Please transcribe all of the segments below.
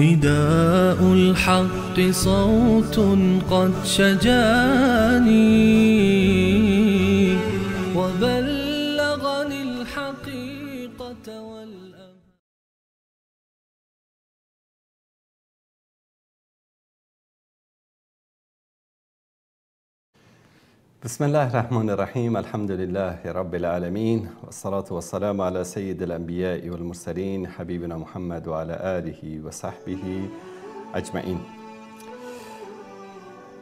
نداء الحق صوت قد شجاني وبلغني الحقيقة والأمان. بسم الله الرحمن الرحیم. الحمد لله رب العالمین والصلاة والسلام علی سید الانبیاء والمرسلین حبیبنا محمد و علی آله و صحبه اجمعین.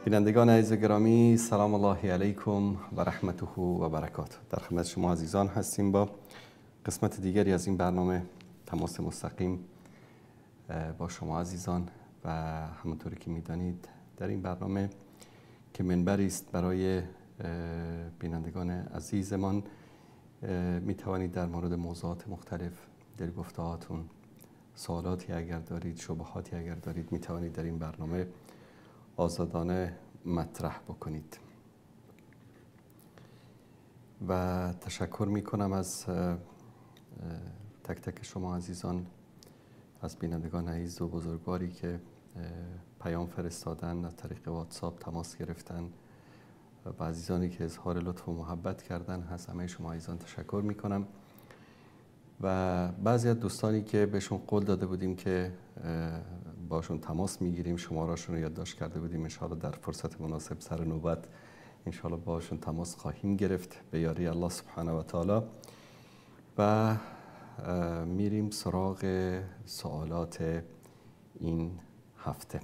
بینندگان عزیز و گرامی، سلام الله علیکم و رحمته و برکاته. در خدمت شما عزیزان هستیم با قسمت دیگری از این برنامه تماس مستقیم با شما عزیزان. و همونطوری که میدانید در این برنامه که منبری است برای بینندگان عزیزمان، می توانید در مورد موضوعات مختلف دلگفته‌هاتون، سوالاتی اگر دارید، شبهاتی اگر دارید، می توانید در این برنامه آزادانه مطرح بکنید. و تشکر می کنم از تک تک شما عزیزان، از بینندگان عزیز و بزرگواری که پیام فرستادن، از طریق واتساپ تماس گرفتن و عزیزانی که اظهار لطف و محبت کردن. از همه شما عزیزان تشکر میکنم. و بعضی از دوستانی که بهشون قول داده بودیم که باشون تماس میگیریم، شماره‌شون رو یادداشت کرده بودیم، انشاءالله در فرصت مناسب سر نوبت انشاءالله باشون تماس خواهیم گرفت به یاری الله سبحانه و تعالی. و میریم سراغ سوالات این هفته.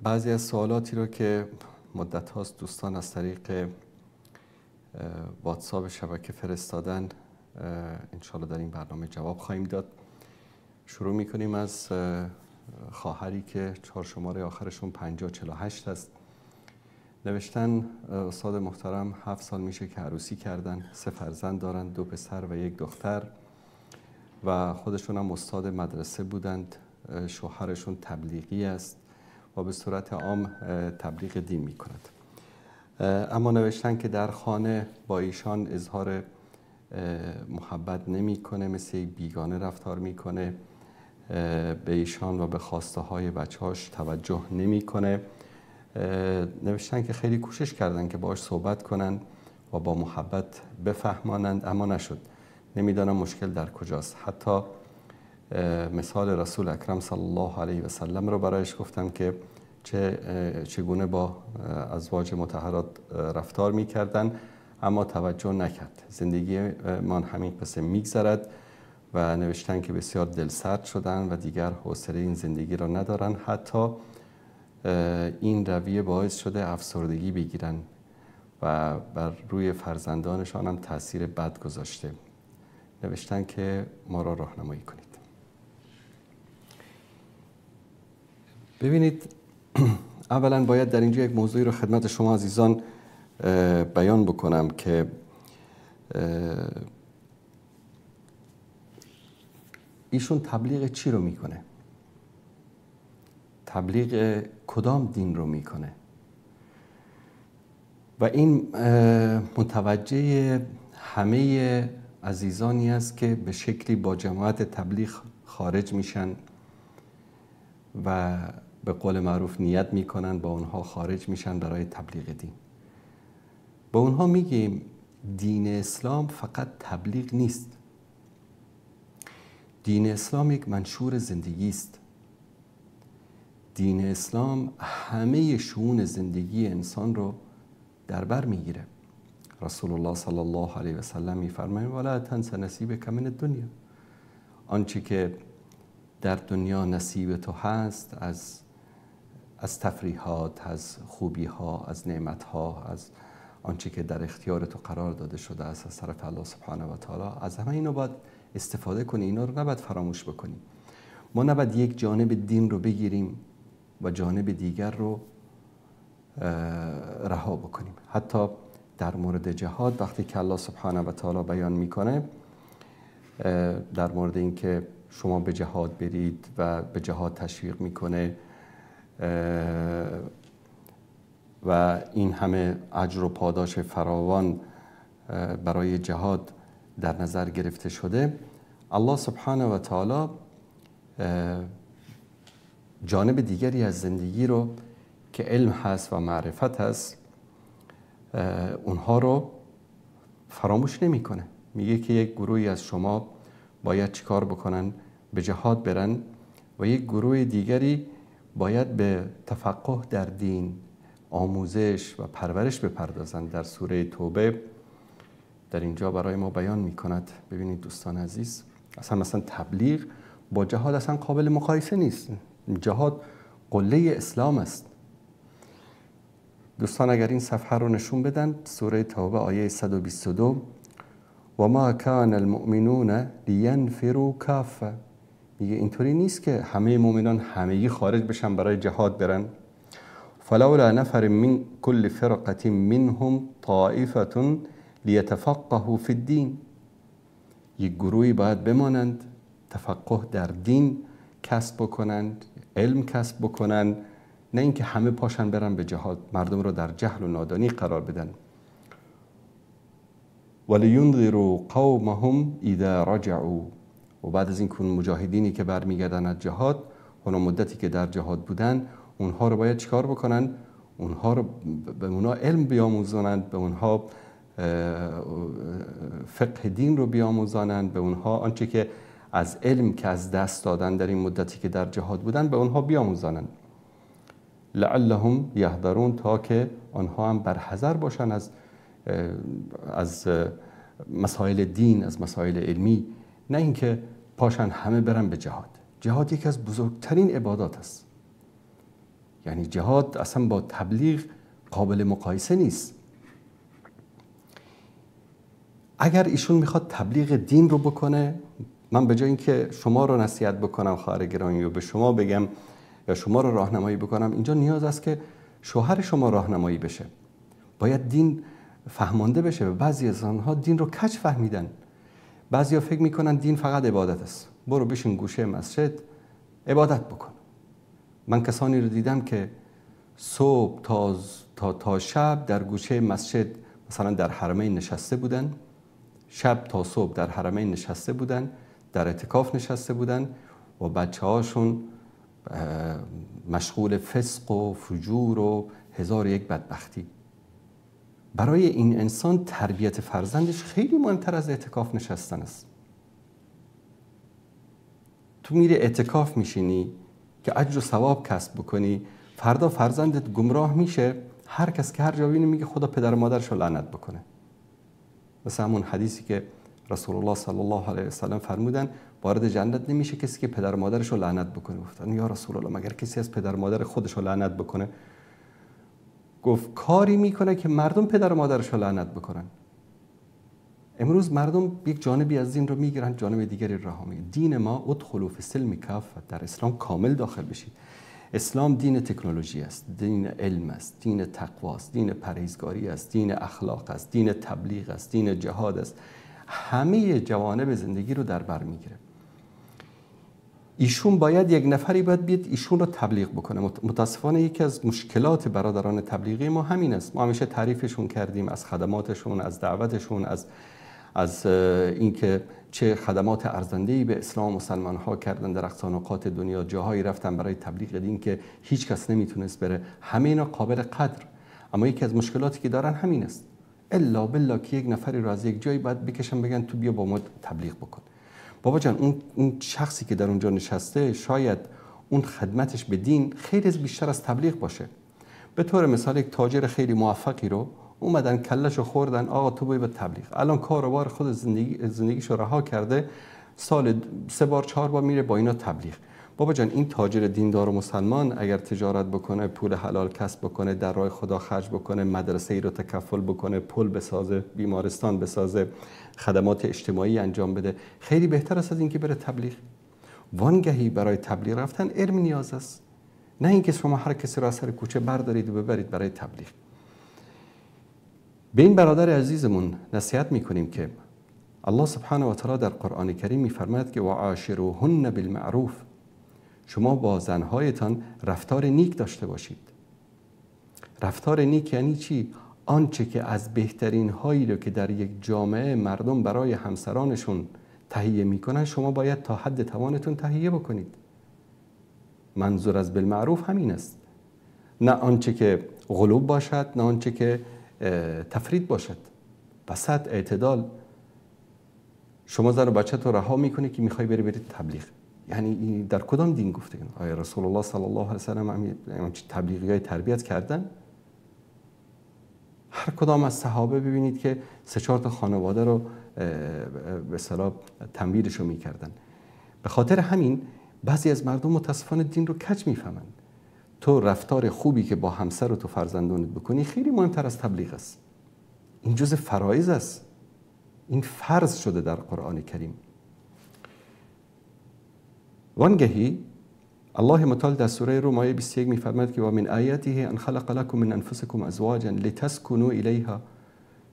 بعضی از سوالاتی رو که مدت هاست دوستان از طریق واتساپ شبکه فرستادن، انشالله در این برنامه جواب خواهیم داد. شروع میکنیم از خواهری که 4 شماره آخرشون 5048 است. نوشتن: استاد محترم، 7 سال میشه که عروسی کردن، 3 فرزند دارن، 2 پسر و 1 دختر و خودشون هم استاد مدرسه بودند. شوهرشون تبلیغی است و به صورت عام تبلیغ دین می کند. اما نوشتن که در خانه با ایشان اظهار محبت نمی کنه، مثل بیگانه رفتار می کنه، به ایشان و به خواسته های بچهاش توجه نمی کنه. نوشتن که خیلی کوشش کردن که باهاش صحبت کنن و با محبت بفهمانند، اما نشد. نمیدانم مشکل در کجاست. حتی مثال رسول اکرم صلی الله علیه و سلم رو برایش گفتم که چگونه با ازواج مطهرات رفتار میکردن، اما توجه نکرد. زندگی من همین قصه میگذرد. و نوشتن که بسیار دلسرد شدن و دیگر حوصله این زندگی را ندارن. حتی این رویه باعث شده افسردگی بگیرن و بر روی فرزندانشان هم تاثیر بد گذاشته. نوشتن که ما را راهنمایی کنید. ببینید، اولا باید در اینجا یک موضوعی رو خدمت شما عزیزان بیان بکنم که ایشون تبلیغ چی رو میکنه؟ تبلیغ کدام دین رو میکنه؟ و این متوجه همه عزیزانی است که به شکلی با جماعت تبلیغ خارج میشن و به قول معروف نیت میکنن با اونها خارج میشن برای تبلیغ دین. با اونها میگیم دین اسلام فقط تبلیغ نیست. دین اسلام یک منشور زندگی است. دین اسلام همه شئون زندگی انسان رو در بر میگیره. رسول الله صلی الله علیه و سلم میفرمایند ولا تنس نصیبک من الدنیا. آنچه که در دنیا نصیب تو هست از تفریحات، از خوبیها، از نعمتها، از آنچه که در اختیار تو قرار داده شده است از طرف الله سبحانه و تعالی، از همه اینو باید استفاده کنی. اینا رو نباید فراموش بکنی. ما نباید یک جانب دین رو بگیریم و جانب دیگر رو رها بکنیم. حتی در مورد جهاد وقتی که الله سبحانه و تعالی بیان میکنه در مورد اینکه شما به جهاد برید و به جهاد تشویق میکنه و این همه اجر و پاداش فراوان برای جهاد در نظر گرفته شده، الله سبحانه و تعالی جانب دیگری از زندگی رو که علم هست و معرفت هست اونها رو فراموش نمیکنه. میگه که یک گروهی از شما باید چیکار بکنن؟ به جهاد برن و یک گروه دیگری باید به تفقه در دین، آموزش و پرورش بپردازند. در سوره توبه در اینجا برای ما بیان میکند. ببینید دوستان عزیز، اصلا مثلا تبلیغ با جهاد اصلا قابل مقایسه نیست. جهاد قله اسلام است. دوستان اگر این صفحه رو نشون بدن، سوره توبه آیه 122، و ما کان المؤمنون لینفروا کافه. میگه اینطوری نیست که همه مؤمنان همگی خارج بشن برای جهاد برن. فلولا نفر من كل فرقة منهم طائفة لیتفقهوا فی الدین. یک گروهی باید بمانند، تفقه در دین کسب بکنند، علم کسب بکنند، نه اینکه همه پاشن برن به جهاد، مردم رو در جهل و نادانی قرار بدن. ولینذروا قومهم اذا رجعوا. و بعد از این که مجاهدینی که برمیگردن از جهاد، اون مدتی که در جهاد بودن، اونها رو باید چیکار بکنن؟ اونها رو به اونها علم بیاموزانند، به اونها فقه دین رو بیاموزانند، به اونها آنچه که از علم که از دست دادن در این مدتی که در جهاد بودن به اونها بیاموزانند. لعلهم یحذرون، تا که آنها هم برحذر باشن از مسائل دین، از مسائل علمی، نه اینکه پاشن همه برن به جهاد. جهاد یکی از بزرگترین عبادات است. یعنی جهاد اصلا با تبلیغ قابل مقایسه نیست. اگر ایشون میخواد تبلیغ دین رو بکنه، من به جای اینکه شما رو نصیحت بکنم خواهر گرامی و به شما بگم یا شما رو راهنمایی بکنم، اینجا نیاز است که شوهر شما راهنمایی بشه. باید دین فهمانده بشه. بعضی از آنها دین رو کج فهمیدن. بعضیا فکر میکنن دین فقط عبادت است، برو بشین گوشه مسجد عبادت بکن. من کسانی رو دیدم که صبح تا شب در گوشه مسجد، مثلا در حرمین نشسته بودن، شب تا صبح در حرمین نشسته بودن، در اعتکاف نشسته بودن و بچه هاشون مشغول فسق و فجور و هزار یک بدبختی. برای این انسان تربیت فرزندش خیلی مهمتر از اعتکاف نشستن است. تو میری اعتکاف میشینی که اجر و ثواب کسب بکنی، فردا فرزندت گمراه میشه، هر کس که هر جا بینه میگه خدا پدر و مادرش رو لعنت بکنه. مثل همون حدیثی که رسول الله صلی الله علیه و سلم فرمودن وارد جنت نمیشه کسی که پدر و مادرش رو لعنت بکنه. گفتن یا رسول الله مگر کسی از پدر و مادر خودش رو لعنت بکنه؟ گفت کاری میکنه که مردم پدر و مادرش رو لعنت بکنن. امروز مردم یک جانبی از دین رو میگیرن، جانب دیگری رها میکنن. دین ما ادخلوا فی السلم کافه، در اسلام کامل داخل بشید. اسلام دین تکنولوژی است، دین علم است، دین تقوا است، دین پرهیزگاری است، دین اخلاق است، دین تبلیغ است، دین جهاد است. همه جوانب زندگی رو در بر میگیره. ایشون باید یک نفری باید بیاد ایشون رو تبلیغ بکنه. متاسفانه یکی از مشکلات برادران تبلیغی ما همین است. ما همیشه تعریفشون کردیم از خدماتشون، از دعوتشون، از اینکه چه خدمات ارزنده‌ای به اسلام و مسلمان‌ها کردن در اقصا نقاط دنیا، جاهایی رفتن برای تبلیغ دین که هیچ کس نمیتونست بره. همه اینا قابل قدر، اما یکی از مشکلاتی که دارن همین است. الا بالله که یک نفری رو از یک جایی باید بکشن بگن تو بیا با ما تبلیغ بکن. بابا جان، اون شخصی که در اونجا نشسته شاید اون خدمتش به دین خیلی بیشتر از تبلیغ باشه. به طور مثال یک تاجر خیلی موفقی رو اومدن کله‌شو خوردن، آقا تو باید به تبلیغ. الان کاروبار خود زندگیشو رها کرده، سال 3 بار 4 بار میره با اینا تبلیغ. بابا جان، این تاجر دیندار و مسلمان اگر تجارت بکنه، پول حلال کسب بکنه، در راه خدا خرج بکنه، مدرسه ای رو تکفل بکنه، پل بسازه، بیمارستان بسازه، خدمات اجتماعی انجام بده، خیلی بهتر است از اینکه بره تبلیغ. وانگهی برای تبلیغ رفتن علم نیاز است، نه اینکه شما هر کسی را از سر کوچه بردارید و ببرید برای تبلیغ. به این برادر عزیزمون نصیحت میکنیم که الله سبحانه و تعالی در قرآن کریم میفرماید که وعاشروهن بالمعروف، شما با زنهایتان رفتار نیک داشته باشید. رفتار نیک یعنی چی؟ آنچه که از بهترین هایی رو که در یک جامعه مردم برای همسرانشون تهیه میکنن شما باید تا حد توانتون تهیه بکنید. منظور از بالمعروف همین است، نه آنچه که غلوب باشد، نه آنچه که تفرید باشد. وسط، اعتدال. شما زن و بچه تو رها میکنی که میخوای بری تبلیغ، یعنی در کدام دین گفته؟ آیا رسول الله صلی الله علیه و سلم همچین تبلیغی های تربیت کردن؟ هر کدام از صحابه ببینید که 3-4 تا خانواده رو به اصطلاح تنبیهش رو میکردن. به خاطر همین بعضی از مردم متاسفانه دین رو کج میفهمند. تو رفتار خوبی که با همسر و تو فرزندانت بکنی خیلی مهمتر از تبلیغ است. این جزء فرایض است، این فرض شده در قرآن کریم. وانگهی الله متعال در سوره روم آیه 21 میفرماید که و من آیاته ان خلق لكم من انفسکم ازواجا لتسکنوا الیها.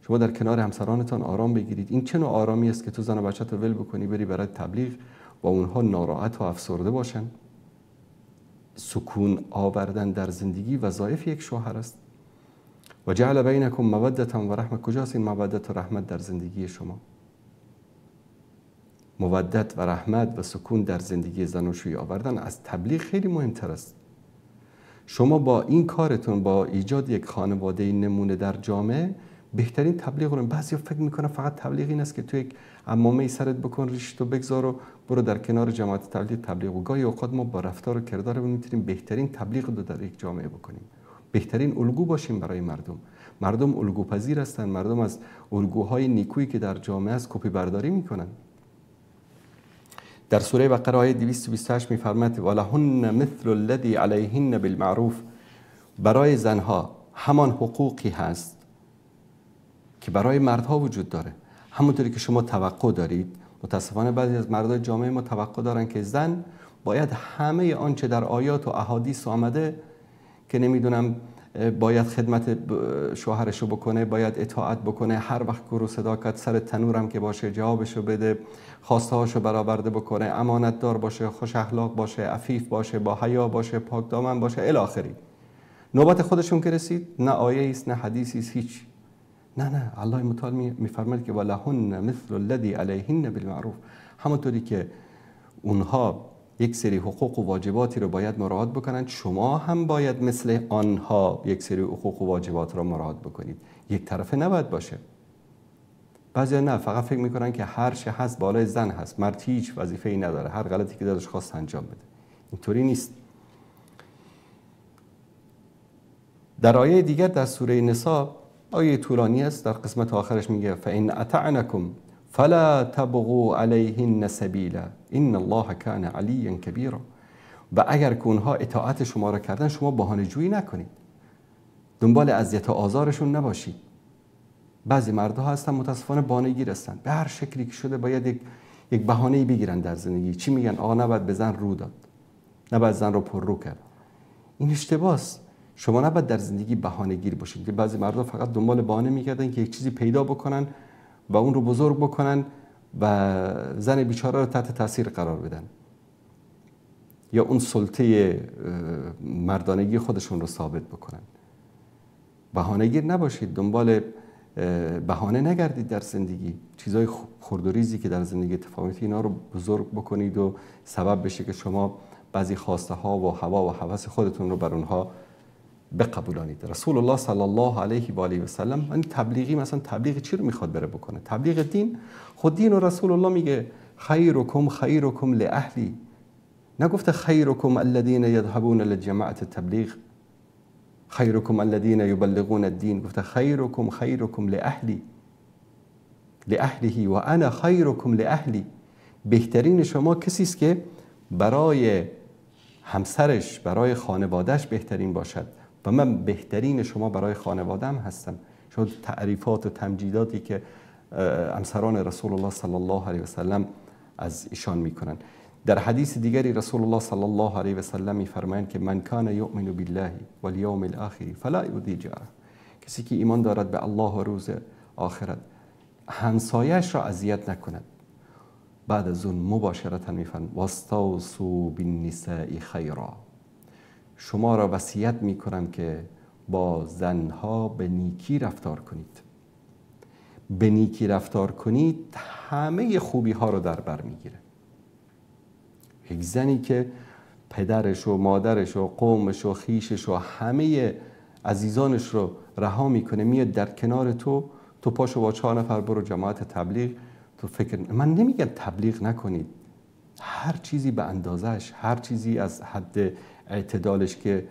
شما در کنار همسرانتان آرام بگیرید. این چه نوع آرامی است که تو زن و بچه‌ت رو ول بکنی بری برای تبلیغ و اونها ناراحت و افسرده باشن؟ سکون آوردن در زندگی وظایف یک شوهر است. و جعل بینکم مودة و رحمه. کجاست این مودت و رحمت در زندگی شما؟ مودت و رحمت و سکون در زندگی زن و شوی آوردن از تبلیغ خیلی مهمتر است. شما با این کارتون، با ایجاد یک خانواده نمونه در جامعه، بهترین تبلیغ رو. بعضیا فکر میکنن فقط تبلیغ این است که تو یک عمامه سرت بکن، ریشتو بگذار و برو در کنار جماعت تبلیغ. و گاهی اوقات ما با رفتار و کردارمون میتونیم بهترین تبلیغ رو در یک جامعه بکنیم، بهترین الگو باشیم برای مردم. مردم الگوپذیر هستند، مردم از الگوهای نیکویی که در جامعه است کپی برداری میکنن. در سوره بقره آیه 228 میفرماید ولهن مثل الذی علیهن بالمعروف. برای زنها همان حقوقی هست که برای مردها وجود داره. همونطوری که شما توقع دارید، متاسفانه بعضی از مردای جامعه ما توقع دارن که زن باید همه آنچه در آیات و احادیث آمده که نمیدونم باید خدمت شوهرشو بکنه، باید اطاعت بکنه، هر وقت گرو صدا کرد سر تنورم که باشه جوابشو بده، خواسته هاشو برآورده بکنه، امانت دار باشه، خوش اخلاق باشه، عفیف باشه، با حیا باشه، پاک دامن باشه، الی آخری. نوبت خودشون که رسید نه آیه است نه حدیثی است، هیچ. نه نه، الله متعال میفرماید که ولهن مثل الذی علیهن بالمعروف. همونطوری که اونها یک سری حقوق و واجباتی رو باید مراعات بکنند، شما هم باید مثل آنها یک سری حقوق و واجبات رو مراعات بکنید. یک طرفه نباید باشه. بعضی نه، فقط فکر میکنن که هر چه هست بالای زن هست، مرد هیچ وظیفه‌ای نداره، هر غلطی که دلش خواست انجام بده. اینطوری نیست. در آیه دیگر در سوره نساء، آیه طولانی است، در قسمت آخرش میگه فإن اطعنکم فلا تبغوا علیهن سبیلا ان الله کان علیا کبیرا. و اگر که اونها اطاعت شما را کردن، شما بهانه جویی نکنید، دنبال اذیت و آزارشون نباشید. بعضی مردها هستن متاسفانه بهانه گیر هستن، به هر شکلی که شده باید یک بهانه‌ای بگیرن در زندگی. چی میگن؟ آقا نباید به زن رو داد، نباید زن رو پر رو کرد. این اشتباهه. شما نباید در زندگی بهانه گیر باشید. که بعضی مردها فقط دنبال بهانه میگردن که یک چیزی پیدا بکنن و اون رو بزرگ بکنن و زن بیچاره رو تحت تاثیر قرار بدن، یا اون سلطه مردانگی خودشون رو ثابت بکنن. بهانه‌گیر نباشید، دنبال بهانه نگردید در زندگی. چیزای خرد و ریزی که در زندگی اتفاق میفته اینا رو بزرگ بکنید و سبب بشه که شما بعضی خواسته ها و هوا و هوس خودتون رو بر اونها بقبولانید. رسول الله صلی الله علیه و آله و سلم، این تبلیغی مثلا تبلیغ چی رو میخواد بره بکنه؟ تبلیغ دین. خود دین و رسول الله میگه خیرکم خیرکم لاهلی، نگفته خیرکم الذین یذهبون لجماعت التبلیغ، خیرکم الذین یبلغون الدین، گفته خیرکم خیرکم لاهلی، لاهله و انا خیرکم لاهلی. بهترین شما کسی است که برای همسرش، برای خانوادهش بهترین باشد و من بهترین شما برای خانوادم هستم. شما تعریفات و تمجیداتی که همسران رسول الله صلی الله علیه و سلم از ایشان میکنن. در حدیث دیگری رسول الله صلی الله علیه و سلم میفرمایند که من کان یؤمن بالله والیوم الاخر فلا یؤذی جاره. کسی که ایمان دارد به الله و روز آخرت، همسایه‌اش را اذیت نکند. بعد از اون مباشرتا میفرمایند واستوصوا بالنساء خیرا. شما را وصیت میکنم که با زنها به نیکی رفتار کنید. به نیکی رفتار کنید همه خوبی ها رو در بر میگیره. یک زنی که پدرش و مادرش و قومش و خیشش و همه عزیزانش رو رها میکنه، میاد در کنار تو، تو پاشو با 4 نفر برو جماعت تبلیغ. تو فکر، من نمیگم تبلیغ نکنید، هر چیزی به اندازش، هر چیزی از حد اعتدالش که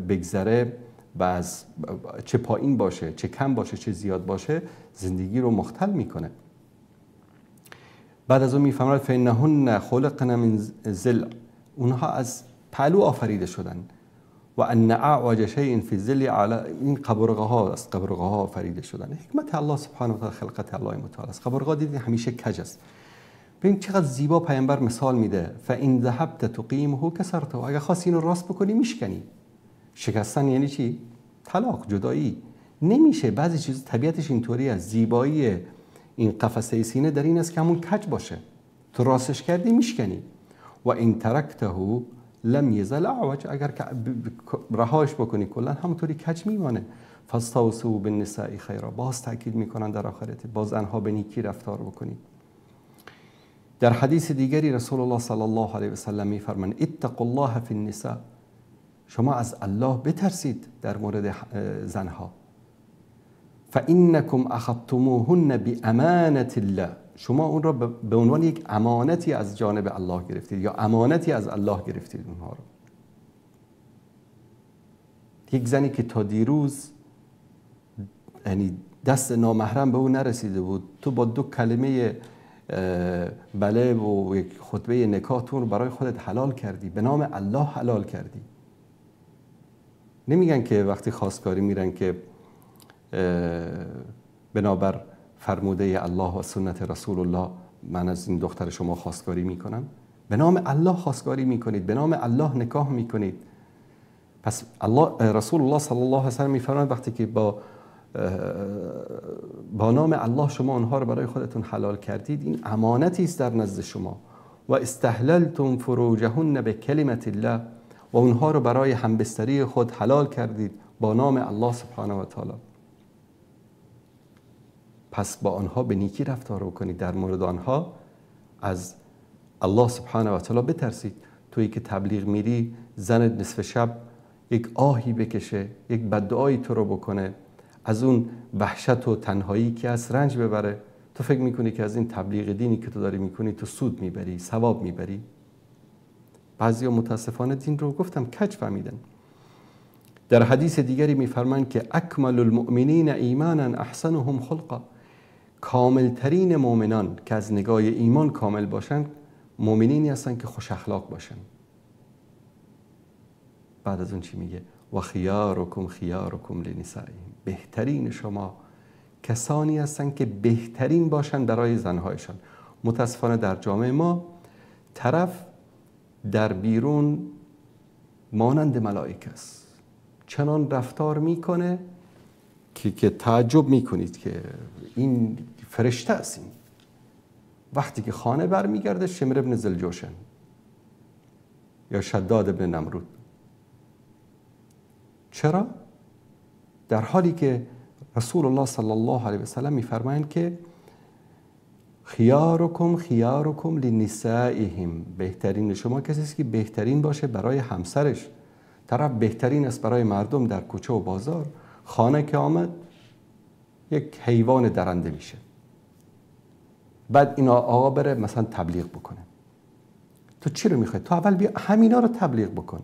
بگذره و از چه پایین باشه چه کم باشه چه زیاد باشه زندگی رو مختل میکنه. بعد از اون میفرماید فانهن خلقن من ضلع، اونها از پهلو آفریده شدن. و ان اعوج شیء فی الضلع علی، این قبرغه ها از قبرغه ها آفریده شدن. حکمت الله سبحانه و تعالی، خلقت الله متعال است. قبرغه دیدین همیشه کج است. ببین چقدر زیبا پیامبر مثال میده، فان ذهبت تقیمه کسرته، اگه خواست اینو راست بکنی میشکنی. شکستن یعنی چی؟ طلاق، جدایی. نمیشه، بعضی چیز طبیعتش اینطوری است. زیبایی این قفسه سینه در این است که همون کج باشه، تو راستش کردی میشکنی. و این ترکته لم یزل اعوج، اگر رهاش بکنی کلا همونطوری کج میمانه. فاستوصوا بالنساء خیرا، باز تاکید میکنن در آخرت، باز انها به نیکی رفتار بکنید. در حدیث دیگری رسول الله صلی الله علیه و سلم میفرمایند اتقوا الله فی النساء، شما از الله بترسید در مورد زنها. فانکم اخذتموهن بامانه الله، شما اون را به عنوان یک امانتی از جانب الله گرفتید یا امانتی از الله گرفتید اونها رو. یک زنی که تا دیروز یعنی دست نامحرم به او نرسیده بود، تو با 2 کلمه بله و یک خطبه نکاح تو رو برای خودت حلال کردی، به نام الله حلال کردی. نمیگن که وقتی خواستگاری میرن که بنابر فرموده الله و سنت رسول الله من از این دختر شما خواستگاری میکنم. به نام الله خواستگاری میکنید، به نام الله نکاح میکنید. پس الله، رسول الله صلی الله علیه و سلم میفرماید وقتی که با نام الله شما آنها رو برای خودتون حلال کردید، این امانتی است در نزد شما. و استحللتم فروجهن بکلمت الله، و اونها رو برای همبستری خود حلال کردید با نام الله سبحانه و تعالی. پس با آنها به نیکی رفتار بکنید، در مورد آنها از الله سبحانه و تعالی بترسید. تویی که تبلیغ میری، زنت نصف شب یک آهی بکشه، یک بددعایی تو رو بکنه، از اون وحشت و تنهایی که از رنج ببره، تو فکر میکنی که از این تبلیغ دینی که تو داری میکنی تو سود میبری، ثواب میبری؟ بعضیا متاسفانه دین رو گفتم کج فهمیدن. در حدیث دیگری میفرمایند که اکمل المؤمنین ایمانا احسنهم خلقا، کاملترین مؤمنان که از نگاه ایمان کامل باشند مؤمنینی هستند که خوش اخلاق باشند. بعد از اون چی میگه؟ و خیارکم خیارکم لنسائهم، بهترین شما کسانی هستند که بهترین باشند برای زنهایشان. متاسفانه در جامعه ما طرف در بیرون مانند ملائکه است، چنان رفتار میکنه که تعجب میکنید که این فرشته است. این وقتی که خانه برمیگرده شمر ابن ذوالجوشن یا شداد ابن نمرود. چرا؟ در حالی که رسول الله صلی الله علیه و سلم میفرمایند که خیارکم خیارکم لنسائهم، بهترین شما کسی است که بهترین باشه برای همسرش. طرف بهترین است برای مردم در کوچه و بازار، خانه که آمد یک حیوان درنده میشه. بعد این آقا بره مثلا تبلیغ بکنه. تو چی رو میخوای؟ تو اول بیا همینا رو تبلیغ بکن.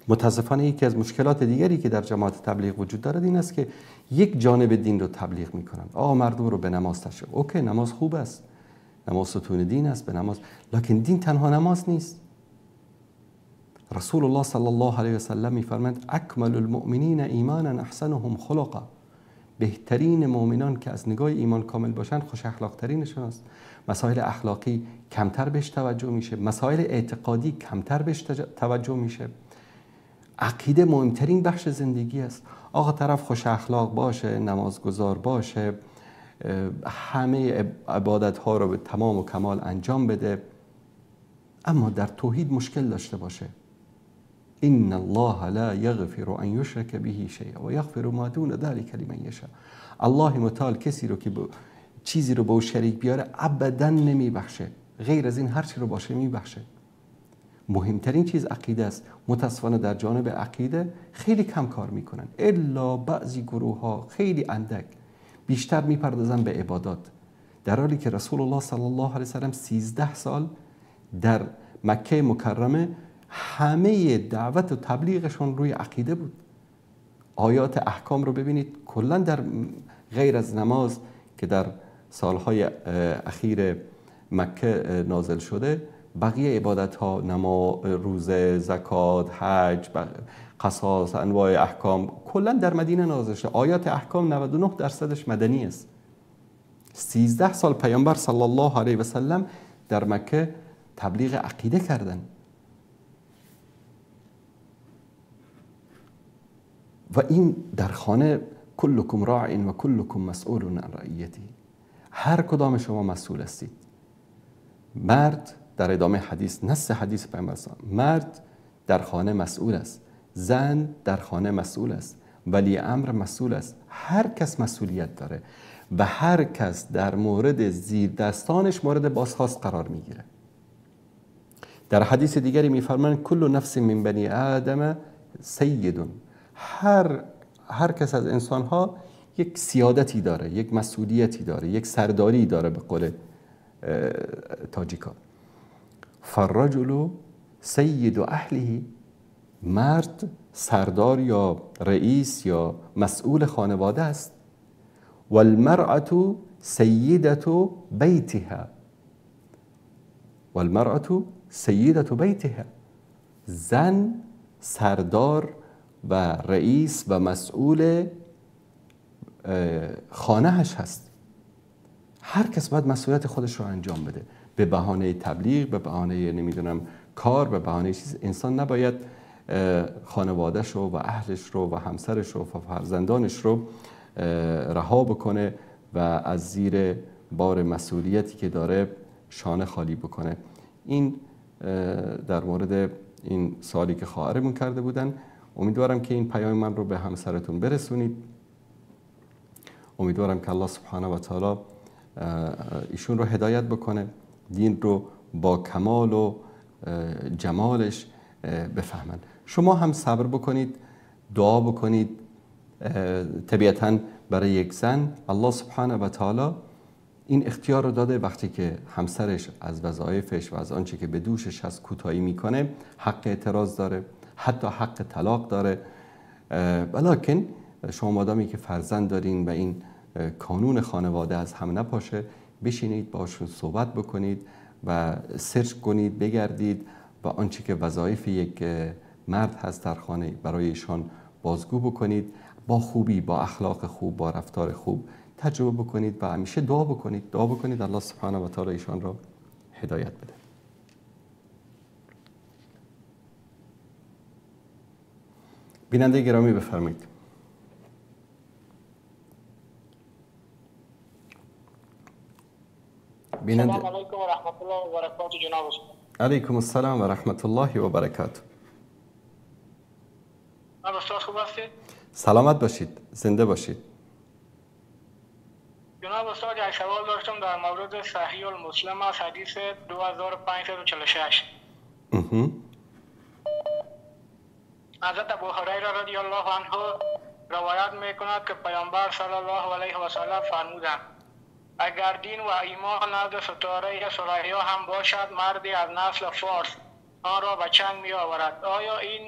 متاسفانه یکی از مشکلات دیگری که در جماعت تبلیغ وجود دارد این است که یک جانب دین رو تبلیغ میکنن. آقا مردم رو به نماز تشویق. اوکی، نماز خوب است، نماز ستون دین است، به نماز، لکن دین تنها نماز نیست. رسول الله صلی الله علیه و سلم میفرمایند اکمل المؤمنین ایمانا احسنهم خلقا، بهترین مؤمنان که از نگاه ایمان کامل باشند خوش اخلاق ترینشون است. مسائل اخلاقی کمتر بهش توجه میشه، مسائل اعتقادی کمتر بهش توجه میشه. عقیده مهمترین بخش زندگی است. آقا طرف خوش اخلاق باشه، نمازگزار باشه، همه عبادت ها رو به تمام و کمال انجام بده، اما در توحید مشکل داشته باشه، ان الله لا یغفر ان یشرک به شیئا و یغفر ما دون ذلک لمن یشاء. الله متعال کسی رو که چیزی رو به او شریک بیاره ابدا نمیبخشه، غیر از این هر چی رو باشه میبخشه. مهمترین چیز عقیده است. متاسفانه در جانب عقیده خیلی کم کار میکنن، الا بعضی گروه ها خیلی اندک، بیشتر میپردازن به عبادات، در حالی که رسول الله صلی الله علیه وسلم 13 سال در مکه مکرمه همه دعوت و تبلیغشون روی عقیده بود. آیات احکام رو ببینید، کلا در غیر از نماز که در سالهای اخیر مکه نازل شده، بقیه عبادت ها، نماز، روزه، زکات، حج، قصاص، انواع احکام کلا در مدینه نازل شده. آیات احکام 99% مدنی است. 13 سال پیامبر صلی الله علیه و سلم در مکه تبلیغ عقیده کردن و این در خانه کلکم راع و کلکم مسئول عن رعیته، هر کدام شما مسئول هستید. مرد در ادامه حدیث، نص حدیث پیامبر، مرد در خانه مسئول است، زن در خانه مسئول است، ولی امر مسئول است. هر کس مسئولیت داره و هر کس در مورد زیر دستانش مورد بازخواست قرار میگیره. در حدیث دیگری میفرمایند کل نفس من بنی آدم سید، هر کس از انسانها یک سیادتی داره، یک مسئولیتی داره، یک سرداری داره به قول تاجیکا. فالرجل سید اهله، مرد سردار یا رئیس یا مسئول خانواده است. والمرأة سیدة بیتها، والمرأة سیدة بیتها، زن سردار و رئیس و مسئول خانهش هست. هر کس باید مسئولیت خودش رو انجام بده، به بهانه تبلیغ، به بهانه نمیدونم کار، به بهانه چیز. انسان نباید خانوادهش رو و اهلش رو و همسرش رو و فرزندانش رو رها بکنه و از زیر بار مسئولیتی که داره شانه خالی بکنه. این در مورد این سوالی که خواهرمون کرده بودن. امیدوارم که این پیام من رو به همسرتون برسونید. امیدوارم که الله سبحانه و تعالی ایشون رو هدایت بکنه، دین رو با کمال و جمالش بفهمن. شما هم صبر بکنید، دعا بکنید. طبیعتاً برای یک زن الله سبحانه و تعالی این اختیار رو داده، وقتی که همسرش از وظایفش و از آنچه که به دوشش هست کوتاهی میکنه، حق اعتراض داره، حتی حق طلاق داره. ولیکن شما مادامی که فرزند دارین و این کانون خانواده از هم نپاشه، بشینید باشون صحبت بکنید و سرچ کنید، بگردید و آنچه که وظایف یک مرد هست در خانه برای ایشان بازگو بکنید، با خوبی، با اخلاق خوب، با رفتار خوب تجربه بکنید و همیشه دعا بکنید، دعا بکنید الله سبحانه و تعالی ایشان را هدایت بده. بیننده گرامی بفرمایید. بیننده السلام علیکم و رحمت الله و برکاته. جناب استاد. علیکم السلام و رحمت الله و برکاته. استاد خوب هستید؟ سلامت باشید، زنده باشید. جناب استاد یک سوال داشتم در مورد صحیح المسلم از حدیث 2546. حضرت ابو هریره رضی الله عنه روایت میکند که پیامبر صلی الله علیه و سلم فرمودند اگر دین و ایمان نزد ستاره ثریا هم باشد، مردی از نسل فارس آن را به چنگ می آورد. آیا این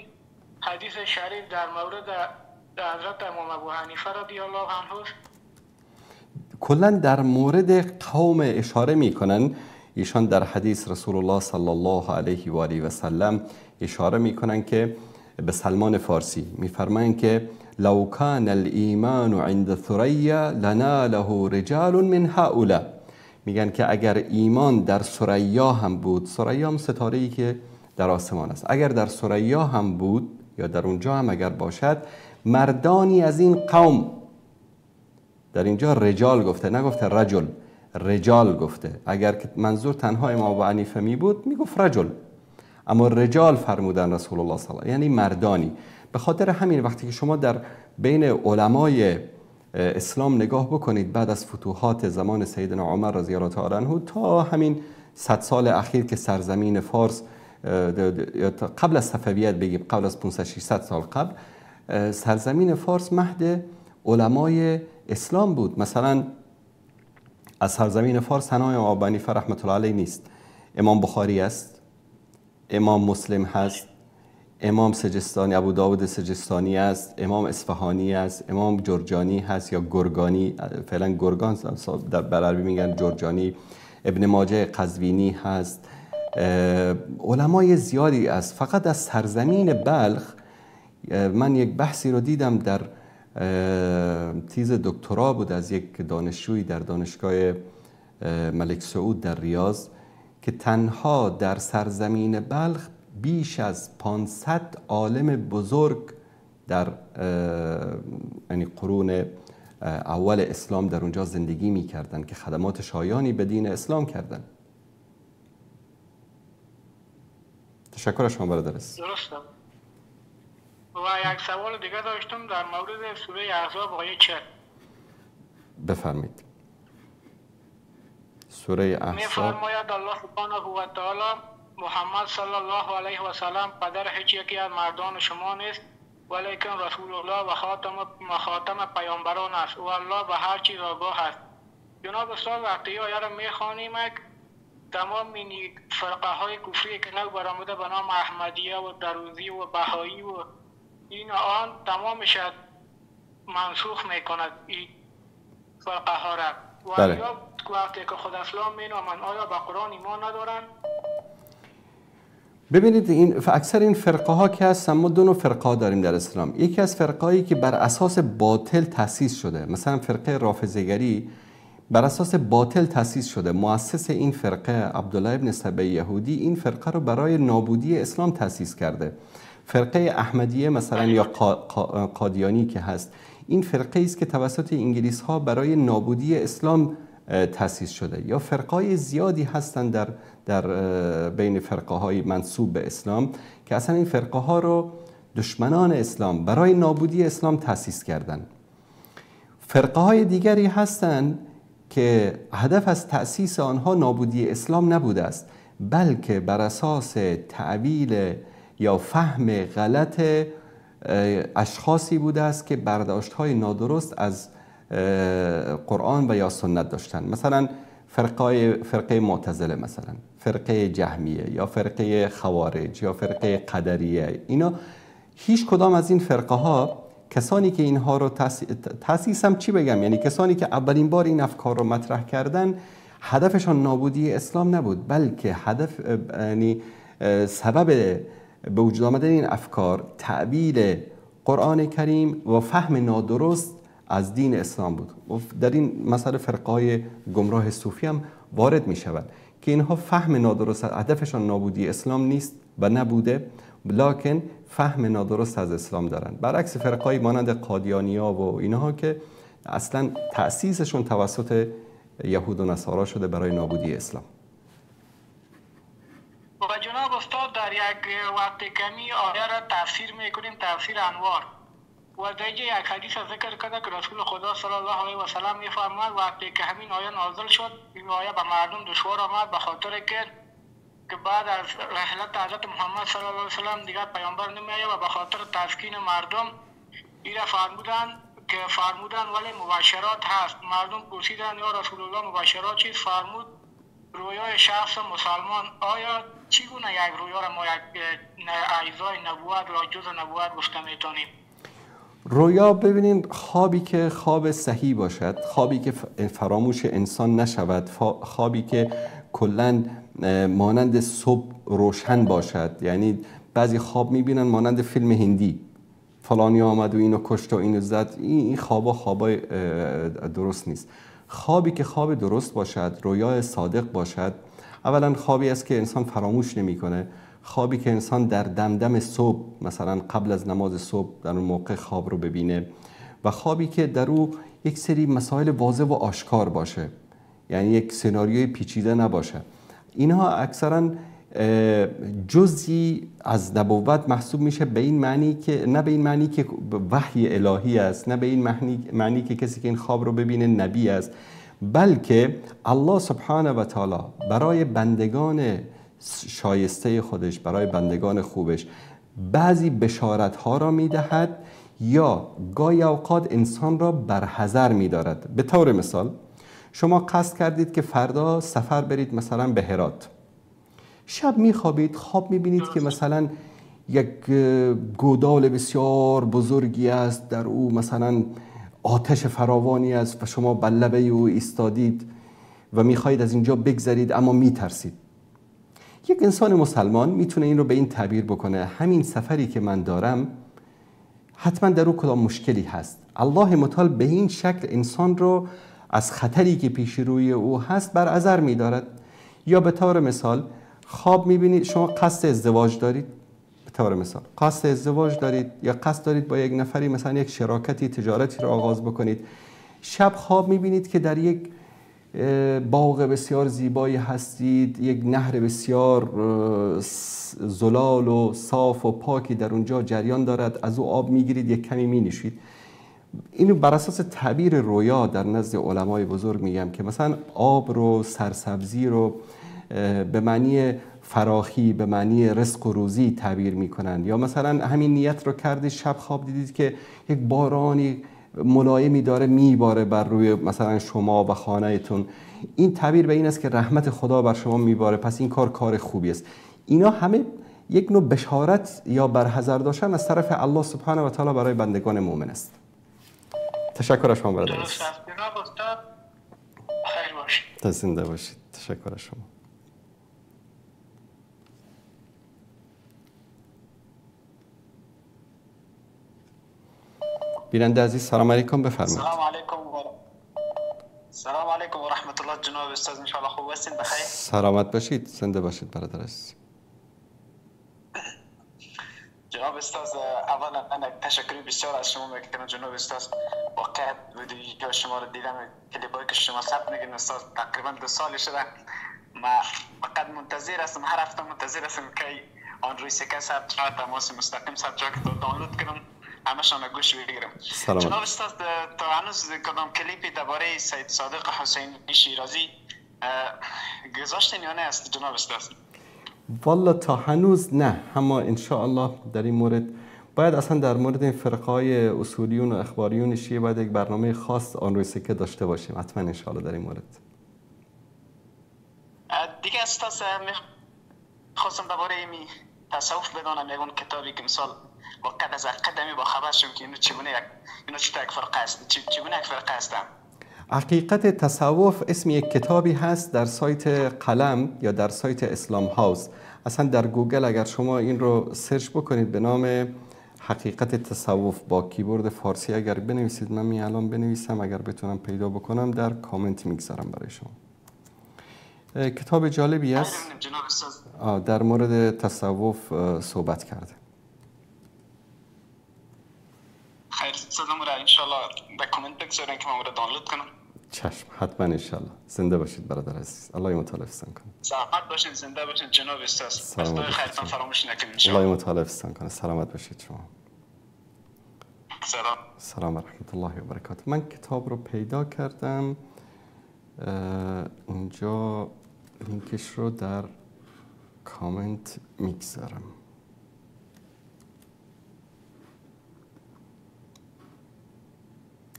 حدیث شریف در مورد حضرت امام ابو حنیفه رضی الله عنه است؟ کلا در مورد قوم اشاره میکنن ایشان در حدیث رسول الله صلی الله علیه و آله و سلم اشاره میکنن که به سلمان فارسی میفرمایند که لو کان الایمان عند ثریا لناله رجال من هؤلاء. میگن که اگر ایمان در ثریا هم بود، ثریا هم ستاره‌ای که در آسمان است، اگر در ثریا هم بود یا در اونجا هم اگر باشد، مردانی از این قوم، در اینجا رجال گفته، نگفته رجل، رجال گفته. اگر که منظور تنها امام ابو حنیفه می بود میگفت رجل، اما رجال فرمودن رسول الله صلی الله علیه و آله، یعنی مردانی. به خاطر همین وقتی که شما در بین علمای اسلام نگاه بکنید بعد از فتوحات زمان سیدنا عمر رضی الله تعالی عنه تا همین 100 سال اخیر که سرزمین فارس، قبل از صفویت بگیم، قبل از 500 600 سال قبل، سرزمین فارس مهد علمای اسلام بود. مثلا از سرزمین فارس تنها امام ابو حنیفه رحمت الله علیه نیست، امام بخاری است، امام مسلم هست، امام سجستانی، ابو داود سجستانی است، امام اصفهانی است، امام جرجانی هست یا گرگانی، فعلا گرگان در عربی میگن جرجانی، ابن ماجه قزوینی هست، علمای زیادی است. فقط از سرزمین بلخ من یک بحثی رو دیدم در تیز دکترا بود از یک دانشجویی در دانشگاه ملک سعود در ریاض، که تنها در سرزمین بلخ بیش از 500 عالم بزرگ در یعنی قرون اول اسلام در اونجا زندگی می‌کردند که خدمات شایانی به دین اسلام کردند. تشکر از شما برادر. درسته. و یک سوال دیگه داشتم در مورد سوره احزاب آیه 40. بفرمایید. سوره احزاب می‌فرماید الله سبحانه و تعالی محمد صلی الله علیه و سلم پدر هیچ یکی از مردان شما نیست، ولیکن رسول الله و خاتم پیامبران است و الله به هر چیز آگاه است. جناب استاد وقتی آیه را میخوانیم تمام این فرقه های کفری که نو برآمده به نام احمدیه و دروزی و بهایی و این آن تمامش منسوخ میکند این فرقه ها را. و یا وقتی که خود اسلام مینامند آیا به قرآن ایمان ندارند؟ ببینید این اکثر این فرقه ها که هستن، ما دو نوع فرقه ها داریم در اسلام. یکی از فرقه هایی که بر اساس باطل تأسیس شده، مثلا فرقه رافضه‌گری بر اساس باطل تأسیس شده. مؤسس این فرقه عبدالله ابن سبع یهودی این فرقه رو برای نابودی اسلام تأسیس کرده. فرقه احمدیه مثلا یا قادیانی که هست، این فرقه است که توسط انگلیس ها برای نابودی اسلام تأسیس شده. یا فرقای زیادی هستند در بین فرقه های منسوب به اسلام که اصلا این فرقه ها رو دشمنان اسلام برای نابودی اسلام تأسیس کردند. فرقه های دیگری هستند که هدف از تأسیس آنها نابودی اسلام نبوده است، بلکه بر اساس تعویل یا فهم غلط اشخاصی بوده است که برداشت های نادرست از قرآن و یا سنت داشتن. مثلا فرقه معتزله، مثلا فرقه جهمیه یا فرقه خوارج یا فرقه قدریه، اینا هیچ کدام از این فرقه ها کسانی که اینها رو تأسیس هم چی بگم، یعنی کسانی که اولین بار این افکار رو مطرح کردن هدفشان نابودی اسلام نبود، بلکه هدف یعنی سبب به وجود آمدن این افکار تعبیل قرآن کریم و فهم نادرست از دین اسلام بود. و در این مسئله فرقای گمراه صوفی هم وارد می شود که اینها فهم نادرست، هدفشان نابودی اسلام نیست و نبوده، لکن فهم نادرست از اسلام دارند. برعکس فرقای مانند قادیانیا و اینها که اصلا تأسیسشون توسط یهود و نصارا شده برای نابودی اسلام. و جناب استاد در یک وقت کمی آیه را تفسیر میکنیم، تفسیر انوار، و در یک حدیث ذکر کرده که رسول خدا صلی الله علیه و سلم میفرماید وقتی که همین آیه نازل شد، این آیه به مردم دشوار آمد به خاطر که بعد از رحلت حضرت محمد صلی الله علیه و سلم دیگر پیامبر نمیآید و به خاطر تسکین مردم ایره فرمودن که فرمودن ولی مبشرات هست. مردم پرسیدن یا رسول الله مبشرات چیست؟ فرمود رویای شخص مسلمان. آیا چگونه یک رویا را ما یک اجزای نبوت یا جزء نبوت گفته میتونیم؟ رویا، ببینین، خوابی که خواب صحیح باشد، خوابی که فراموش انسان نشود، خوابی که کلاً مانند صبح روشن باشد. یعنی بعضی خواب میبینن مانند فیلم هندی، فلانی آمد و اینو کشت و اینو زد. این خوابا خوابای درست نیست. خوابی که خواب درست باشد، رویای صادق باشد، اولا خوابی است که انسان فراموش نمیکنه، خوابی که انسان در دمدم صبح مثلا قبل از نماز صبح در اون موقع خواب رو ببینه، و خوابی که در او یک سری مسائل واضح و آشکار باشه، یعنی یک سناریوی پیچیده نباشه. اینها اکثرا جزئی از نبوت محسوب میشه، به این معنی که نه به این معنی که وحی الهی است، نه به این معنی که کسی که این خواب رو ببینه نبی است، بلکه الله سبحانه و تعالی برای بندگان شایسته خودش، برای بندگان خوبش بعضی بشارت ها را میدهد یا گاهی اوقات انسان را برحذر میدارد. به طور مثال شما قصد کردید که فردا سفر برید مثلا به هرات، شب میخوابید، خواب میبینید که مثلا یک گودال بسیار بزرگی است، در او مثلا آتش فراوانی است و شما بر لبه او ایستادید و میخواهید از اینجا بگذرید اما میترسید. یک انسان مسلمان میتونه این رو به این تعبیر بکنه، همین سفری که من دارم حتما در او کدام مشکلی هست. الله متعال به این شکل انسان رو از خطری که پیش روی او هست بر اثر میدارد. یا به طور مثال خواب میبینید شما قصد ازدواج دارید، به طور مثال قصد ازدواج دارید یا قصد دارید با یک نفری مثلا یک شراکتی تجارتی رو آغاز بکنید، شب خواب میبینید که در یک باغ بسیار زیبایی هستید، یک نهر بسیار زلال و صاف و پاکی در اونجا جریان دارد، از او آب میگیرید، یک کمی مینوشید. اینو بر اساس تعبیر رویا در نزد علمای بزرگ میگم که مثلا آب رو، سرسبزی رو به معنی فراخی، به معنی رزق و روزی تعبیر میکنند. یا مثلا همین نیت رو کردید، شب خواب دیدید که یک بارانی ملایمی داره میباره بر روی مثلا شما و خانهتون، این تعبیر به این است که رحمت خدا بر شما میباره، پس این کار کار خوبی است. اینا همه یک نوع بشارت یا برحذر داشتن از طرف الله سبحانه و تعالی برای بندگان مؤمن است. تشکر از شما برادر. خیر زنده باشید. تشکر از شما. بیننده عزیز سلام علیکم، بفرمایید. سلام علیکم و سلام علیکم و رحمت الله. جناب استاد ان شاء الله خوب هستین؟ بخیر، سلامت باشید، زنده باشید برادر عزیز. جناب استاد اولا من تشکر بسیار از شما میکنم جناب استاد، واقعا ویدیوی شما رو دیدم، کلیپایی که شما ثبت میکنید استاد، تقریبا 2 سال شده ما فقط منتظر هستم، هر هفته منتظر هستم که آن روی سکه ثبت شود، تماس مستقیم ثبت شود که دانلود کنم، همشان گوش بگیرم. جناب استاد تا هنوز کدام کلیپی درباره سید صادق حسینی شیرازی گذاشتین یا نه است جناب استاد؟ والا تا هنوز نه، اما انشاءالله در این مورد باید اصلا در مورد این فرقای اصولیون و اخباریون شیعه باید یک برنامه خاص آن روی سکه داشته باشیم، حتما انشاءالله در این مورد. دیگه استاد میخواستم درباره این تصوف بدانم، یگون کتابی که مثال واقعا از قدمی با خبر شم که اینو چگونه یک اینو چطور یک فرقه است، چگونه یک فرقه هستم. حقیقت تصوف اسم یک کتابی هست در سایت قلم یا در سایت اسلام هاوس. اصلا در گوگل اگر شما این رو search بکنید به نام حقیقت تصوف با کیبورد فارسی اگر بنویسید، من می الان بنویسم اگر بتونم پیدا بکنم در کامنت میگذارم برای شما. کتاب جالبی است، در مورد تصوف صحبت کرده. خیر صدام را انشالله در کامنت بگذارین که من را دانلود کنم. چشم، حتما انشالله. زنده باشید برادر عزیز، الله متعال حفظتان کنه. سلامت باشید، زنده باشید جناب استاد. سلامت خیرتان فراموش نکنید انشالله. الله متعال حفظتان کنه. سلامت باشید شما. سلام. سلام و رحمت الله و برکاته. من کتاب رو پیدا کردم، اینجا لینکش رو در کامنت میگذارم.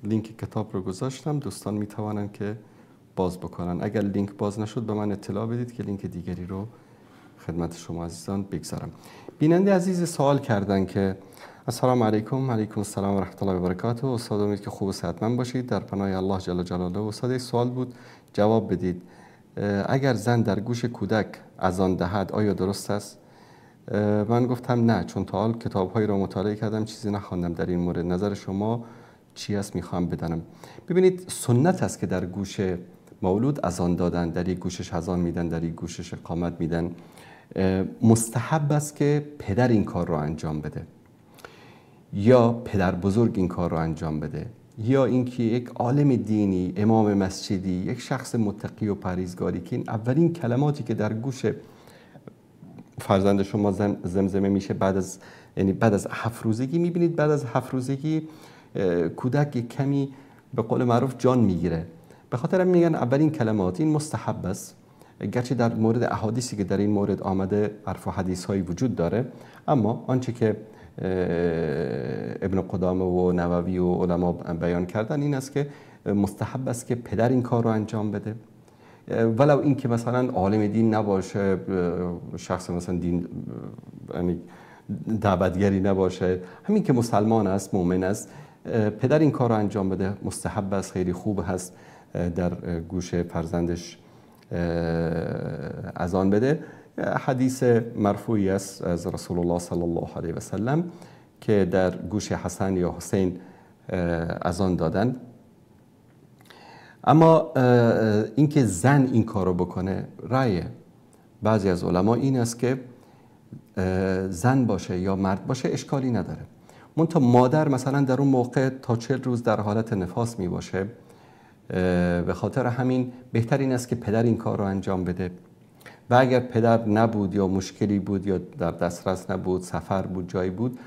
لینک کتاب رو گذاشتم، دوستان میتوانند که باز بکنن. اگر لینک باز نشد به من اطلاع بدید که لینک دیگری رو خدمت شما عزیزان بگذارم. بیننده عزیز سوال کردن که السلام علیکم. علیکم السلام و رحمت الله و برکاته. استاد امید که خوب و صحتمند باشید، در پناه الله جل جلاله. استاد سوال بود جواب بدید، اگر زن در گوش کودک اذان دهد آیا درست است؟ من گفتم نه، چون تا حال کتاب‌هایی را مطالعه کردم چیزی نخواندم در این مورد. نظر شما چی است میخوام بدانم. ببینید سنت است که در گوش مولود اذان دادن، در یک گوشش اذان میدن، در یک گوشش اقامت میدن. مستحب است که پدر این کار رو انجام بده یا پدر بزرگ این کار رو انجام بده، یا اینکه یک عالم دینی، امام مسجدی، یک شخص متقی و پرهیزگاری که این اولین کلماتی که در گوش فرزند شما زمزمه میشه بعد از، یعنی بعد از 7 روزگی میبینید، بعد از 7 روزگی کودک یک کمی به قول معروف جان میگیره. به خاطر میگن اولین کلمات این مستحب است، گرچه در مورد احادیثی که در این مورد آمده حرف و حدیث هایی وجود داره، اما آنچه که ابن قدامه و نووی و علما بیان کردن این است که مستحب است که پدر این کار رو انجام بده، ولو اینکه مثلا عالم دین نباشه، شخص مثلا دین یعنی دعوتگری نباشه، همین که مسلمان است، مؤمن است، پدر این کار رو انجام بده مستحب است، خیلی خوب هست در گوش فرزندش اذان بده. حدیث مرفوعی است از رسول الله صلی الله علیه و سلم که در گوش حسن یا حسین اذان دادن. اما اینکه زن این کارو بکنه، رأی بعضی از علما این است که زن باشه یا مرد باشه اشکالی نداره، منتها مادر مثلا در اون موقع تا 40 روز در حالت نفاس می باشه، به خاطر همین بهتر این است که پدر این کار رو انجام بده. و اگر پدر نبود یا مشکلی بود یا در دسترس نبود، سفر بود، جایی بود،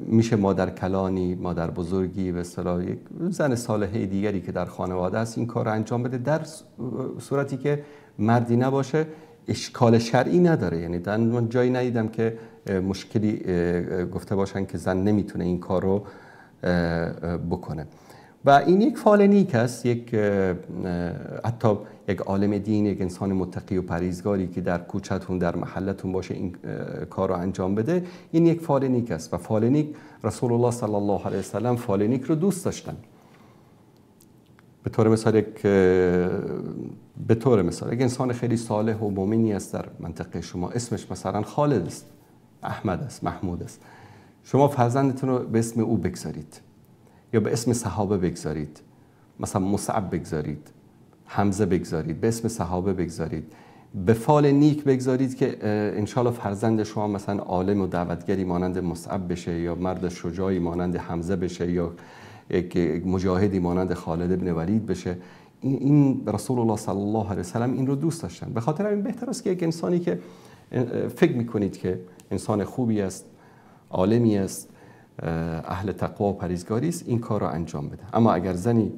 میشه مادر کلانی، مادر بزرگی، به اصطلاح یک زن صالحه دیگری که در خانواده است این کار رو انجام بده. در صورتی که مردی نباشه اشکال شرعی نداره، یعنی من جایی ندیدم که مشکلی گفته باشن که زن نمیتونه این کار رو بکنه. و این یک فعل نیک است، یک حتی یک عالم دین، یک انسان متقی و پرهیزگاری که در کوچه‌تون، در محلتون باشه این کار رو انجام بده، این یک فعل نیک است. و فعل نیک، رسول الله صلی الله علیه و سلم فعل نیک رو دوست داشتن. به طور مثال یک انسان خیلی صالح و مؤمنی است در منطقه شما، اسمش مثلا خالد است، احمد است، محمود است، شما فرزندتون رو به اسم او بگذارید یا به اسم صحابه بگذارید، مثلا مصعب بگذارید، حمزه بگذارید، به اسم صحابه بگذارید، به فال نیک بگذارید که انشالله فرزند شما مثلا عالم و دعوتگری مانند مصعب بشه، یا مرد شجاعی مانند حمزه بشه، یا یک مجاهدی مانند خالد ابن ولید بشه. این رسول الله صلی الله علیه و سلم این رو دوست داشتن. به خاطر همین بهتر است که یک انسانی که فکر میکنید که انسان خوبی است، عالمی است، اهل تقوا و پرهیزگاری است، این کار رو انجام بده. اما اگر زنی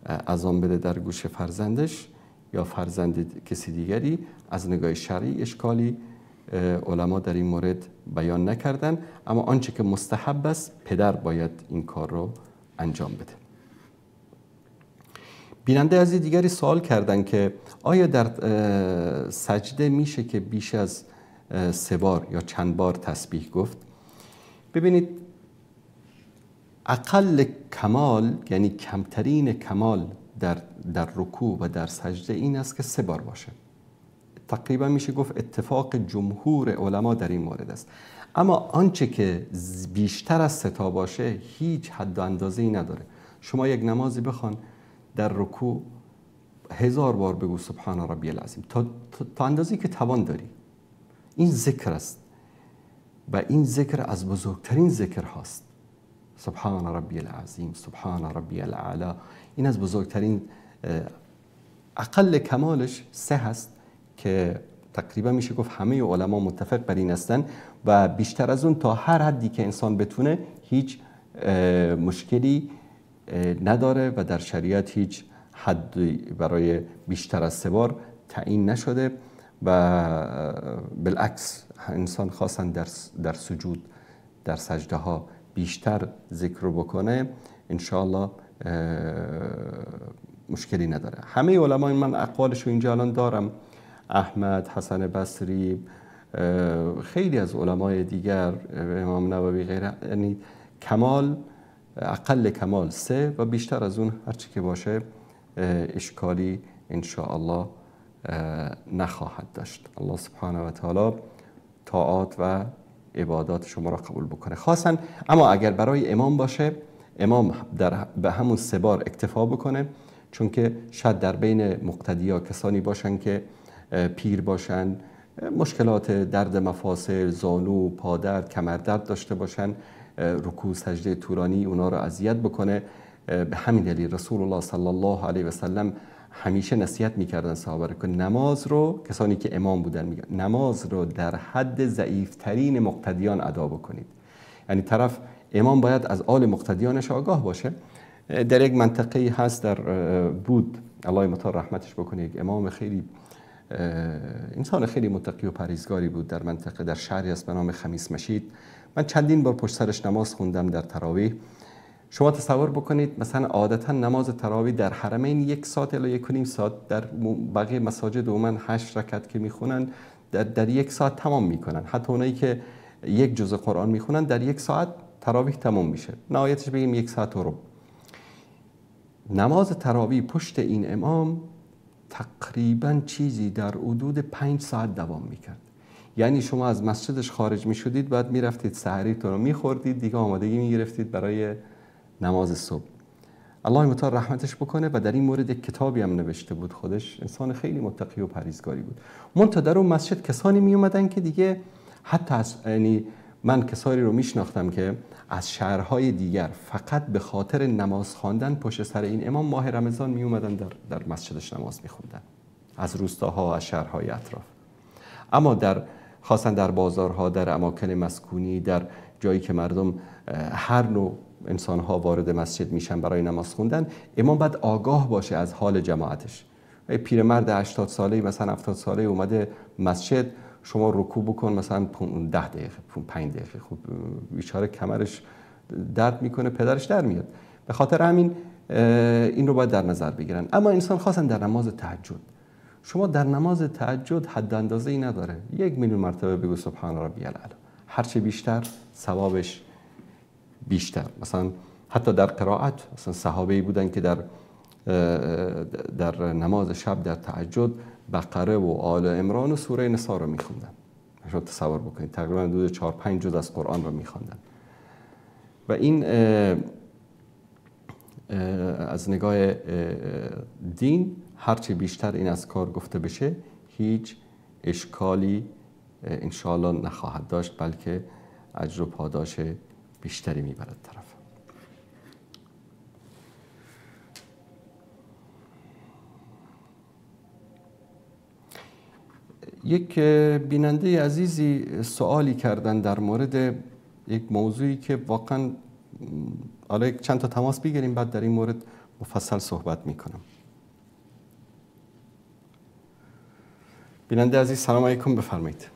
اذان بده در گوش فرزندش یا فرزند کسی دیگری، از نگاه شرعی اشکالی علما در این مورد بیان نکردن. اما آنچه که مستحب است، پدر باید این کار رو انجام بده. بیننده از دیگری سوال کردن که آیا در سجده میشه که بیش از 3 بار یا چند بار تسبیح گفت؟ ببینید، اقل کمال، یعنی کمترین کمال در رکوع و در سجده این است که 3 بار باشه. تقریبا میشه گفت اتفاق جمهور علما در این مورد است. اما آنچه که بیشتر از 3 تا باشه هیچ حد و اندازه‌ای نداره. شما یک نمازی بخوان، در رکوع 1000 بار بگو سبحان ربی العظیم تا اندازه‌ای که توان داری. این ذکر است و این ذکر از بزرگترین ذکر هاست. سبحان ربی العظیم، سبحان ربی الاعلی، این از بزرگترین، اقل کمالش 3 هست که تقریبا میشه گفت همه علما متفق بر این هستن و بیشتر از اون تا هر حدی که انسان بتونه هیچ مشکلی نداره و در شریعت هیچ حدی برای بیشتر از 3 بار تعیین نشده و بالعکس انسان خواستن در سجود، در سجده ها بیشتر ذکر رو بکنه، انشاءالله مشکلی نداره. همه علمای من اقوالش رو اینجا الان دارم، احمد، حسن بصری، خیلی از علمای دیگر، امام نووی غیره، یعنی کمال، اقل کمال 3 و بیشتر از اون هرچی که باشه اشکالی انشاءالله نخواهد داشت. الله سبحانه و تعالی طاعات و عبادات شما را قبول بکنه. خاصا اما اگر برای امام باشه، امام به همون 3 بار اکتفا بکنه، چون که شاید در بین مقتدیا کسانی باشن که پیر باشن، مشکلات درد مفاصل، زانو، پادرد، کمردرد داشته باشن، رکوع سجده طولانی اونا را اذیت بکنه. به همین دلیل رسول الله صلی الله علیه و سلم همیشه نصیحت میکردن صحابه رو که نماز رو، کسانی که امام بودن میگن نماز رو در حد ضعیفترین مقتدیان ادا بکنید. یعنی طرف امام باید از آل مقتدیانش آگاه باشه. در یک منطقه هست در بود، الله متعال رحمتش بکنه، یک امام خیلی انسان خیلی متقی و پرهیزگاری بود در منطقه، در شهری است به نام خمیس مشید. من چندین بار پشت سرش نماز خوندم در تراویح. شما تصور بکنید مثلا عادتا نماز تراویح در حرمین 1 ساعت الی 1.5 ساعت، در بقیه مساجد عموما 8 رکعت که میخونن در 1 ساعت تمام میکنن. حتی اونایی که 1 جزء قرآن میخونن در 1 ساعت تراویح تمام میشه، نهایتش بگیم 1 ساعت و ربع. نماز تراویح پشت این امام تقریبا چیزی در حدود 5 ساعت دوام میکرد. یعنی شما از مسجدش خارج میشدید، بعد میرفتید سحریتون رو میخوردید، دیگه آمادگی میگرفتید برای نماز صبح. الله متعال رحمتش بکنه. و در این مورد یک کتابی هم نوشته بود خودش، انسان خیلی متقی و پرهیزگاری بود. منتها در اون مسجد کسانی می اومدن که دیگه حتی از، یعنی من کسانی رو میشناختم که از شهرهای دیگر فقط به خاطر نماز خواندن پشت سر این امام ماه رمضان می اومدن در مسجدش نماز میخوندن، از روستاها، از شهرهای اطراف. اما در خاصا در بازارها، در اماکن مسکونی، در جایی که مردم هر نوع انسانها وارد مسجد میشن برای نماز خوندن، امام باید آگاه باشه از حال جماعتش. پیرمرد 80 ساله مثلا 70 ساله اومده مسجد، شما رکوع بکن مثلا 10 دقیقه 5 دقیقه، خب بیچاره کمرش درد میکنه، پدرش در میاد. به خاطر همین این رو باید در نظر بگیرن. اما انسان خاصا در نماز تهجد، شما در نماز تهجد حد اندازه‌ای نداره، 1,000,000 مرتبه بگو سبحان ربی الاعلی، هرچه بیشتر ثوابش بیشتر. مثلا حتی در قرائت، مثلا صحابه‌ای بودن که در نماز شب در تهجد بقره و آل عمران و سوره نساء رو میخوندن. شما تصور بکنید تقریبا حدود 4-5 جز از قرآن رو میخوندن. و این از نگاه دین هرچه بیشتر این اذکار گفته بشه هیچ اشکالی انشاءالله نخواهد داشت، بلکه اجر و پاداش بیشتری میبرد طرف. یک بیننده عزیزی سوالی کردن در مورد یک موضوعی که واقعا حالا چند تا تماس بگیریم بعد در این مورد مفصل صحبت میکنم. بیننده عزیز سلام علیکم، بفرمایید.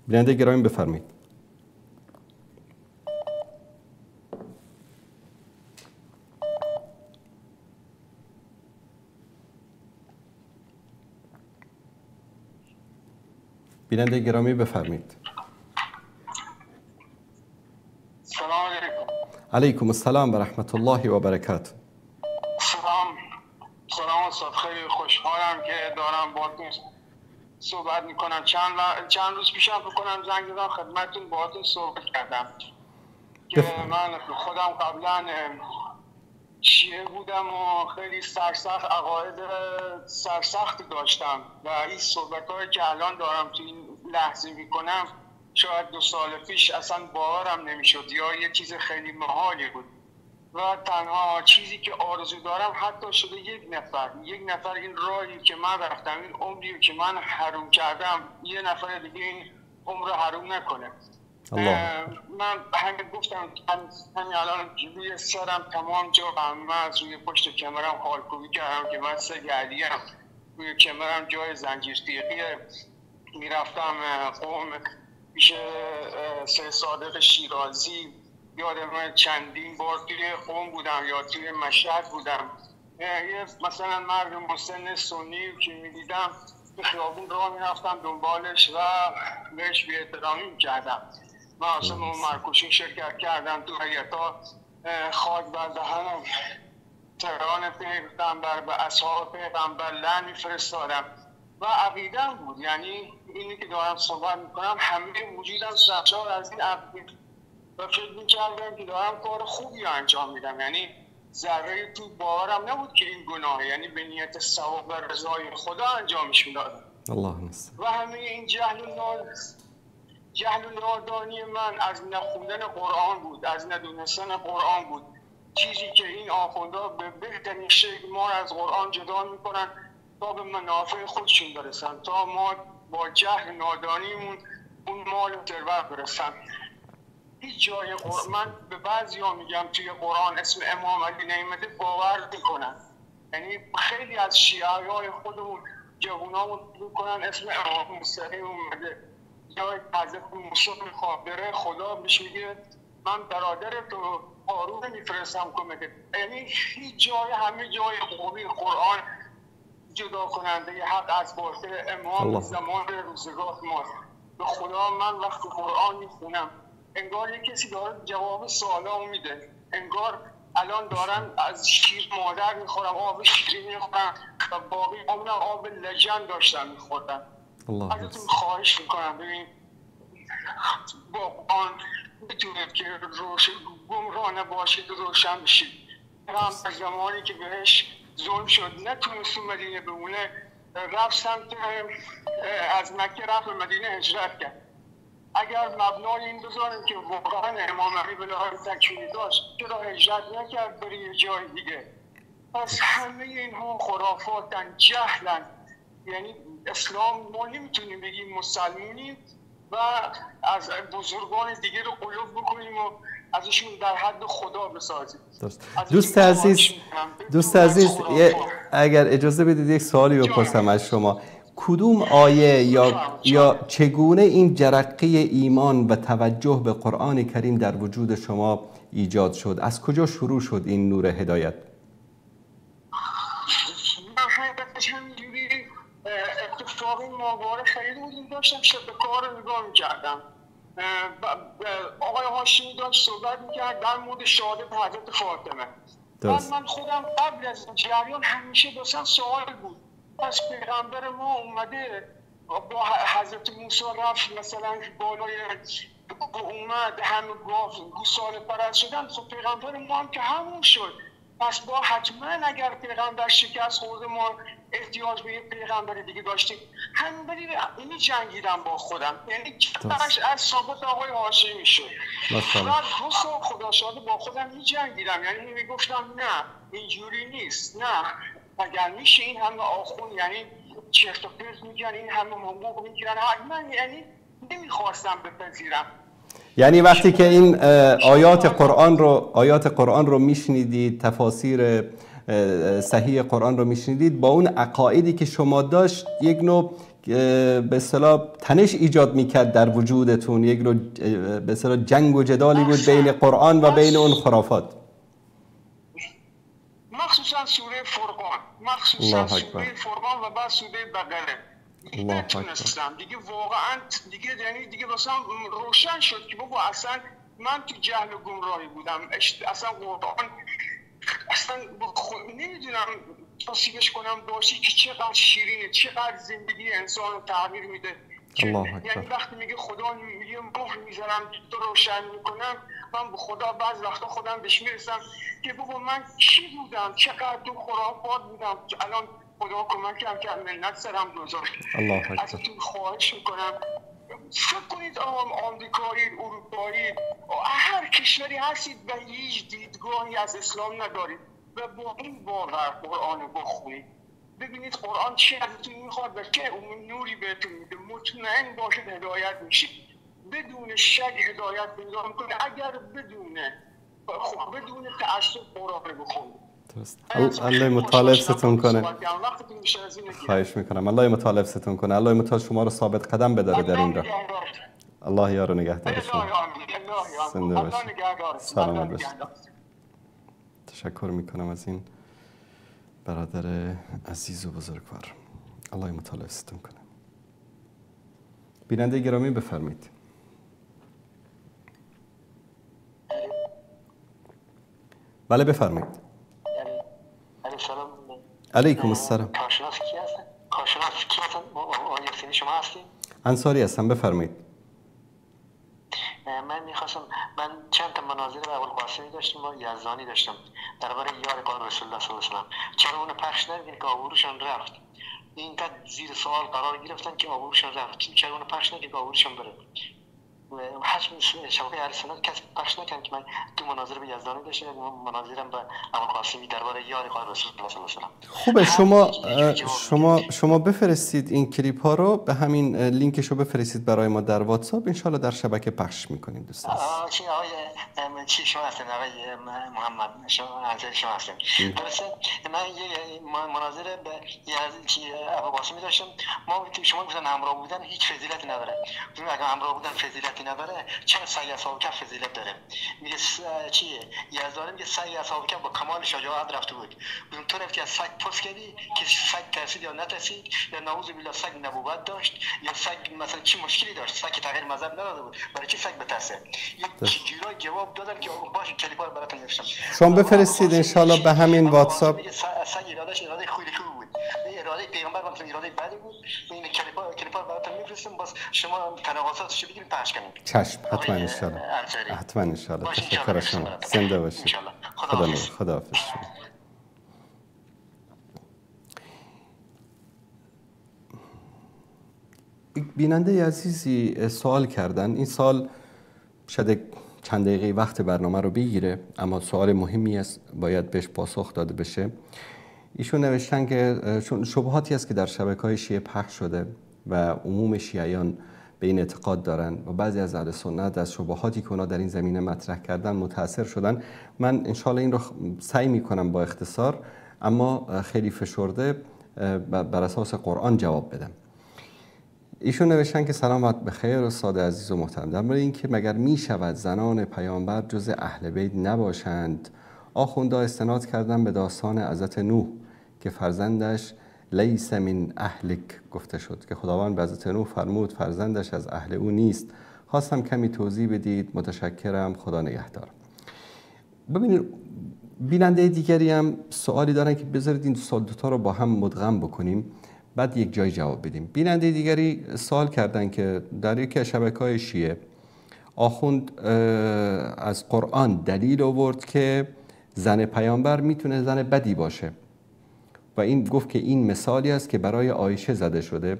بیننده گرامی بفرمایید. بیننده گرامی بفرمایید. سلام علیکم. علیکم السلام و رحمت الله و برکاته. سلام استاد، خیلی خوشحالم که دارم باهاتون صحبت میکنم. چند روز پیشم بکنم زنگ زدم خدمتتون، باهاتون صحبت کردم که من خودم قبلا شیعه بودم و خیلی سرسخت عقاید سرسختی داشتم و این صحبت‌هایی که الان دارم تو این لحظه میکنم شاید 2 سال پیش اصلا باورم نمیشد یا یه چیز خیلی محالی بود. و تنها چیزی که آرزو دارم حتی شده یک نفر این راهی که من رفتم، این عمری که من حروم کردم، یه نفر دیگه این عمر رو حروم نکنه. الله. من همین گفتم، همین الان روی سرم تمام جا من از روی پشت کمرم خالکوبی کردم که من 3 گردیم روی کمرم جای زنجیر تیغیه. میرفتم قم پیش سید صادق شیرازی، یادم چندین بار توی قم بودم یا توی مشهد بودم، یه مثلا مرد مسن سنی که میدیدم به خیابون راه میرفتم دنبالش و بهش بی‌احترامی میکردم. من اصلا مرکوشین شرکت کردم تو هیئت‌ها، خاک بر دهنم تهران پیغمبر به اصحاب پیغمبر لعن میفرستادم و عقیدم بود. یعنی اینی که دارم صحبت میکنم همه وجودم سرشار از این عقیده و فکر میکردم که دارم کار خوبی انجام میدم، یعنی ذره تو باورم نبود که این گناهه، یعنی به نیت ثواب و رضای خدا انجامش میدادم. الله المستعان. و همه این جهل و نادانی من از نخوندن قرآن بود، از ندونستن قرآن بود. چیزی که این آخوندا به بهترین شکل ما رو از قرآن جدا میکنن تا به منافع خودشون برسن، تا ما با جهل نادانیمون اون مال و ثروت برسن. هیچ جای قرآن، من به بعضیا میگم توی قرآن اسم امام علی نیامده باور میکنن، یعنی خیلی از شیعه های خودمون جوونامون میکنن اسم امام مستقیم اومده. جای حضرت موسی میخواد بره، خدا بهش میگه من برادر تو هارون میفرستم کمکت. یعنی هیچ جای، همه جای قوی قرآن جدا کننده حق از باطل امام زمان روزگار ما. به خدا من وقتی قرآن میخونم انگار یک کسی داره جواب سوالامو میده، انگار الان دارم از شیر مادر میخورم، آب شیری میخورم و باقی عمرم آب لجن داشتم میخوردم. ازتون خواهش میکنم ببین با قرآن بتونید که گمراه نباشید و روشن بشید. هم زمانی که بهش ظلم شد نتونست مدینه بمونه، رفت سمت از مکه رفت به مدینه هجرت کرد. اگر مبنای این بذاریم که واقعا امام علی به لحاظ تکوینی داشت، چرا هجرت نکرد بره یه جای دیگه؟ پس همه اینها خرافاتن، جهلن. یعنی اسلام ما نمیتونیم بگیم مسلمونیم و از بزرگان دیگه رو قلوب بکنیم و ازشون در حد خدا بسازیم. دوست عزیز، اگر اجازه بدید یک سوالی بپرسم از شما. کدوم آیه یا چگونه این جرقه ایمان و توجه به قرآن کریم در وجود شما ایجاد شد؟ از کجا شروع شد این نور هدایت؟ من حقیقتش همینجوری اتفاقی ماهواره خریده بودیم، داشتم شبکه‌ها رو نگاه می‌کردم. آقای هاشمی داشت صحبت می‌کرد در مورد شهادت حضرت فاطمه. من خودم قبل از جریان همیشه داشتم سوال بود، پس پیغمبر ما اومده با حضرت موسی رفت مثلا بالای اومد همه گوساله پرست شدن، خب پیغمبر ما هم که همون شد، پس با حتما اگر پیغمبر شکست خورده ما احتیاج به یه پیغمبر دیگه داشتیم. همین می جنگیدم با خودم، یعنی چقدرش از ثابت آقای هاشمی شد. بعد دو سال خدا شاهده با خودم می جنگیدم، یعنی میگفتم نه اینجوری نیست، نه اگر میشه این همه آخوند یعنی چرت و پرت میگن، این همه حقوق میگیرن، من یعنی نمیخواستم بپذیرم. یعنی وقتی که این آیات قرآن رو میشنیدید، تفاسیر صحیح قرآن رو میشنیدید، با اون عقایدی که شما داشت یک نوع به اصطلاح تنش ایجاد میکرد در وجودتون، یک نوع به اصطلاح جنگ و جدالی بود بین قرآن و بین اون خرافات. مخصوصا سوره فرقان، مخصوصا سوره فرقان و بعد سوره بقره. نتونستم دیگه واقعا دیگه، یعنی دیگه واسم روشن شد که بابا اصلا من تو جهل و گمراهی بودم، اصلا قرآن اصلا نمیدونم توصیفش کنم باشی که چقدر شیرینه، چقدر زندگی انسان رو تغییر میده. یعنی وقتی میگه خدا میگه مهر میذارم تو روشن میکنم، من به خدا بعض وقتا خودم بهش میرسم که بابا من چی بودم، چقدر تو خرافات بودم، الان خدا کمکم که منت سرم گذاشت. ازتون خواهش میکنم فکر کنید آمریکایی، اروپایی، هر کشوری هستید و هیچ دیدگاهی از اسلام ندارید و با این باور قرآن رو بخونید، ببینید قرآن چی ازتون میخواد و چه اون نوری بهتون میده. مطمئن باشید هدایت میشید، بدون شک هدایت پیدا میکنید اگر بدون تعصب قرآن رو بخونید. درست. الله متعال ستون کنه. خواهش میکنم الله متعال ستون کنه. الله متعال شما رو ثابت قدم بداره در این راه. الله یار و نگهدار شما. زنده باشید. سلامت باشید. تشکر میکنم از این برادر عزیز و بزرگوار. الله متعال ستون کنه. بیننده گرامی بفرمایید. بله بفرمایید. سلام علیکم السلام. کارشناس کی هستن؟ کارشناس کی هستن؟ آقای یاسینی شما هستین؟ انصاری هستم، بفرمایید. من میخواستم، من چند تا مناظره با ابوالقاسمی داشتم و یزدانی داشتم درباره یار قال رسول الله صلی الله علیه و سلم. چرا اونو پخش ندیدین که آبروشان رفت؟ اینقدر زیر سوال قرار گرفتن که آبروشان رفت. چرا اونو پخش ندیدین که آبروشان بره؟ حجم شبکه اهل سنت کسی پخش نکرد که من دو مناظره به یزدانی داشتم، یک مناظره به ابوالقاسمی درباره یار قائل رسول الله صلی الله علیه و سلم. خوبه، شما بفرستید این کلیپ ها رو، به همین لینکش رو بفرستید برای ما در واتساپ، ان شاء الله در شبکه پخش میکنیم دوستان. چی آقای چی شما هستن آقای محمد، شما انصاری شما هستن. درسته، من یه مناظره به ابوالقاسمی داشتم، ما شما گفتن همراه بودن هیچ فضیلتی نداره. اگه همراه بودن فضیلتی نداره، چرا سعی اصحاب کهف فضیلت داره؟ میگه چیه؟ یزدانی میگه سعی اصحاب کهف با کمال شجاعت رفته بود. گفتم تو رفتی از سگ پس کردی که سگ ترسید یا نترسید، یا نعوذ بالله سگ نبوت داشت، یا سگ مثلا چی مشکلی داشت، سگ تغییر مذهب نداده بود، برای چی سگ بترسه؟ یک جورای جواب دادن که باشه کلیپا رو براتون نوشتم. شما بفرستید ان شاء الله به همین واتساپ. سگ ارادهش اراده خیلی خوب بود، اراده پیغمبر مثلا اراده بدی بود. این کلیپا رو براتون میفرستم، باز شما تناقضاتش بگیرید پخش کنید. چشم، حتما ان شاء الله. حتما ان شاء الله. تشکر از شما، زنده باشید. خدا حافظ شما. بیننده عزیزی سوال کردن، این سوال شاید چند دقیقه وقت برنامه رو بگیره، اما سوال مهمی است، باید بهش پاسخ داده بشه. ایشون نوشتن که چون شبهاتی است که در شبکه‌های شیعه پخش شده و عموم شیعیان به این اعتقاد دارن و بعضی از اهل سنت از شبهاتی که اونا در این زمینه مطرح کردن متاثر شدن. من انشالله این رو سعی میکنم با اختصار اما خیلی فشرده بر اساس قرآن جواب بدم. ایشون نوشتن که سلامت بخیر استاد عزیز و محترم، در مورد اینکه مگر میشود زنان پیامبر جز اهل بیت نباشند، آخوندا استناد کردن به داستان حضرت نوح که فرزندش لیس من اهلک گفته شد، که خداوند به حضرت نوح فرمود فرزندش از اهل او نیست. خواستم کمی توضیح بدید، متشکرم، خدا نگهدار. ببینید بیننده دیگری هم سوالی دارن که بذارید این دوتا رو با هم مدغم بکنیم بعد یک جای جواب بدیم. بیننده دیگری سوال کردن که در یکی از شبکه‌های شیعه آخوند از قرآن دلیل آورد که زن پیامبر میتونه زن بدی باشه و این گفت که این مثالی است که برای عایشه زده شده.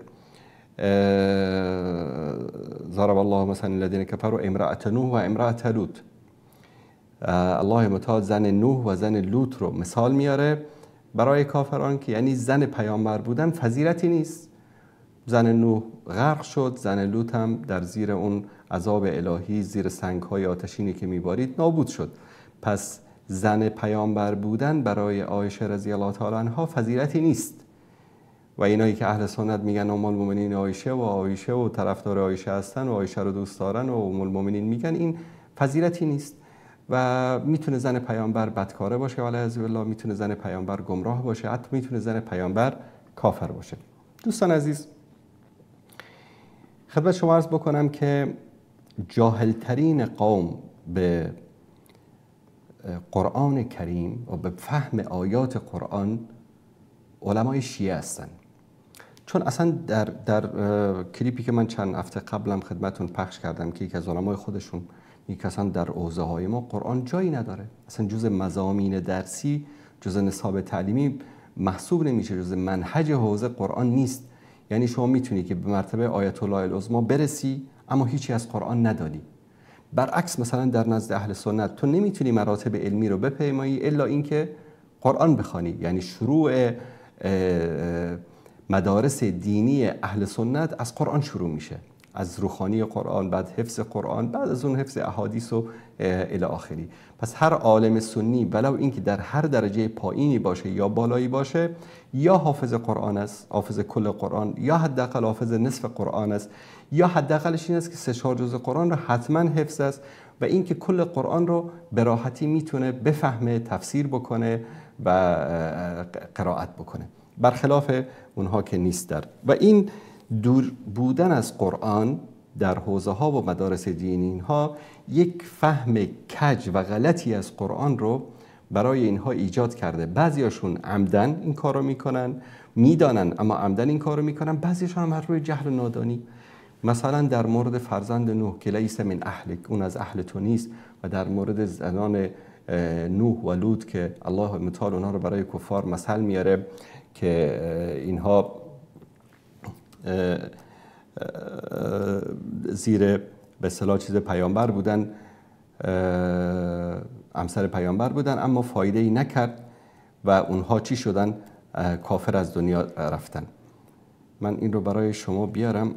ضرب الله مثلا الذین کفروا امرأة نوح و امرأة لوط. الله متعال زن نوح و زن لوط رو مثال میاره برای کافران که یعنی زن پیامبر بودن فضیلتی نیست. زن نوح غرق شد، زن لوط هم در زیر اون عذاب الهی، زیر سنگ‌های آتشینی که میبارید نابود شد. پس زن پیامبر بودن برای عایشه رضی الله تعالی عنها فضیلتی نیست. و اینایی که اهل سنت میگن ام المؤمنین عایشه و عایشه و طرفدار عایشه هستن و عایشه رو دوست دارن و ام المؤمنین میگن، این فضیلتی نیست. و میتونه زن پیامبر بدکاره باشه والعیاذ بالله، میتونه زن پیامبر گمراه باشه، حتی میتونه زن پیامبر کافر باشه. دوستان عزیز، خدمت شما عرض بکنم که جاهلترین قوم به قرآن کریم و به فهم آیات قرآن علمای شیعه هستند. چون اصلا در کلیپی که من چند هفته قبلم خدمتون پخش کردم که یکی از علمای خودشون میگه اصلا در حوزه های ما قرآن جایی نداره، اصلا جز مضامین درسی، جز نصاب تعلیمی محسوب نمیشه، جز منهج حوزه قرآن نیست. یعنی شما میتونی که به مرتبه آیت الله العظما برسی اما هیچی از قرآن ندانی. برعکس مثلا در نزد اهل سنت تو نمیتونی مراتب علمی رو بپیمایی الا اینکه قرآن بخوانی. یعنی شروع مدارس دینی اهل سنت از قرآن شروع میشه، از روخانی قرآن، بعد حفظ قرآن، بعد از اون حفظ احادیث و الی آخری. پس هر عالم سنی ولو اینکه در هر درجه پایینی باشه یا بالایی باشه، یا حافظ قرآن است، حافظ کل قرآن، یا حداقل حافظ نصف قرآن است، یا حداقلش این است که 3-4 جزء قرآن رو حتما حفظ است و اینکه کل قرآن رو به راحتی میتونه بفهمه، تفسیر بکنه و قرائت بکنه، برخلاف اونها که نیست. در و این دور بودن از قرآن در حوزه ها و مدارس دینی اینها یک فهم کج و غلطی از قرآن رو برای اینها ایجاد کرده. بعضیاشون عمدن این کار رو میکنن، میدانن اما عمدن این کار رو میکنن، بعضیاشون هم روی جهل و نادانی. مثلا در مورد فرزند نوح که لیس من اهلک، اون از اهل تو نیست، و در مورد زنان نوح و لوط که الله متعال اونها رو برای کفار مثل میاره که اینها زیر به اصطلاح چیز پیامبر بودن، همسر پیامبر بودن، اما فایده ای نکرد و اونها چی شدن؟ کافر از دنیا رفتن. من این رو برای شما بیارم.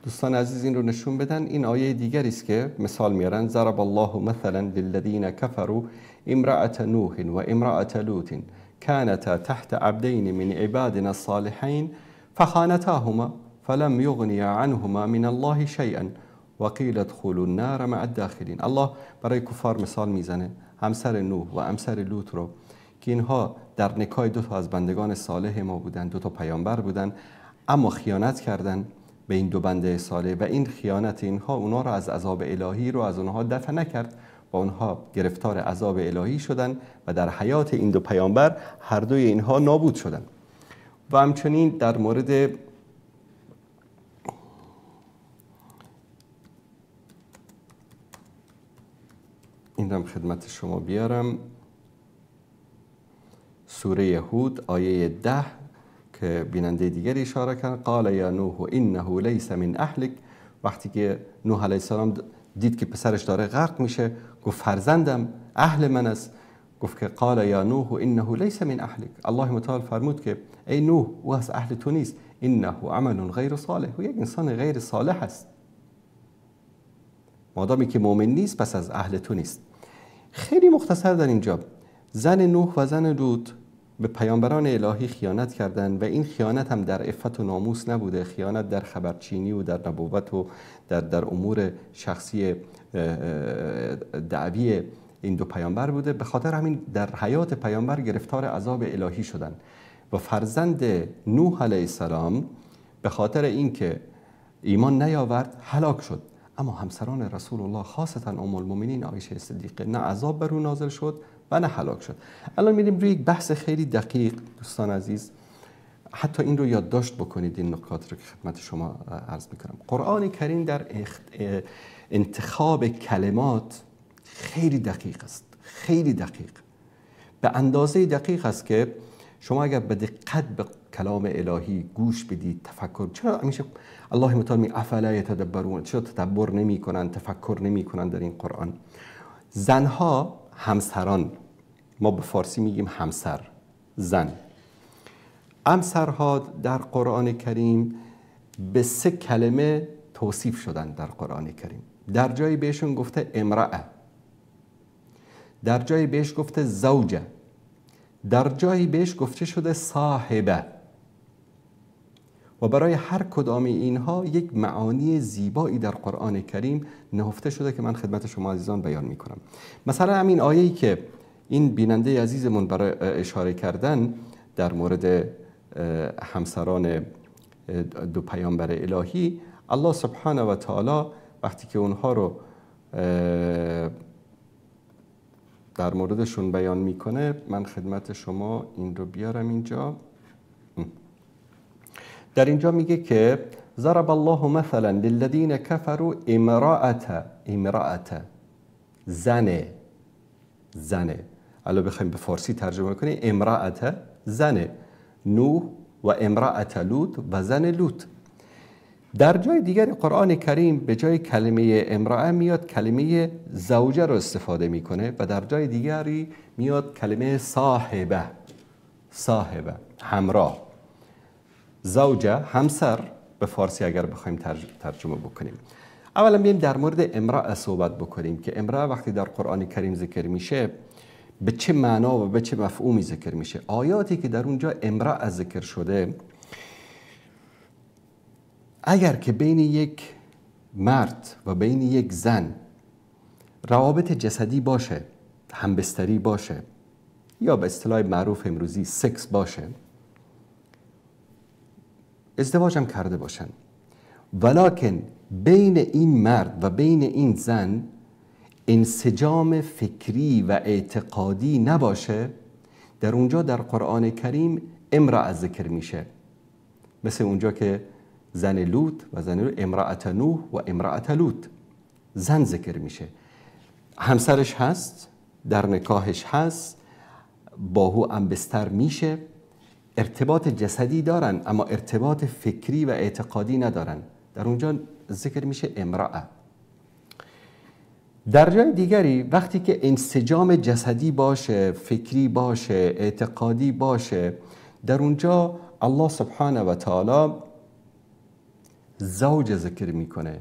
دوستان عزیز این رو نشون بدن. این آیه دیگری است که مثال میارن: ضرب الله مثلا للذین كفروا امرأة نوح و امرأة لوط كانتا تحت عبدین من عبادنا الصالحین فخانتاهما فلم یغنیا عنهما من الله شیئا وقیل ادخلوا النار مع الداخلین. الله برای کفار مثال میزنه همسر نوح و همسر لوط رو که اینها در نکاح دو تا از بندگان صالح ما بودن، دو تا پیامبر بودن، اما خیانت کردن به این دو بنده صالح و این خیانت اینها اونا رو از عذاب الهی رو از اونها دفع نکرد و اونها گرفتار عذاب الهی شدن و در حیات این دو پیامبر هر دوی اینها نابود شدن. و همچنین در مورد این هم خدمت شما بیارم، سوره هود آیه 10 که بیننده دیگری اشاره کرد: قال یا نوح انه لیس من اهلک. وقتی که نوح علیه السلام دید که پسرش داره غرق میشه، گفت فرزندم اهل من است. گفت که قال یا نوح انه لیس من اهلک. الله متعال فرمود که ای نوح، او از اهل تو نیست. انه عمل غیر صالح، او یک انسان غیر صالح است. مادامی که مؤمن نیست پس از اهل تو نیست. خیلی مختصر در اینجا زن نوح و زن لوط به پیامبران الهی خیانت کردند و این خیانت هم در عفت و ناموس نبوده، خیانت در خبرچینی و در نبوت و در امور شخصی دعوی این دو پیامبر بوده. به خاطر همین در حیات پیامبر گرفتار عذاب الهی شدند و فرزند نوح علیه السلام به خاطر اینکه ایمان نیاورد هلاک شد. اما همسران رسول الله خاصتا ام المؤمنین عایشه صدیقه نه عذاب بر او نازل شد و نه هلاک شد. الان میریم روی یک بحث خیلی دقیق دوستان عزیز، حتی این رو یادداشت بکنید، این نکات رو که خدمت شما عرض میکنم. قرآن کریم در انتخاب کلمات خیلی دقیق است، خیلی دقیق، به اندازه دقیق است که شما اگر به دقت به کلام الهی گوش بدید، تفکر، چرا همیشه الله متعال می افلا یتدبرون، چرا تدبر نمی کنن، تفکر نمی کنن در این قرآن؟ زنها، همسران، ما به فارسی میگیم همسر، زن، همسرها در قرآن کریم به سه کلمه توصیف شدن در قرآن کریم. در جایی بهشون گفته امرأه، در جایی بهش گفته زوجه، در جایی بهش گفته شده صاحبه. و برای هر کدام اینها یک معانی زیبایی در قرآن کریم نهفته شده که من خدمت شما عزیزان بیان میکنم. مثلا همین آیه‌ای که این بیننده عزیزمون برای اشاره کردن در مورد همسران دو پیامبر الهی، الله سبحانه و تعالی وقتی که اونها رو در موردشون بیان میکنه، من خدمت شما این رو بیارم اینجا. در اینجا میگه که ضرب الله مثلا للذین كفروا امرأة، زنه، زنه، الان بخوایم به فارسی ترجمه کنیم، امرأة زنه نوح و امرأة لوط و زن لوط. در جای دیگر قرآن کریم به جای کلمه امرأه میاد کلمه زوجه رو استفاده میکنه و در جای دیگری میاد کلمه صاحبه، صاحبه همراه، زوجه همسر به فارسی اگر بخوایم ترجمه بکنیم. اولا بیایم در مورد امرأه صحبت بکنیم که امرأه وقتی در قرآن کریم ذکر میشه به چه معنا و به چه مفهومی ذکر میشه. آیاتی که در اونجا امرأه ذکر شده، اگر که بین یک مرد و بین یک زن روابط جسدی باشه، همبستری باشه، یا به اصطلاح معروف امروزی سکس باشه، ازدواج هم کرده باشن، ولیکن بین این مرد و بین این زن انسجام فکری و اعتقادی نباشه، در اونجا در قرآن کریم امرأه ذکر میشه. مثل اونجا که زن لوط و زن لوط، امرأة نوح و امرأة لوط، زن ذکر میشه. همسرش هست، در نکاحش هست، با او هم بستر میشه، ارتباط جسدی دارن اما ارتباط فکری و اعتقادی ندارن. در اونجا ذکر میشه امرأه. در جای دیگری وقتی که انسجام جسدی باشه، فکری باشه، اعتقادی باشه، در اونجا الله سبحانه و تعالی زوج ذکر میکنه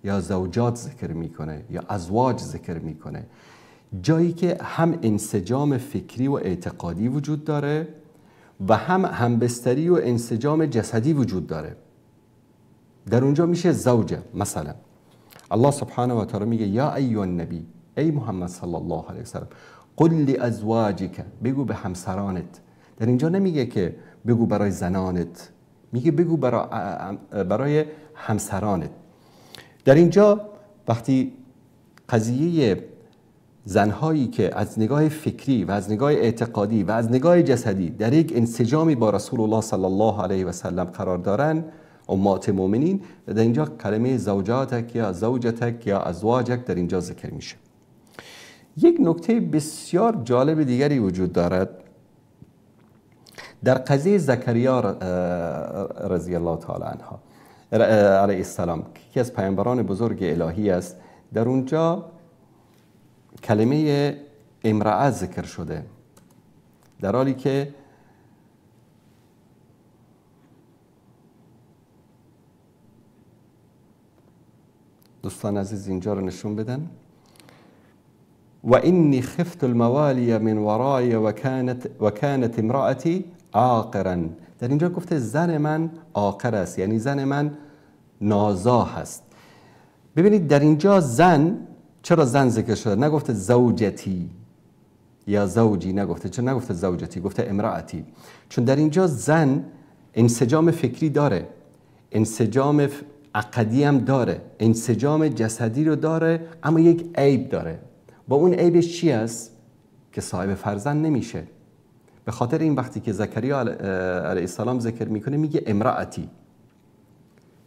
یا زوجات ذکر میکنه یا ازواج ذکر میکنه. جایی که هم انسجام فکری و اعتقادی وجود داره و هم همبستری و انسجام جسدی وجود داره، در اونجا میشه زوجه. مثلا الله سبحانه و تعالی میگه یا ایها النبی، ای محمد صلی الله علیه وسلم، قل لازواجک، بگو به همسرانت. در اینجا نمیگه که بگو برای زنانت، میگه بگو برای همسرانت. در اینجا وقتی قضیه زنهایی که از نگاه فکری و از نگاه اعتقادی و از نگاه جسدی در یک انسجامی با رسول الله صلی الله علیه و سلم قرار دارن، امهات مؤمنین، در اینجا کلمه زوجاتک یا زوجتک یا ازواجک در اینجا ذکر میشه. یک نکته بسیار جالب دیگری وجود دارد در قضیه زکریا رضی الله تعالی عنها علیه السلام که یکی از پیامبران بزرگ الهی است. در اونجا کلمه امرأه ذکر شده، در حالی که دوستان عزیز اینجا رو نشون بدن. و انی خفت الموالی من ورای وكانت امرأتی عاقرا. در اینجا گفته زن من عاقر است، یعنی زن من نازا هست. ببینید در اینجا زن، چرا زن ذکر شده؟ نگفته زوجتی یا زوجی، نگفته. چرا نگفته زوجتی؟ گفته امرأتی. چون در اینجا زن انسجام فکری داره، انسجام عقدی هم داره، انسجام جسدی رو داره، اما یک عیب داره. با اون عیبش چی است؟ که صاحب فرزند نمیشه. به خاطر این وقتی که زکریا علیه السلام ذکر میکنه میگه امرأتی.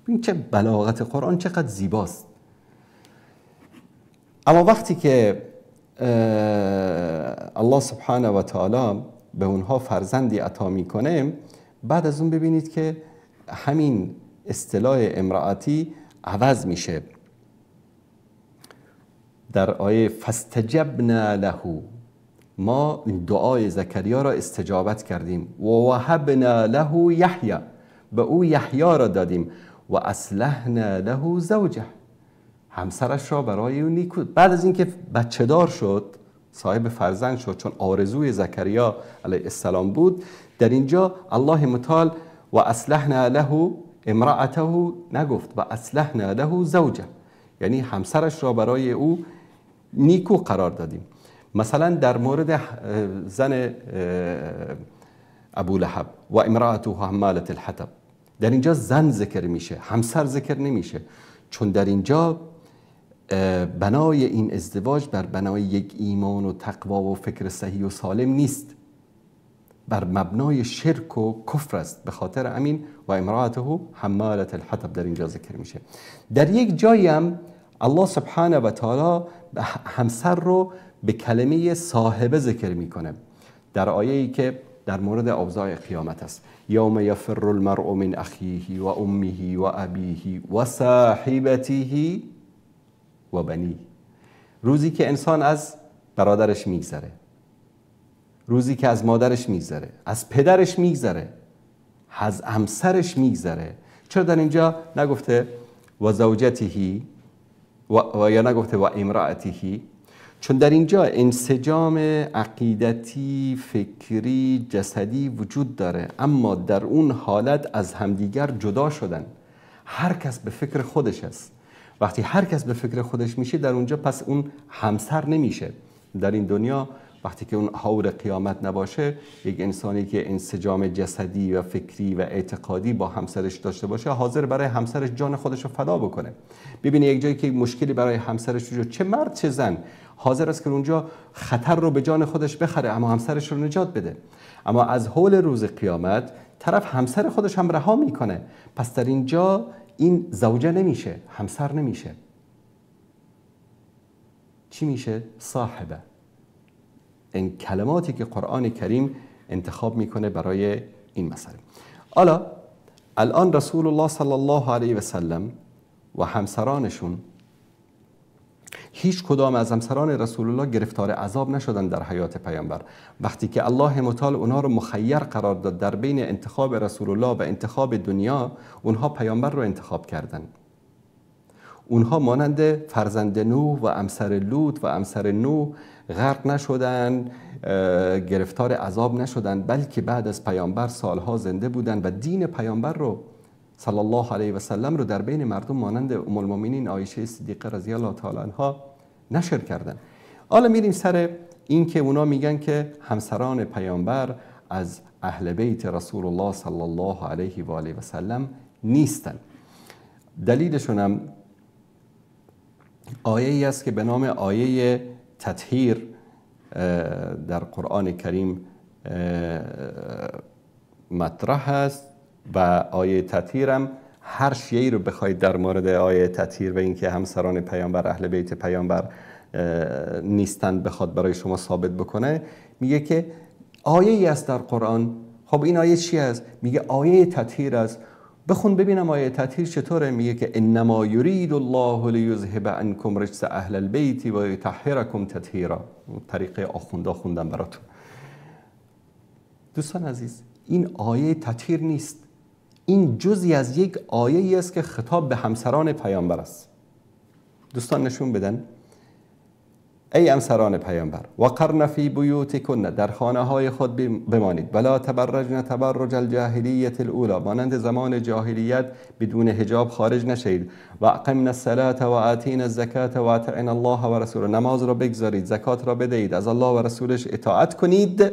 ببین چه بلاغت قرآن چقدر زیباست. اما وقتی که الله سبحانه و تعالی به اونها فرزندی عطا میکنه، بعد از اون ببینید که همین اصطلاح امرأتی عوض میشه. در آیه فاستجبنا له، ما دعای زکریا را استجابت کردیم، و وهبنا له یحیی، به او یحیی را دادیم، و اصلحنا له زوجه، همسرش را برای او نیکو. بعد از اینکه بچه دار شد، صاحب فرزند شد، چون آرزوی زکریا علیه السلام بود، در اینجا الله متعال و اصلحنا له امرأته نگفت، و اصلحنا له زوجه، یعنی همسرش را برای او نیکو قرار دادیم. مثلا در مورد زن ابو لهب و امرأته حمالة الحطب، در اینجا زن ذکر میشه، همسر ذکر نمیشه، چون در اینجا بنای این ازدواج بر بنای یک ایمان و تقوا و فکر صحیح و سالم نیست، بر مبنای شرک و کفر است. به خاطر امین و امرأته حمالة الحطب در اینجا ذکر میشه. در یک جایی هم الله سبحانه و تعالی همسر رو به کلمه صاحبه ذکر میکنه، در آیه‌ای که در مورد اوضاع قیامت است، یوم یفر المرء من اخیه و امه و ابیه و صاحبته و بنیه. روزی که انسان از برادرش میگذره، روزی که از مادرش میگذره، از پدرش میگذره، از همسرش میگذره. چرا در اینجا نگفته و زوجته و یا نگفته و امرأته؟ چون در اینجا انسجام عقیدتی، فکری، جسدی وجود داره، اما در اون حالت از همدیگر جدا شدن. هر کس به فکر خودش است. وقتی هر کس به فکر خودش میشه، در اونجا پس اون همسر نمیشه. در این دنیا وقتی که اون حول قیامت نباشه، یک انسانی که انسجام جسدی و فکری و اعتقادی با همسرش داشته باشه، حاضر برای همسرش جان خودش رو فدا بکنه. ببینید یک جایی که مشکلی برای همسرش وجود، چه مرد چه زن، حاضر است که اونجا خطر رو به جان خودش بخره اما همسرش رو نجات بده. اما از حول روز قیامت طرف همسر خودش هم رها میکنه. پس در اینجا این زوجه نمیشه، همسر نمیشه. چی میشه؟ صاحبه. این کلماتی که قرآن کریم انتخاب میکنه برای این مسئله. حالا الان رسول الله صلی الله علیه و سلم و همسرانشون، هیچ کدام از همسران رسول الله گرفتار عذاب نشدن در حیات پیامبر. وقتی که الله متعال اونها رو مخیر قرار داد در بین انتخاب رسول الله و انتخاب دنیا، اونها پیامبر رو انتخاب کردن. اونها مانند فرزند نوح و امسر لوط و امسر نوح غرق نشدن، گرفتار عذاب نشدن، بلکه بعد از پیامبر سالها زنده بودن و دین پیامبر رو صلی الله علیه و سلم رو در بین مردم مانند ام المؤمنین عایشه صدیقه رضی الله تعالی عنها نشر کردن. حالا میریم سر این که اونا میگن که همسران پیامبر از اهل بیت رسول الله صلی الله علیه و آله و سلم نیستن. دلیلشون هم آیه ای است که به نام آیه تطهیر در قرآن کریم مطرح است و آیه تطهیر هم هر شیعی رو بخواید در مورد آیه تطهیر و اینکه همسران پیامبر اهل بیت پیامبر نیستند بخواد برای شما ثابت بکنه، میگه که آیه ای است در قرآن. خب این آیه چی است؟ میگه آیه تطهیر است. بخون ببینم آیه تطهیر چطوره. میگه که انما یرید الله لیذهب عنکم رجس اهل البیت و یطهرکم تطهیرا. طریقه آخوندا خوندم براتون. دوستان عزیز، این آیه تطهیر نیست، این جزئی از یک آیه است که خطاب به همسران پیامبر است. دوستان نشون بدن، ای همسران پیامبر، وقرن فی بیوتکن، در خانه های خود بمانید، ولا تبرجن تبرج الجاهلیت الاولی، مانند زمان جاهلیت بدون حجاب خارج نشید، و اقمنا الصلاة و آتینا الزکاة و اطعنا الله و رسوله، نماز را بگذارید، زکات را بدهید، از الله و رسولش اطاعت کنید.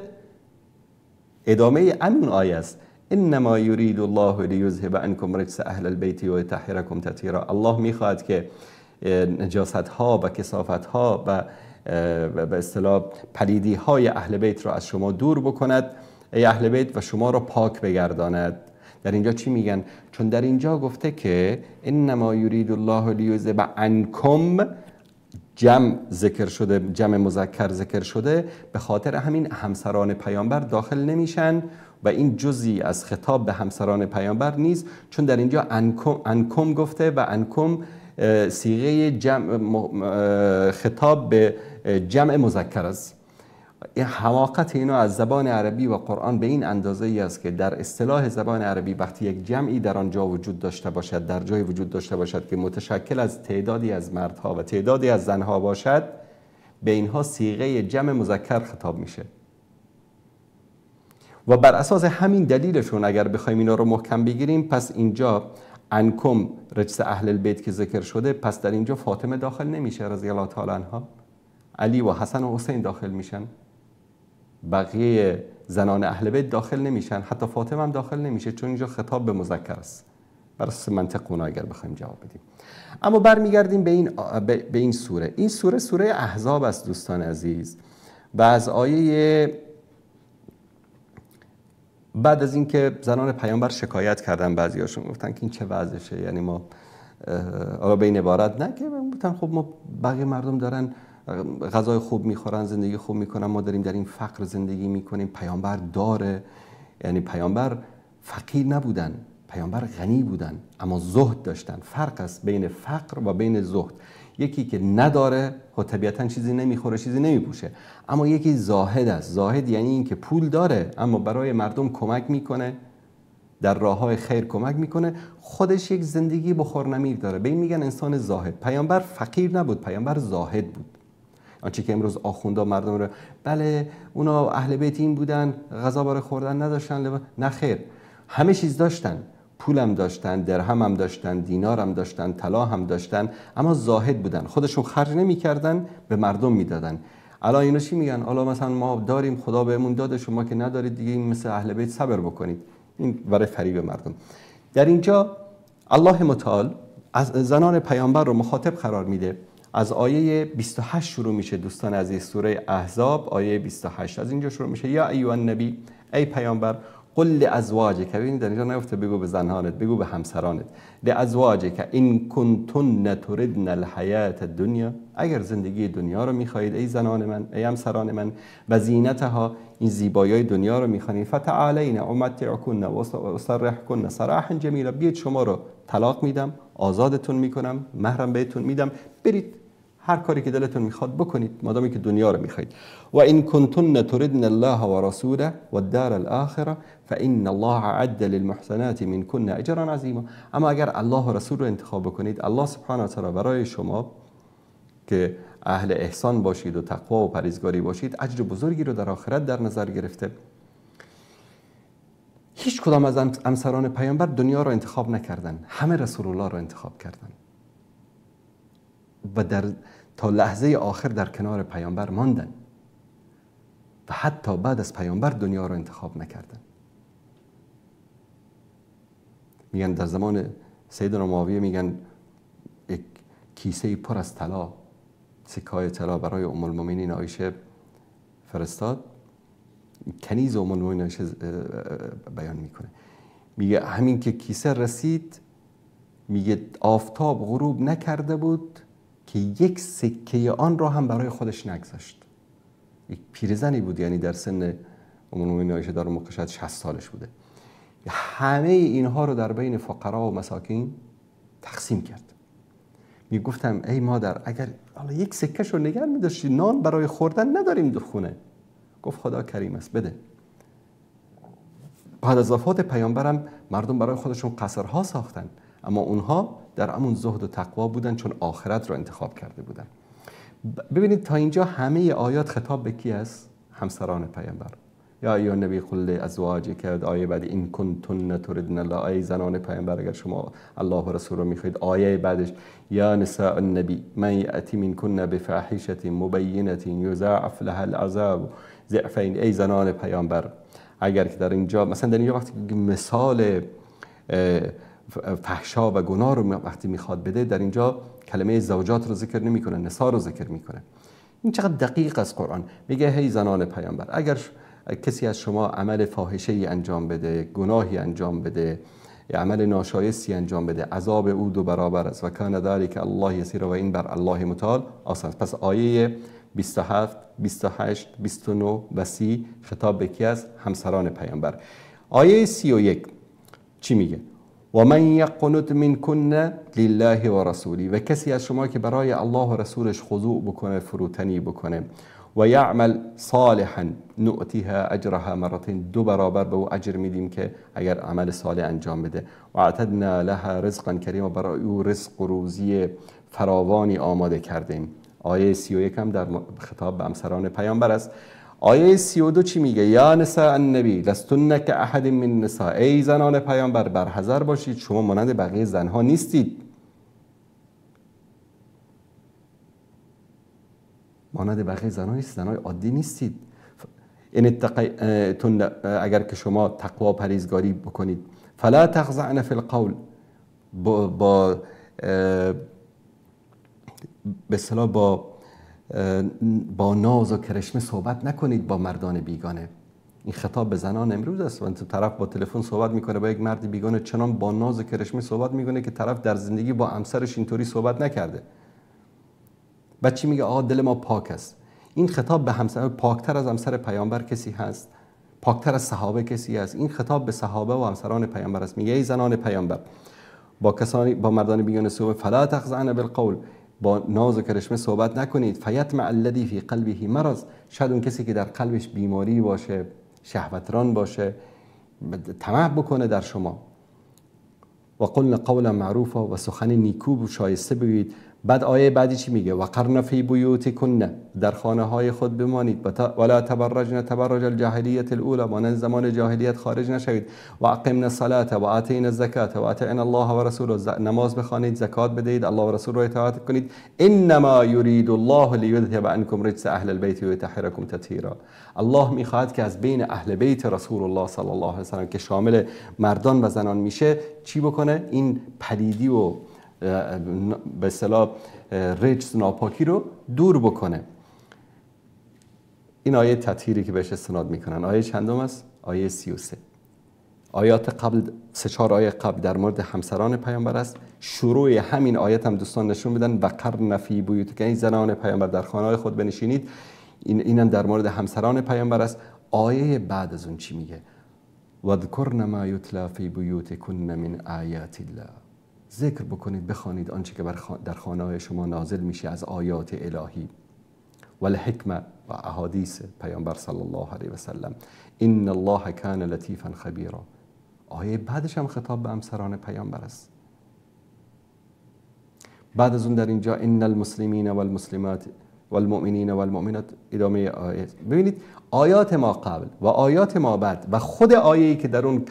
ادامه همون آیه است، انما یرید الله لیذهب عنکم رجس اهل البیت و یطهرکم تطهیرا. الله میخواهد که نجاست ها و کثافت ها و به اصطلاح پلیدی های اهل بیت را از شما دور بکند ای اهل بیت و شما را پاک بگرداند. در اینجا چی میگن؟ چون در اینجا گفته که انما یرید الله لیذهب عنکم، جمع ذکر شده، جمع مذکر ذکر شده، به خاطر همین همسران پیامبر داخل نمیشن و این جزئی از خطاب به همسران پیامبر نیست، چون در اینجا عنکم گفته و عنکم صیغه جمع خطاب به جمع مذکر است. حماقت اینا از زبان عربی و قرآن به این اندازه ای است که در اصطلاح زبان عربی وقتی یک جمعی در آنجا وجود داشته باشد، در جای وجود داشته باشد که متشکل از تعدادی از مردها و تعدادی از زنها باشد، به اینها صیغه جمع مذکر خطاب میشه. و بر اساس همین دلیلشون اگر بخوایم اینا رو محکم بگیریم، پس اینجا عنکم رجس اهل البیت که ذکر شده، پس در اینجا فاطمه داخل نمیشه رضی الله تعالی عنها، علی و حسن و حسین داخل میشن، بقیه زنان اهل بیت داخل نمیشن، حتی فاطمه هم داخل نمیشه، چون اینجا خطاب به مذکر است. بر اساس منطق اونا اگر بخوایم جواب بدیم. اما برمیگردیم به این سوره. این سوره سوره احزاب است دوستان عزیز، و از آیه بعد از اینکه زنان پیامبر شکایت کردن، بعضیاشون گفتن که این چه وضعشه، یعنی ما حالا به این عبارت نه که گفتن خب ما بقیه مردم دارن غذای خوب میخورن، زندگی خوب میکنن، ما داریم در این فقر زندگی میکنیم. پیامبر داره، یعنی پیامبر فقیر نبودن، پیامبر غنی بودن، اما زهد داشتن. فرق است بین فقر و بین زهد. یکی که نداره خب طبیعتا چیزی نمیخوره، چیزی نمیپوشه، اما یکی زاهد است. زاهد یعنی این که پول داره اما برای مردم کمک میکنه، در راههای خیر کمک میکنه، خودش یک زندگی بخور نمیر داره. به این میگن انسان زاهد. پیامبر فقیر نبود، پیامبر زاهد بود. آنچه که امروز آخوندا مردم رو، بله اونا اهل بیت این بودن، غذا برای خوردن نداشتن، نه خیر، همه چیز داشتن، پولم داشتن، درهم هم داشتن، دینارم داشتن، طلا هم داشتن، اما زاهد بودن، خودشون خرج نمی‌کردن، به مردم میدادن. الان اینا چی میگن؟ الان مثلا ما داریم، خدا بهمون داده، شما که ندارید دیگه، این مثل اهل بیت صبر بکنید. این برای فریب مردم. در اینجا الله متعال از زنان پیامبر رو مخاطب قرار میده. از آیه 28 شروع میشه دوستان عزیز، سوره احزاب آیه 28 از اینجا شروع میشه. یا ایها النبی، ای پیامبر، قل لازواجک، ببینید در اینجا نگفته بگو به زنانت، بگو به همسرانت. لازواجک ان کنتن تردن الحیات الدنیا، اگر زندگی دنیا رو میخواهید ای زنان من، ای همسران من، و زینتها، این زیبایی دنیا رو میخواهید، فتعالین امتعکن و اسرحکن سراحا جمیلا، بیاید شما رو طلاق میدم، آزادتون میکنم، مهرم بهتون میدم، برید هر کاری که دلتون میخواد بکنید مادامی که دنیا رو میخواید. و ان کنتن تردن الله و رسوله والدار الاخره فان الله اعد للمحسنات منکن اجرا عظیما. اما اگر الله و رسول رو انتخاب بکنید، الله سبحانه و تعالی برای شما که اهل احسان باشید و تقوا و پرهیزگاری باشید اجر بزرگی رو در آخرت در نظر گرفته. هیچ کدام از همسران پیامبر دنیا رو انتخاب نکردن، همه رسول الله رو انتخاب کردن و در تا لحظه آخر در کنار پیامبر ماندن و حتی بعد از پیامبر دنیا رو انتخاب نکردن. میگن در زمان سیدنا معاویه، میگن یک کیسه پر از طلا، سکای طلا برای ام المؤمنین عایشه فرستاد. کنیز ام المؤمنین عایشه بیان میکنه، میگه همین که کیسه رسید، میگه آفتاب غروب نکرده بود که یک سکه آن را هم برای خودش نگذاشت. یک پیرزنی بود، یعنی در سن ام المؤمنین عایشه در موقع شاید 60 سالش بوده. همه اینها رو در بین فقرا و مساکین تقسیم کرد. میگفتم ای مادر، اگر حالا یک سکه شو نگه می‌داشتی، نان برای خوردن نداریم دو خونه. گفت خدا کریم است، بده. بعد از وفات پیامبرم مردم برای خودشون قصرها ساختن، اما اونها در همون زهد و تقوا بودن چون آخرت رو انتخاب کرده بودن. ببینید تا اینجا همه آیات خطاب به کی است؟ همسران پیامبر. یا ایها النبی قل لازواجک، آیه بعد این کنتن تردن الله، ای زنان پیامبر اگر شما الله و رسول رو میخواید. آیه بعدش یا نساء النبی من یأتی منکن بفاحشة مبینة یضاعف لها العذاب ضعفین، ای زنان پیامبر اگر که در اینجا مثلا در اینجا وقتی مثال فحشا و گناه رو وقتی میخواد بده، در اینجا کلمه زوجات رو ذکر نمیکنه، نساء رو ذکر میکنه. این چقدر دقیق از قرآن میگه هی زنان پیامبر اگر کسی از شما عمل فاحشه ای انجام بده، گناهی انجام بده، یا عمل ناشایستی انجام بده، عذاب او دو برابر است. و کان ذلک الله یسیر، و این بر الله متعال آسان است. پس آیه 27 28 29 و 30 خطاب به کی است؟ همسران پیامبر. آیه 31 چی میگه؟ و من یقنت منکن لله و رسولی، و کسی از شما که برای الله و رسولش خضوع بکنه، فروتنی بکنه، و یعمل صالحا نؤتیها اجرها مرتين، دو برابر به او اجر میدیم که اگر عمل صالح انجام بده. و اعتدنا لها رزقا کریما، برای او رزق و روزی فراوانی آماده کردیم. آیه 31 هم در خطاب به همسران پیامبر است. آیه 32 چی میگه؟ یا نساء النبی لستن كأحد من نساء، ای زنان پیامبر برحذر باشید، شما مانند بقیه زنها نیستید. مانند بقیه زنها نیستید، زنهای عادی نیستید. ان اتقیتن، اگر که شما تقوا پرهیزگاری بکنید، فلا تخضعن فی القول، با به اصطلاح با ناز و کرشمه صحبت نکنید با مردان بیگانه. این خطاب به زنان امروز است. و طرف با تلفن صحبت میکنه با یک مرد بیگانه، چنان با ناز و کرشمه صحبت میکنه که طرف در زندگی با همسرش اینطوری صحبت نکرده. بعد چی میگه؟ آقا دل ما پاک است. این خطاب به همسر، پاکتر از همسر پیامبر کسی هست؟ پاکتر از صحابه کسی هست؟ این خطاب به صحابه و همسران پیامبر است. میگه ای زنان پیامبر با کسانی، با مردان بیگانه صحبت، فلا تخضعن بالقول، با ناز و کرشمه صحبت نکنید. فیطمع الذی فی قلبه مرض، شاید اون کسی که در قلبش بیماری باشه، شهوتران باشه، طمع بکنه در شما. و قلن قولا معروفا، و سخن نیکو و شایسته بگویید. بعد آیه بعدی چی میگه؟ وقرن فی بیوتکن، در خانه های خود بمانید، ولا تبرجن تبرج الجاهلیت الاولى، مانند زمان جاهلیت خارج نشوید. و اقمنا الصلاه و آتینا الزکات و اطعنا الله و رسوله، نماز بخوانید، زکات بدهید، الله و رسول را اطاعت کنید. انما یرید الله لیذهب عنکم رجس اهل البیت و یطهرکم تطهیرا. الله میخواهد که از بین اهل بیت رسول الله صلی الله علیه و سلم که شامل مردان و زنان میشه چی بکنه؟ این پلیدی و به اصطلاح رجس، ناپاکی رو دور بکنه. این آیه تطهیری که بهش استناد میکنن آیه چندم است؟ آیه 33. آیات قبل، 3-4 آیه قبل در مورد همسران پیامبر است. شروع همین آیت هم دوستان نشون بدن و قرن فی بیوتکن، این زنان پیامبر در خانه خود بنشینید، اینم در مورد همسران پیامبر است. آیه بعد از اون چی میگه؟ واذکرن ما یتلی فی بیوتکن من آیات الله. ذکر بکنید، بخوانید آنچه که در خانه های شما نازل میشه از آیات الهی والحکمه و احادیث پیامبر صلی الله علیه و سلم. ان الله کان لطیفا خبیرا. آیه بعدش هم خطاب به همسران پیامبر است. بعد از اون در اینجا ان المسلمین والمسلمات والمؤمنین والمؤمنات، ادامه آیه. ببینید آیات ما قبل و آیات ما بعد و خود آیه‌ای که در اون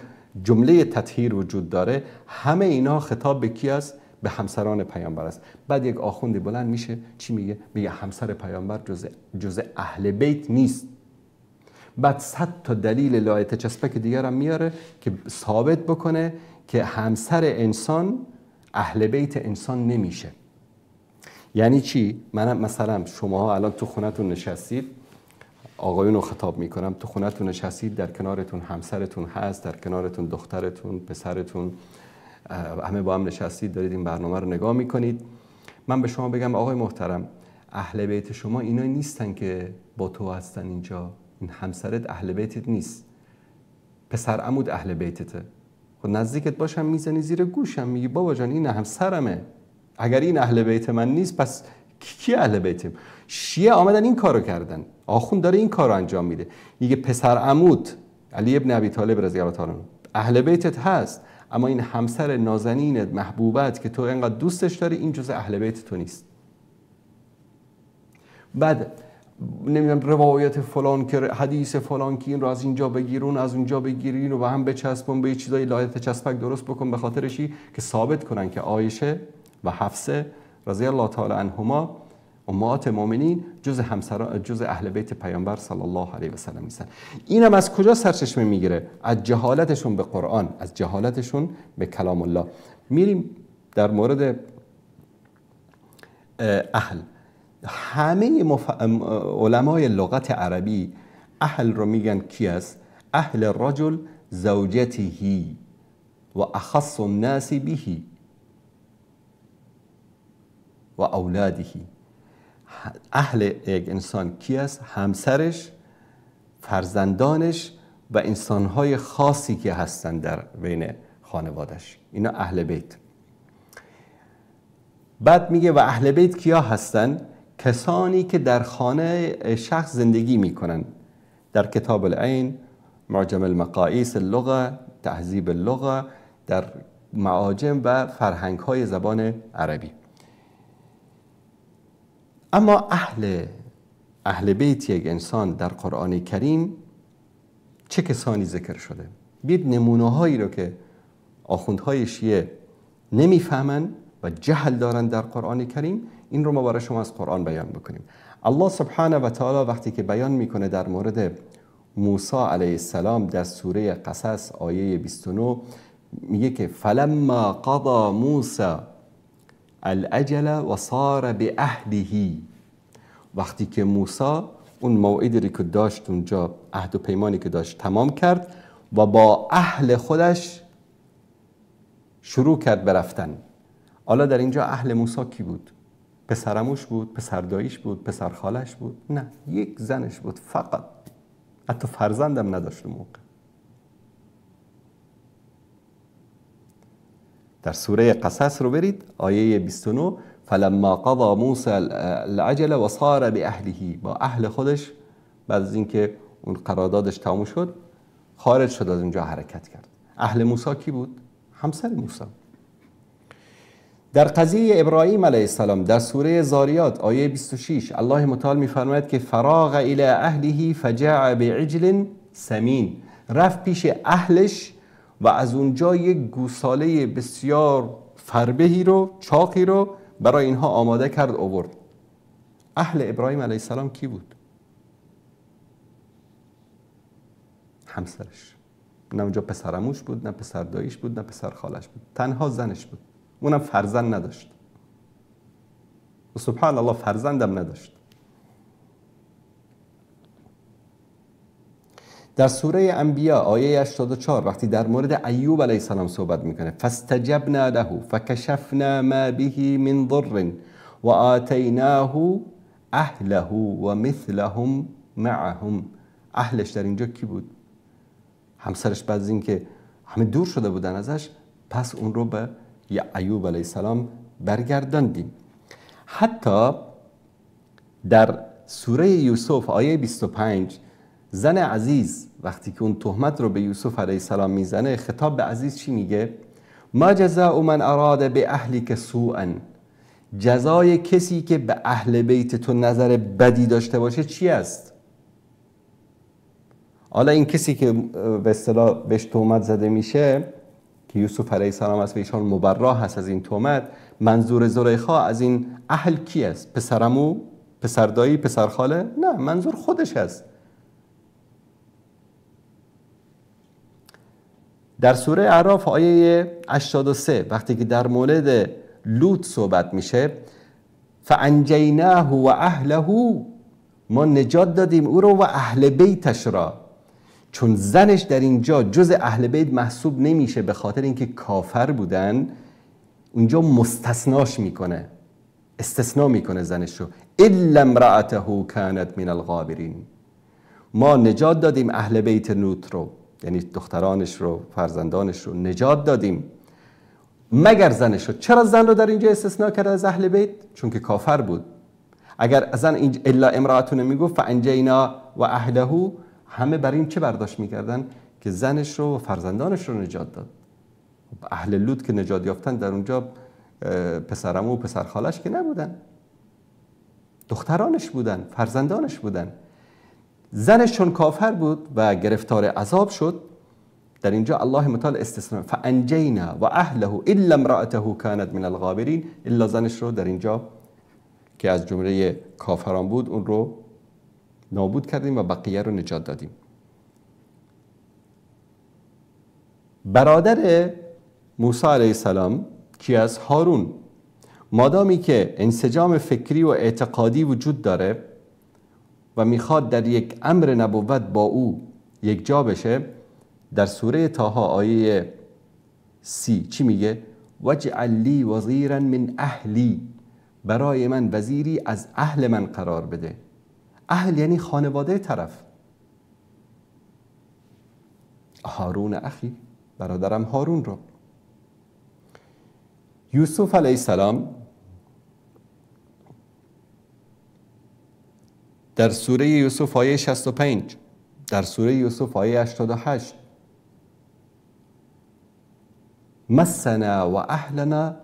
جمله تطهیر وجود داره، همه اینا خطاب به کی است؟ به همسران پیامبر است. بعد یک آخوندی بلند میشه چی میگه؟ میگه همسر پیامبر جزء اهل بیت نیست. بعد 100 تا دلیل لایت چسبک دیگر هم میاره که ثابت بکنه که همسر انسان اهل بیت انسان نمیشه. یعنی چی؟ من مثلا شماها الان تو خونتون نشستید، آقایون رو خطاب میکنم، تو خونتون نشستید، در کنارتون همسرتون هست، در کنارتون دخترتون، پسرتون، همه با هم نشستید دارید این برنامه رو نگاه میکنید. من به شما بگم آقای محترم، اهل بیت شما اینا نیستن که با تو هستن اینجا، این همسرت اهل بیتت نیست، پسر عمود اهل بیتته. خب نزدیکت باشم میزنی زیر گوشم میگی بابا جان این همسرمه، اگر این اهل بیت من نیست پس کی اهل بیتم؟ شیعه آمدن این کارو کردن، آخوند داره این کارو انجام میده، میگه پسر عمود علی ابن ابی طالب رضی الله تعالی عنه اهل بیتت هست، اما این همسر نازنینت محبوبت که تو اینقدر دوستش داری این جزء اهل بیت تو نیست. بعد نمیدونم روایت فلان که حدیث فلان که این رو از اینجا بگیر اون از اونجا بگیر، اینو به هم بچسبون، به چیزای لایت چسبک درست بکن، به خاطرشی که ثابت کنن که عایشه و حفصه رضی الله تعالی عنهما امهات مؤمنین جز همسران، جز اهل بیت پیامبر صلی الله علیه و سلم نیستن. اینم از کجا سرچشمه میگیره؟ از جهالتشون به قرآن، از جهالتشون به کلام الله. میریم در مورد اهل. همه علمای لغت عربی اهل رو میگن کی است؟ اهل الرجل زوجته و اخص الناس به و اولاده. اهل یک انسان کی است؟ همسرش، فرزندانش و انسانهای خاصی که هستند در بین خانوادش، اینا اهل بیت. بعد میگه و اهل بیت کیا هستند؟ کسانی که در خانه شخص زندگی میکنن. در کتاب العین، معجم المقاییس اللغه، تهذیب اللغه، در معاجم و فرهنگ های زبان عربی. اما اهل بیت یک انسان در قرآن کریم چه کسانی ذکر شده؟ بید نمونه هایی رو که آخوندهای شیعه نمیفهمن و جهل دارن در قرآن کریم، این رو ما برای شما از قرآن بیان بکنیم. الله سبحانه و تعالی وقتی که بیان میکنه در مورد موسی علیه السلام در سوره قصص آیه 29 میگه که فلما قضا موسی الاجل و صار باهله. وقتی که موسی اون موعدی رو که داشت اونجا، عهد و پیمانی که داشت تمام کرد و با اهل خودش شروع کرد به رفتن. حالا در اینجا اهل موسی کی بود؟ پسرعموش بود، پسرداییش بود، پسرخالش بود؟ نه، یک زنش بود فقط، حتی فرزندم نداشت اون موقع. در سوره قصص رو برید آیه 29، فلما قضا موسی العجل و صار باهله، با اهل خودش بعد از اینکه اون قراردادش تموم شد خارج شد از اونجا، حرکت کرد. اهل موسی کی بود؟ همسر موسی. در قضیه ابراهیم علیه السلام در سوره زاریات آیه 26 الله متعال می‌فرماید که فراغ الی اهله فجاء بعجل سمین، رفت پیش اهلش و از اونجا یک گوساله بسیار فربهی رو، چاقی رو برای اینها آماده کرد آورد. اهل ابراهیم علیه السلام کی بود؟ همسرش. نه اونجا پسرعموش بود، نه پسر داییش بود، نه پسر خالش بود، تنها زنش بود، اونم فرزند نداشت. و سبحان الله فرزندم نداشت. در سوره انبیا آیه 84 وقتی در مورد ایوب علیه السلام صحبت میکنه، فاستجبنا له فکشفنا ما به من ضر و آتیناه اهله و مثلهم معهم. اهلش در اینجا کی بود؟ همسرش. بعد از اینکه همه دور شده بودن ازش، پس اون رو به ایوب علیه السلام برگرداندیم. حتی در سوره یوسف آیه 25 زن عزیز وقتی که اون تهمت رو به یوسف علیه السلام میزنه، خطاب به عزیز چی میگه؟ ما جزاء من اراد به اهلک سوءا. جزای کسی که به اهل بیت تو نظر بدی داشته باشه چی است؟ حالا این کسی که به اصطلاح بهش تهمت زده میشه که یوسف علیه السلام است و ایشان مبرا هست از این تهمت، منظور زلیخا از این اهل کی است؟ پسرعمو، پسردایی، پسرخاله؟ نه، منظور خودش است. در سوره اعراف آیه 83 وقتی که در مورد لوط صحبت میشه، فانجیناه و اهله، ما نجات دادیم او رو و اهل بیتش را. چون زنش در اینجا جز اهل بیت محسوب نمیشه به خاطر اینکه کافر بودن، اونجا مستثناش میکنه، استثناء میکنه زنش رو. الا امرأته کانت من الغابرین. ما نجات دادیم اهل بیت لوط رو، یعنی دخترانش رو، فرزندانش رو نجات دادیم، مگر زنش رو. چرا زن رو در اینجا استثناء کرد از اهل بیت؟ چون که کافر بود. اگر زن اینجا الا امرأته نمیگفت فانجینا و اهله، همه بر این چه برداشت میکردن؟ که زنش رو و فرزندانش رو نجات داد. اهل لوط که نجات یافتن در اونجا پسرعمو و پسرخالش که نبودن، دخترانش بودن، فرزندانش بودن. زنش چون کافر بود و گرفتار عذاب شد، در اینجا الله متعال استثناء فانجینا و اهله الا امرأته کانت من الغابرین، الا زنش رو در اینجا که از جمله کافران بود اون رو نابود کردیم و بقیه رو نجات دادیم. برادر موسی علیه السلام کی از؟ هارون. مادامی که انسجام فکری و اعتقادی وجود داره و میخواد در یک امر نبوت با او یک جا بشه، در سوره طه آیه 30 چی میگه؟ وجعل لی وزیرا من اهلی، برای من وزیری از اهل من قرار بده. اهل یعنی خانواده طرف. هارون اخی، برادرم هارون رو. یوسف علیه السلام در سوره یوسف آیه 65، در سوره یوسف آیه 88، مسنا و اهلنا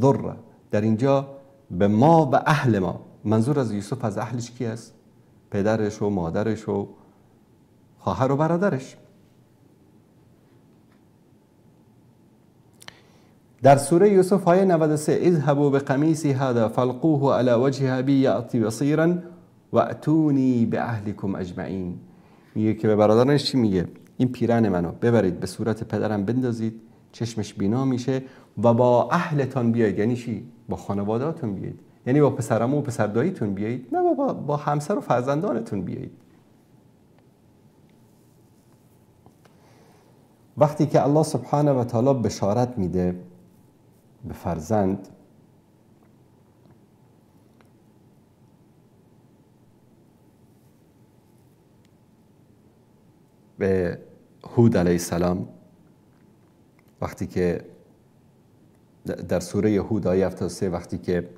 ضر. در اینجا به ما و اهل ما، منظور از یوسف از اهلش کی است؟ پدرش و مادرش و خواهر و برادرش. در سوره یوسف آیه 93، اذهبوا بقمیصی هذا فالقوه على وجه ابی یأتی بصیرا واتونی باهلکم اجمعین. میگه که به برادرانش چی میگه؟ این پیرن منو ببرید به صورت پدرم بندازید، چشمش بینا میشه و با اهلتان بیایید. یعنی چی؟ با خانوادهاتون بیایید، یعنی با پسرعمو و پسرداییتون بیایید، نه با همسر و فرزندانتون بیایید. وقتی که الله سبحانه و تعالی بشارت میده به فرزند، به هود علیه السلام، وقتی که در سوره هود آیه 73 وقتی که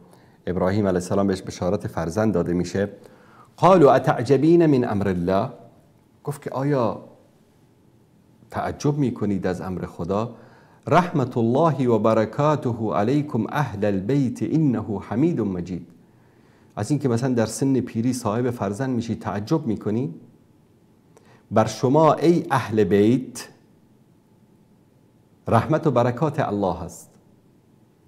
ابراهیم علیه السلام بهش بشارت فرزند داده میشه، قالوا اتعجبین من امر الله، گفت که آیا تعجب میکنید از امر خدا؟ رحمت الله و برکاته علیکم اهل البیت انه حمید مجید. از اینکه مثلا در سن پیری صاحب فرزند میشی تعجب میکنی؟ بر شما ای اهل بیت رحمت و برکات الله هست.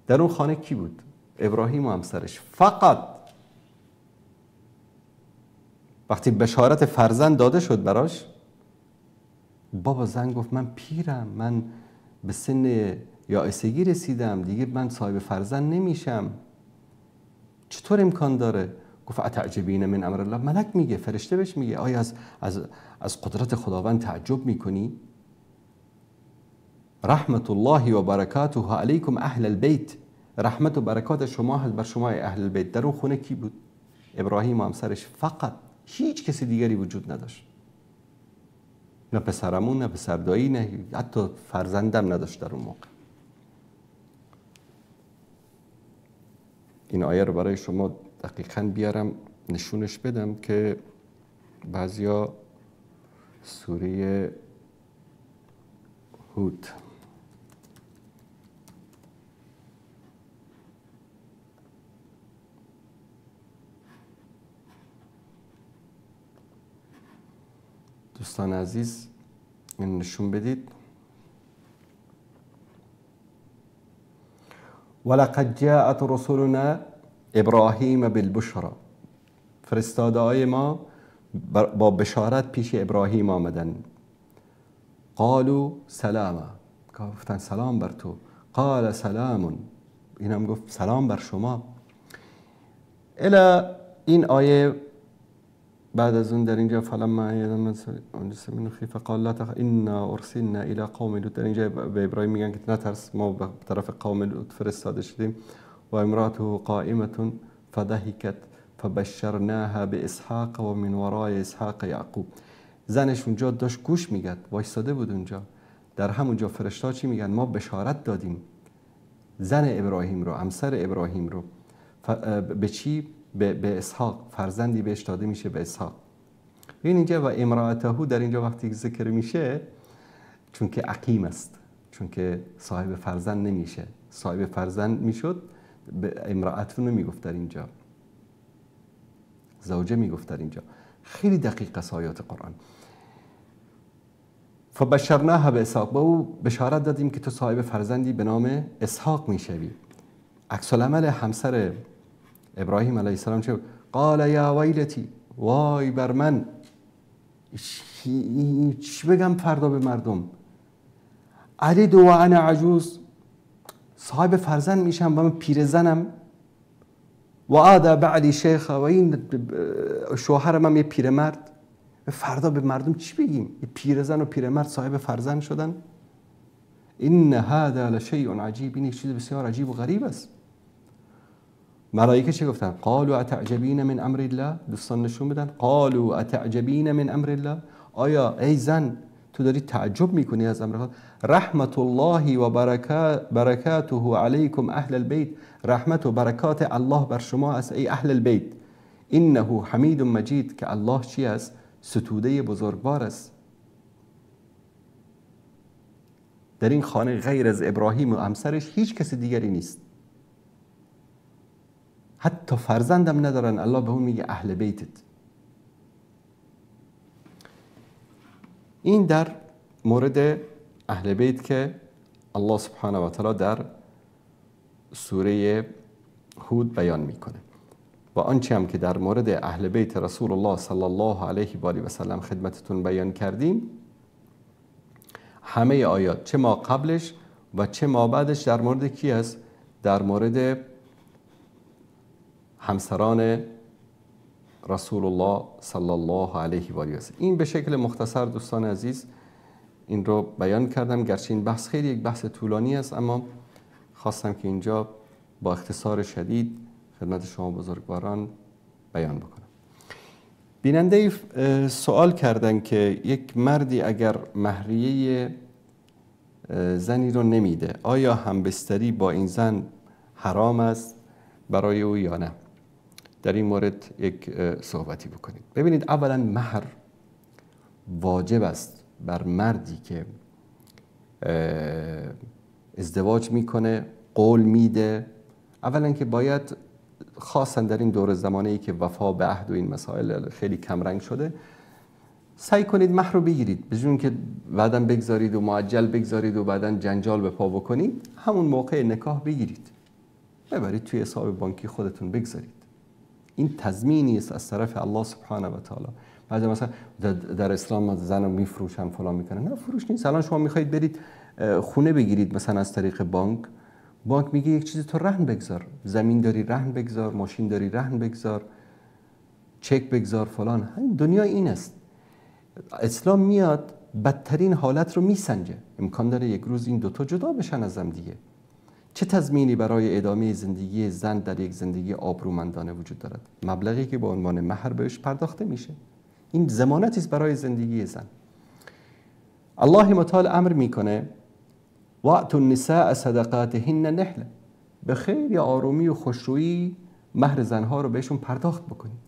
در اون خانه کی بود؟ ابراهیم و همسرش فقط. وقتی بشارت فرزند داده شد براش، بابا زن گفت من پیرم، من به سن یائسگی رسیدم، دیگه من صاحب فرزند نمیشم، چطور امکان داره؟ گفت اتعجبین من امر الله؟ ملک میگه، فرشته بهش میگه آیا از قدرت خداوند تعجب میکنی؟ رحمت الله و برکاته علیکم اهل البیت، رحمت و برکات شما هست بر شما اهل البیت. در اون خونه کی بود؟ ابراهیم و همسرش فقط، هیچ کسی دیگری وجود نداشت، نه پسرمون، نه پسردایی، نه حتی فرزندم نداشت در اون موقع. این آیه رو برای شما دقیقاً بیارم نشونش بدم که بعضیا سوره هود دوستان عزیز این نشون بدید. ولقد جاءت رسولنا ابراهیم بالبشرى، فرستاده های ما با بشارت پیش ابراهیم آمدن. قالوا سلاما، گفتن سلام بر تو. قال سلام، اینم گفت سلام بر شما. الی این آیه بعد از اون در اینجا فلما من خیف قال لا تخف انا ارسلنا الى قوم لوط، در اینجا به ابراهیم میگن که نترس، ما به طرف قوم لوط فرستاده شدیم. و امراته قائمه فضحكت فبشرناها باسحاق و من ورای اسحاق یعقوب. زنش اونجا داشت گوش میگد، وایساده بود اونجا. در همونجا فرشتا چی میگن؟ ما بشارت دادیم زن ابراهیم رو، همسر ابراهیم رو، به چی؟ به اسحاق، فرزندی بهش داده میشه به اسحاق. این اینجا و امرأته در اینجا وقتی ذکر میشه، چون که عقیم است، چون که صاحب فرزند نمیشه، صاحب فرزند میشد به امرأته نمیگفت در اینجا، زوجه میگفت در اینجا. خیلی دقیق است آیات قرآن. فبشرناها به اسحاق، با او بشارت دادیم که تو صاحب فرزندی به نام اسحاق میشوی. عکس العمل همسر ابراهیم علیه السلام چه؟ قال یا ویلتی، وای بر من، چی بگم فردا به مردم؟ الد و انا عجوز، صاحب فرزند میشم و من پیرزنم. و آدا بعلی شیخ، و این شوهرم هم یه پیرمرد. فردا به مردم چی بگیم؟ یه پیرزن و پیرمرد صاحب فرزند شدن. این هذا لشیء عجیب، این یک چیز بسیار عجیب و غریب است. ملائکه چه گفتن؟ قالوا اتعجبین من امر الله. دوستان نشون بدن. قالوا اتعجبین من امر الله، آیا ای زن تو داری تعجب میکنی از امر خدا؟ رحمت الله و برکاته علیکم اهل البیت، رحمت و برکات الله بر شما است ای اهل البیت. انه حمید مجید، که الله چی است؟ ستوده بزرگوار است. در این خانه غیر از ابراهیم و همسرش هیچ کس دیگری نیست، حتی فرزندم ندارن. الله به اون میگه اهل بیتت. این در مورد اهل بیت که الله سبحانه و تعالی در سوره هود بیان میکنه. و آنچه هم که در مورد اهل بیت رسول الله صلی الله علیه و آله و سلم خدمتتون بیان کردیم، همه آیات چه ما قبلش و چه ما بعدش در مورد کی است؟ در مورد همسران رسول الله صلی الله علیه و آله و سلم. این به شکل مختصر دوستان عزیز این رو بیان کردم، گرچه این بحث خیلی یک بحث طولانی است، اما خواستم که اینجا با اختصار شدید خدمت شما بزرگواران بیان بکنم. بیننده سوال کردن که یک مردی اگر مهریه زنی رو نمیده، آیا همبستری با این زن حرام است برای او یا نه؟ در این مورد یک صحبتی بکنید. ببینید، اولا مهر واجب است بر مردی که ازدواج میکنه، قول میده. اولا که باید، خاصا در این دور زمانه ای که وفا به عهد و این مسائل خیلی کمرنگ شده، سعی کنید مهر رو بگیرید، بدون که بعداً بگذارید و معجل بگذارید و بعداً جنجال به پا بکنید. همون موقع نکاح بگیرید، ببرید توی حساب بانکی خودتون بگذارید. این تضمینی است از طرف الله سبحانه و تعالی. بعد مثلا در اسلام زن رو میفروشن فلان میکنن، نه فروش نیست. الان شما میخواید برید خونه بگیرید مثلا از طریق بانک، بانک میگه یک چیزی تو رهن بگذار، زمین داری رهن بگذار، ماشین داری رهن بگذار. چک بگذار فلان. همین دنیا این است. اسلام میاد بدترین حالت رو میسنجه. امکان داره یک روز این دوتا جدا بشن از هم دیگه. چه تضمینی برای ادامه زندگی زن در یک زندگی آبرومندانه وجود دارد؟ مبلغی که به عنوان مهر بهش پرداخته میشه، این ضمانتی است برای زندگی زن. الله متعال امر میکنه وَأْتُوا النِّسَاءَ صَدَقَاتِهِنَّ نِحْلَةً، به خیلی آرومی و خوشرویی مهر زنها رو بهشون پرداخت بکنید،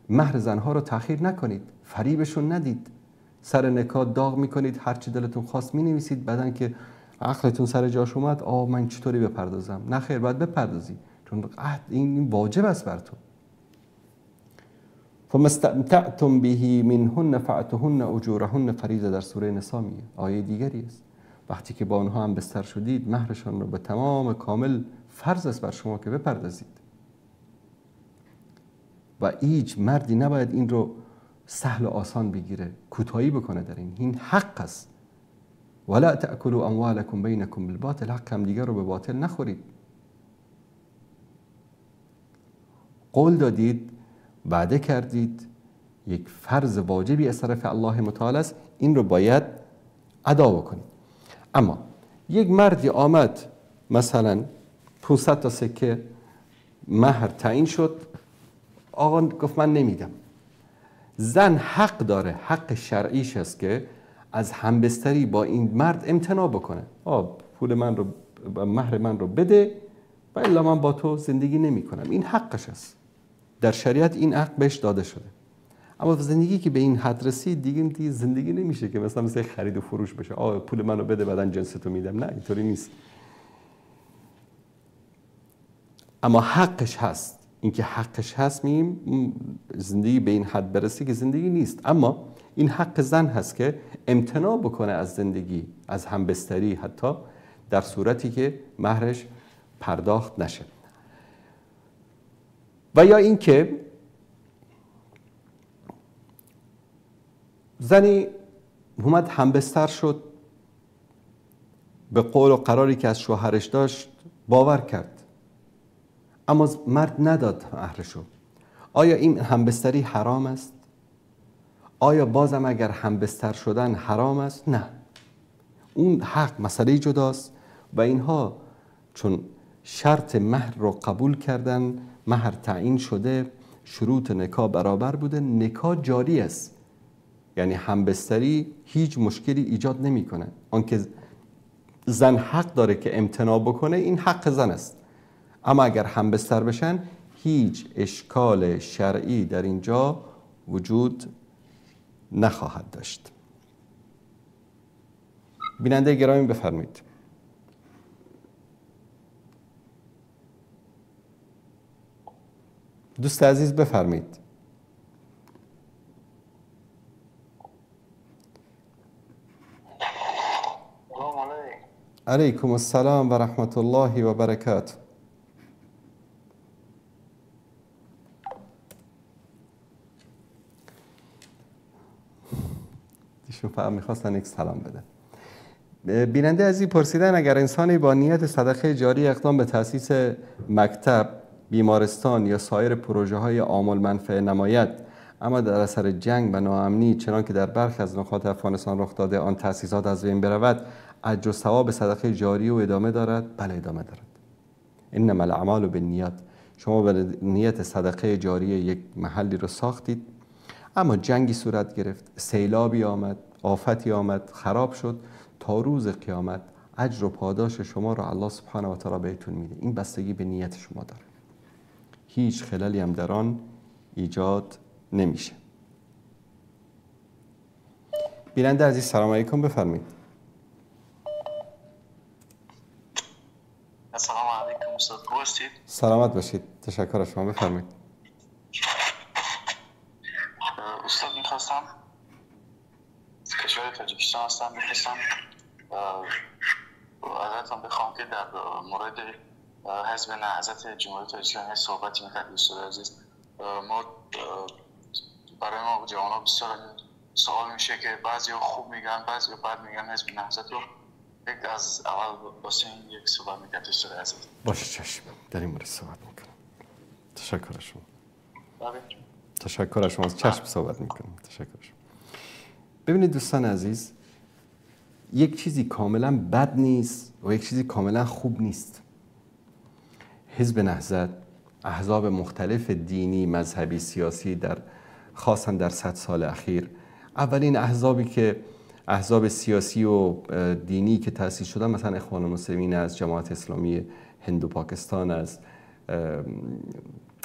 مهر زنها رو تأخیر نکنید، فریبشون ندید، سر نکاح داغ میکنید، هرچی دلتون خواست مینویسید، بعدن که عقلتون سر جاش اومد آه من چطوری بپردازم؟ نه خیر، باید بپردازی، چون عهد این واجب است بر تو. فما استمتعتم به منهن فاعتهن اجورهن فریضه، در سوره نساء میگه، آیه دیگری است. وقتی که با آنها هم بستر شدید مهرشان رو به تمام کامل فرض است بر شما که بپردازید. و هیچ مردی نباید این رو سهل و آسان بگیره، کوتاهی بکنه در این. این حق است. ولا تأکلوا اموالکم بینکم بالباطل، حق هم دیگر رو به باطل نخورید. قول دادید، وعده کردید، یک فرض واجبی از طرف الله متعال است، این رو باید ادا بکنید. اما یک مردی آمد مثلا 500 تا سکه مهر تعیین شد، آقا گفت من نمیدم. زن حق داره، حق شرعیش است که از همبستری با این مرد امتناع بکنه. پول من رو، مهر من رو بده و الا من با تو زندگی نمی کنم. این حقش است. در شریعت این حق بهش داده شده. اما زندگی که به این حد رسید دیگه زندگی نمیشه که مثلا مثل خرید و فروش بشه، پول منو بده بعدن جنستو میدم. نه، اینطوری نیست. اما حقش هست. اینکه حقش هست میگیم زندگی به این حد برسه که زندگی نیست، اما این حق زن هست که امتناع بکنه از زندگی، از همبستری، حتی در صورتی که مهرش پرداخت نشه. و یا اینکه زنی اومد همبستر شد، به قول و قراری که از شوهرش داشت باور کرد، اما مرد نداد مهرشو. آیا این همبستری حرام است؟ آیا بازم اگر همبستر شدن حرام است؟ نه، اون حق مسئله جداست و اینها چون شرط مهر رو قبول کردن، مهر تعیین شده، شروط نکاح برابر بوده، نکاح جاری است، یعنی همبستری هیچ مشکلی ایجاد نمیکنه. آنکه زن حق داره که امتناع بکنه، این حق زن است. اما اگر همبستر بشن هیچ اشکال شرعی در اینجا وجود نخواهد داشت. بیننده گرامی بفرمایید. دوست عزیز بفرمایید. علیکم السلام و رحمت الله و برکاته. ایشون فقط میخواستن یک سلام بدن. بیننده عزیز پرسیدن اگر انسانی با نیت صدقه جاری اقدام به تأسیس مکتب، بیمارستان یا سایر پروژه های عام المنفعه نماید، اما در اثر جنگ و ناامنی چنان که در برخی از نقاط افغانستان رخ داده آن تأسیسات از بین برود، اجر و ثواب صدقه جاری و ادامه دارد؟ بله، ادامه دارد. انما الاعمال بالنیات. شما به نیت صدقه جاری یک محلی رو ساختید، اما جنگی صورت گرفت، سیلابی آمد، آفتی آمد، خراب شد، تا روز قیامت اجر و پاداش شما رو الله سبحانه و تعالی بهتون میده. این بستگی به نیت شما داره. هیچ خللی هم در آن ایجاد نمیشه. بیننده عزیز سلام علیکم، بفرمایید. السلام علیکم استاد، خوب هستید؟ سلامت باشید، تشکر از شما، بفرمایید. استاد میخواستم، کشور تاجیکستان هستم، میخواستم ازتون بخوام که در مورد حزب نهضت جمهوری تاجیکستان صحبتی میکرد. استاد عزیز، ما برای ما جوان‌ها بسیار سوال میشه که بعضیا خوب میگن بعضیا بد میگن حزب نهضت رو. یک از اول واسه این یک صحبت میکرد استاد عزیز. باشه چشم، در این مورد صحبت میکنم. تشکر از شما. تشکر از شما. چشم صحبت میکنم. تشکر. ببینید دوستان عزیز، یک چیزی کاملا بد نیست و یک چیزی کاملا خوب نیست. حزب نهضت، احزاب مختلف دینی، مذهبی، سیاسی در خاصا در 100 سال اخیر، اولین احزابی که احزاب سیاسی و دینی که تأسیس شدن مثلا اخوان المسلمین از جماعت اسلامی هند و پاکستان از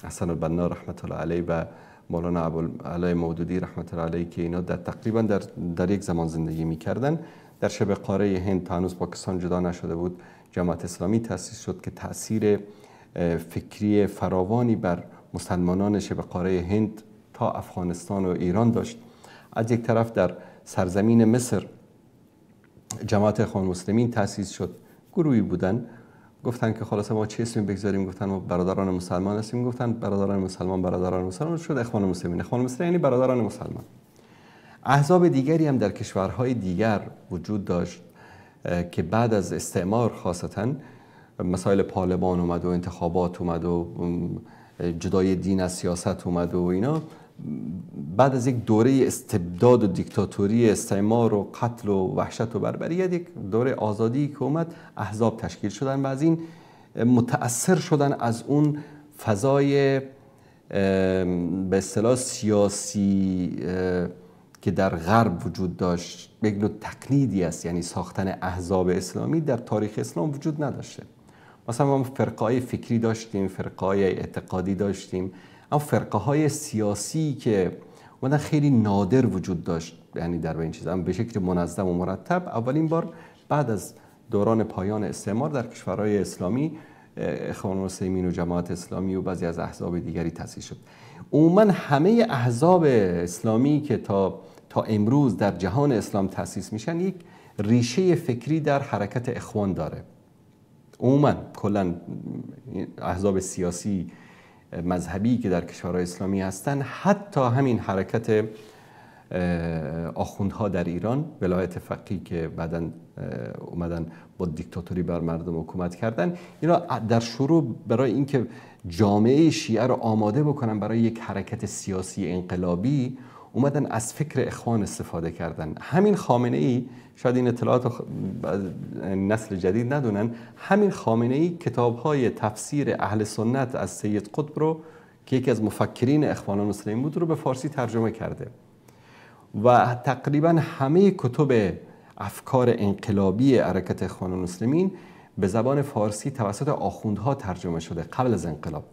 حسن البنا رحمت الله علیه و مولانا ابوالعلای مودودی رحمت الله علیه که اینا در تقریبا در یک زمان زندگی می‌کردن. در شبه قاره هند تا هنوز پاکستان جدا نشده بود، جماعت اسلامی تأسیس شد که تأثیر فکری فراوانی بر مسلمانان شبه قاره هند تا افغانستان و ایران داشت. از یک طرف در سرزمین مصر جماعت اخوان مسلمین تأسیس شد. گروهی بودن گفتن که خلاصه ما چه اسمی بگذاریم، گفتن ما برادران مسلمان هستیم، گفتن برادران مسلمان، برادران مسلمان شد اخوان مسلمین. اخوان مسلمین یعنی برادران مسلمان. احزاب دیگری هم در کشورهای دیگر وجود داشت که بعد از استعمار خاصتاً مسائل پارلمان اومد و انتخابات اومد و جدای دین از سیاست اومد و اینا، بعد از یک دوره استبداد و دیکتاتوری استعمار و قتل و وحشت و بربریت، یک دوره آزادی که اومد، احزاب تشکیل شدن و از این متأثر شدن از اون فضای به اصطلاح سیاسی که در غرب وجود داشت. یک نوع تقلیدی است، یعنی ساختن احزاب اسلامی در تاریخ اسلام وجود نداشته. مثلا ما فرقه‌های فکری داشتیم، فرقه‌های اعتقادی داشتیم، اما فرقه های سیاسی که اومدن خیلی نادر وجود داشت، یعنی در این چیز، اما به شکل منظم و مرتب اولین بار بعد از دوران پایان استعمار در کشورهای اسلامی اخوان المسلمین و جماعت اسلامی و بعضی از احزاب دیگری تأسیس شد. عموما همه احزاب اسلامی که تا امروز در جهان اسلام تأسیس میشن یک ریشه فکری در حرکت اخوان داره. عموما کلا احزاب سیاسی مذهبی که در کشورهای اسلامی هستن، حتی همین حرکت آخوندها در ایران، ولایت فقیه که بعداً اومدن با دیکتاتوری بر مردم حکومت کردن، اینا در شروع برای اینکه جامعه شیعه رو آماده بکنن برای یک حرکت سیاسی انقلابی، اومدن از فکر اخوان استفاده کردن. همین خامنه ای، شاید این اطلاعات نسل جدید ندونن، همین خامنه ای کتاب‌های تفسیر اهل سنت از سید قطب رو که یکی از مفکرین اخوان المسلمین بود رو به فارسی ترجمه کرده و تقریبا همه کتب افکار انقلابی حرکت اخوان المسلمین به زبان فارسی توسط آخوندها ترجمه شده قبل از انقلاب.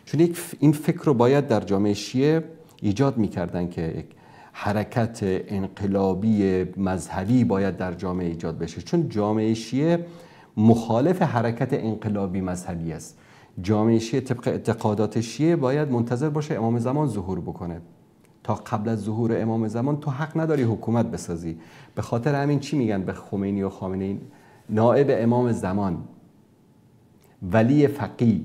چون این فکر رو باید در جامعه شیعه ایجاد می‌کردن که یک حرکت انقلابی مذهبی باید در جامعه ایجاد بشه، چون جامعه شیعه مخالف حرکت انقلابی مذهبی است. جامعه شیعه طبق اعتقادات شیعه باید منتظر باشه امام زمان ظهور بکنه. تا قبل از ظهور امام زمان تو حق نداری حکومت بسازی. به خاطر همین چی میگن به خمینی و خامنه ای؟ نائب امام زمان، ولی فقیه.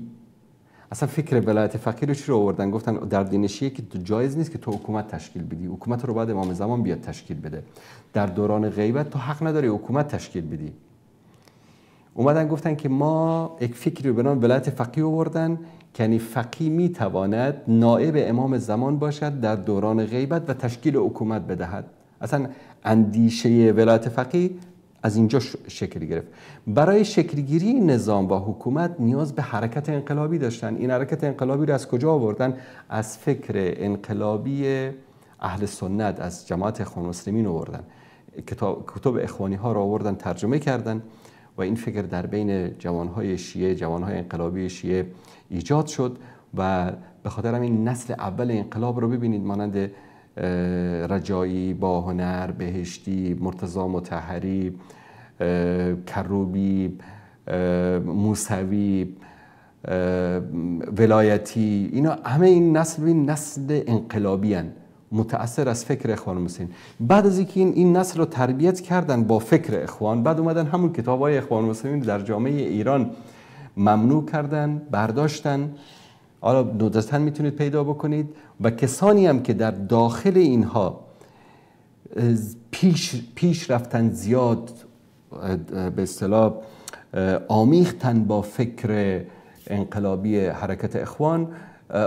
اصلا فکر ولایت فقیه رو چی رو آوردن؟ گفتن در دین شیعه که جایز نیست که تو حکومت تشکیل بدی، حکومت رو باید امام زمان بیاد تشکیل بده. در دوران غیبت تو حق نداری حکومت تشکیل بدی. اومدن گفتن که ما یک فکری رو به نام ولایت فقیه آوردن که یعنی فقیه میتواند نائب امام زمان باشد در دوران غیبت و تشکیل حکومت بدهد. اصلا اندیشه ولایت فقیه از اینجا شکل گرفت. برای شکلگیری نظام و حکومت نیاز به حرکت انقلابی داشتن. این حرکت انقلابی رو از کجا آوردن؟ از فکر انقلابی اهل سنت، از جماعت اخوان مسلمین آوردن. کتب اخوانی ها رو آوردن ترجمه کردن و این فکر در بین جوانهای شیعه، جوانهای انقلابی شیعه ایجاد شد و به خاطر همین نسل اول انقلاب رو ببینید، مانند رجایی، باهنر، بهشتی، مرتضی مطهری، کروبی، موسوی، ولایتی، اینا همه این نسل انقلابی هن، متأثر از فکر اخوان المسلمین. بعد از اینکه این نسل رو تربیت کردن با فکر اخوان، بعد اومدن همون کتاب‌های اخوان المسلمین در جامعه ایران ممنوع کردن، برداشتن. حالا ندرتاً میتونید پیدا بکنید و کسانی هم که در داخل اینها پیش رفتن، زیاد به اصطلاح آمیختن با فکر انقلابی حرکت اخوان،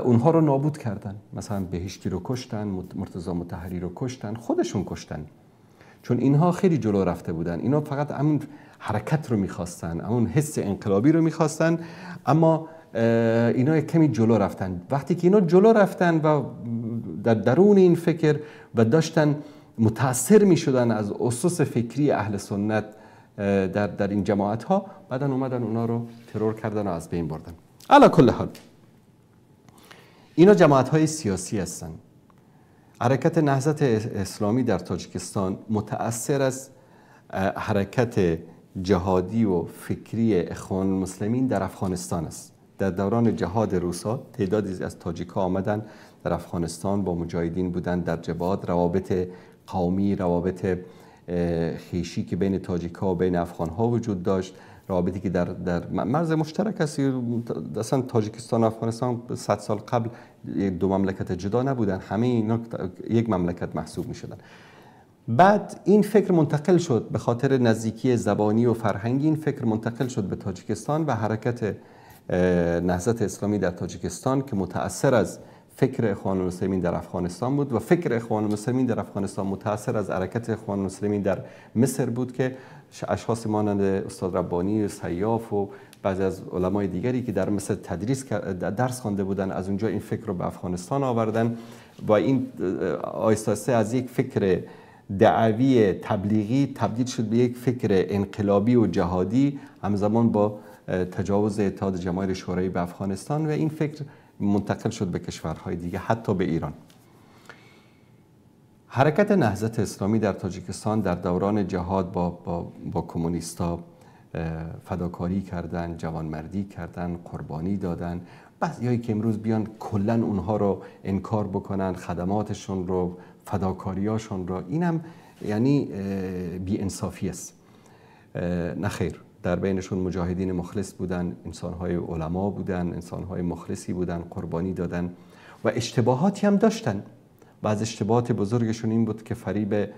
اونها رو نابود کردن. مثلا بهشتی رو کشتن، مرتضی مطهری رو کشتن، خودشون کشتن، چون اینها خیلی جلو رفته بودن. اینا فقط همون حرکت رو میخواستن، همون حس انقلابی رو میخواستن، اما اینا کمی جلو رفتن. وقتی که اینا جلو رفتن و در درون این فکر و داشتن متاثر میشدن از اسس فکری اهل سنت در این جماعت ها، بعدن اومدن اونا رو ترور کردن و از بین بردن. علی کل حال اینا جماعت های سیاسی هستن. حرکت نهضت اسلامی در تاجیکستان متأثر از حرکت جهادی و فکری اخوان المسلمین در افغانستان است. در دوران جهاد روسا تعدادی از تاجیک‌ها آمدن در افغانستان با مجاهدین بودن در جباد، روابط قومی، روابط خویشی که بین تاجیک‌ها و بین افغان‌ها وجود داشت، روابطی که در مرز مشترک است. اصلا تاجیکستان و افغانستان 100 سال قبل دو مملکت جدا نبودن، همه اینا یک مملکت محسوب می شدن. بعد این فکر منتقل شد به خاطر نزدیکی زبانی و فرهنگی، این فکر منتقل شد به تاجیکستان و حرکت نهضت اسلامی در تاجیکستان که متأثر از فکر اخوان المسلمین در افغانستان بود و فکر اخوان المسلمین در افغانستان متأثر از حرکت اخوان المسلمین در مصر بود که اشخاص مانند استاد ربانی و سیاف و بعضی از علمای دیگری که در مصر تدریس درس خوانده بودن از اونجا این فکر رو به افغانستان آوردن و این آهسته آهسته از یک فکر دعوی تبلیغی تبدیل شد به یک فکر انقلابی و جهادی، همزمان با تجاوز اتحاد جماهیر شوروی به افغانستان و این فکر منتقل شد به کشورهای دیگه، حتی به ایران. حرکت نهضت اسلامی در تاجیکستان در دوران جهاد با کمونیستا فداکاری کردن، جوانمردی کردن، قربانی دادن. بعضیایی که امروز بیان کلا اونها رو انکار بکنن، خدماتشون رو، فداکاریاشون رو، اینم یعنی بی‌انصافی است. نه خیر، در بینشون مجاهدین مخلص بودن، انسانهای علما بودن، انسانهای مخلصی بودن، قربانی دادن و اشتباهاتی هم داشتن. بعض اشتباهات بزرگشون این بود که فریب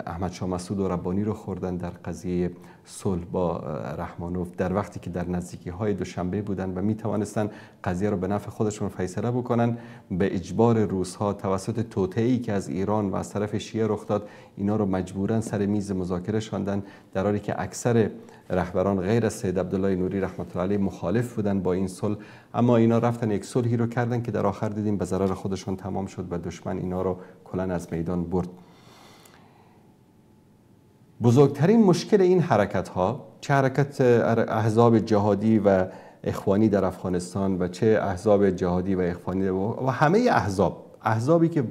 احمد شاه مسعود و ربانی رو خوردن در قضیه صلح با رحمانوف، در وقتی که در نزدیکی های دوشنبه بودن و می توانستن قضیه رو به نفع خودشون فیصله بکنن، به اجبار روس ها توسط توطئه‌ای که از ایران و از طرف شیعه رخ داد اینا رو مجبورا سر میز مذاکره شاندن، در حالی که اکثر رهبران غیر از سید عبدالله نوری رحمت الله علیه مخالف بودن با این صلح، اما اینا رفتن یک صلحی رو کردن که در آخر دیدیم به ضرر خودشون تمام شد و دشمن اینا رو کلا از میدان برد. بزرگترین مشکل این حرکت ها، چه حرکت احزاب جهادی و اخوانی در افغانستان و چه احزاب جهادی و اخوانی و همه احزابی که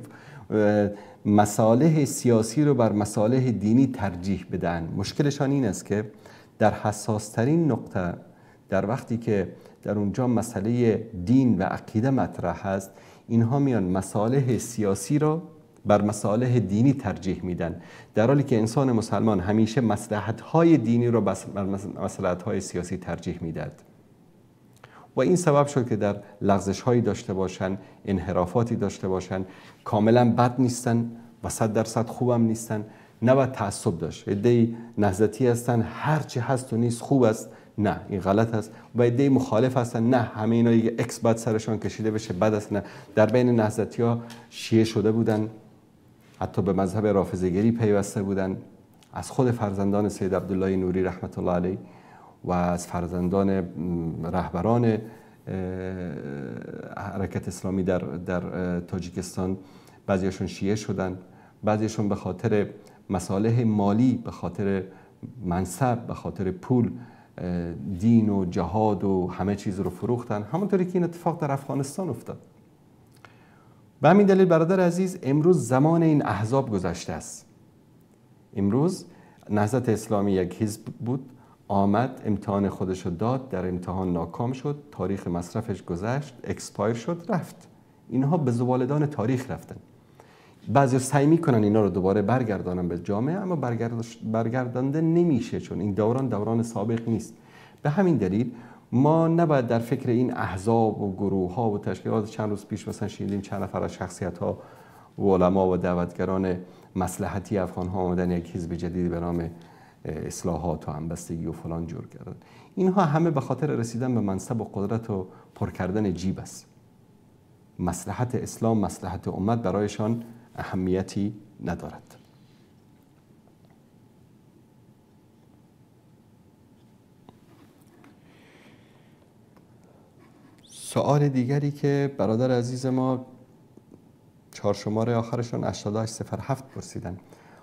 مصالح سیاسی رو بر مصالح دینی ترجیح بدن، مشکلشان این است که در حساس ترین نقطه، در وقتی که در اونجا مسئله دین و عقیده مطرح است، اینها میان مصالح سیاسی رو بر مصالح دینی ترجیح میدن، در حالی که انسان مسلمان همیشه مصلحت‌های دینی رو بر مصلحت‌های سیاسی ترجیح میداد و این سبب شد که در لغزش‌هایی داشته باشن، انحرافاتی داشته باشن، کاملا بد نیستن و 100% خوبم نیستن، نباید تعصب داشت. عده‌ای نهضتی هستن، هر چی هست و نیست خوب است، نه این غلط است، و عده‌ای مخالف هستن، نه همه اینا یه X بد سرشان کشیده بشه بد است. نه، در بین نهضتی‌ها شیعه شده بودن، حتی به مذهب رافضه‌گری پیوسته بودن، از خود فرزندان سید عبدالله نوری رحمت الله علیه و از فرزندان رهبران حرکت اسلامی در تاجیکستان بعضیشون شیعه شدن، بعضیشون به خاطر مصالح مالی، به خاطر منصب، به خاطر پول دین و جهاد و همه چیز رو فروختن، همونطوری که این اتفاق در افغانستان افتاد. به همین دلیل برادر عزیز، امروز زمان این احزاب گذشته است. امروز نهضت اسلامی یک حزب بود، آمد امتحان خودش رو داد، در امتحان ناکام شد، تاریخ مصرفش گذشت، expire شد، رفت. اینها به زبالدان تاریخ رفتن. بعضی سعی میکنن اینا رو دوباره برگردانن به جامعه، اما برگردانده نمیشه، چون این دوران دوران سابق نیست. به همین دلیل ما نباید در فکر این احزاب و گروه ها و تشکیلات، چند روز پیش مثلا شنیدیم چند نفر از شخصیت ها و علما و دعوتگران مصلحتی افغان ها آمدن یک حزب جدید به نام اصلاحات و همبستگی و فلان جور کردن. اینها همه به خاطر رسیدن به منصب و قدرت و پر کردن جیب است. مصلحت اسلام، مصلحت امت برایشان اهمیتی ندارد. سوال دیگری که برادر عزیز ما 4 شماره آخرشون 8807 پرسیدن،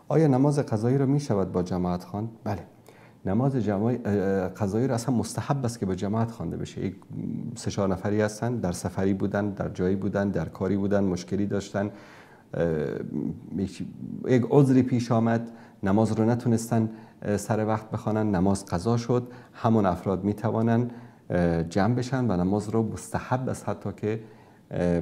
آیا نماز قضایی رو می شود با جماعت خواند؟ بله، نماز قضایی رو اصلا مستحب است که با جماعت خوانده بشه. یک 3-4 نفری هستن، در سفری بودن، در جایی بودن، در کاری بودن، مشکلی داشتن، یک عذری پیش آمد، نماز رو نتونستن سر وقت بخوانن، نماز قضا شد، همون افراد می توانن جمع بشن و نماز رو مستحب است حتی که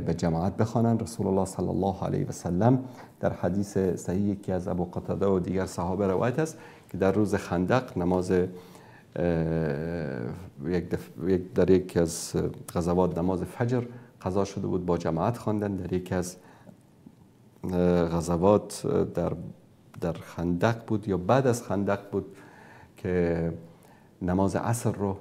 به جماعت بخوانن. رسول الله صلی الله علیه و سلم در حدیث صحیحی که از ابو قتاده و دیگر صحابه روایت است که در روز خندق نماز در یکی از غزوات نماز فجر قضا شده بود، با جماعت خواندن. در یکی از غزوات در خندق بود یا بعد از خندق بود که نماز عصر رو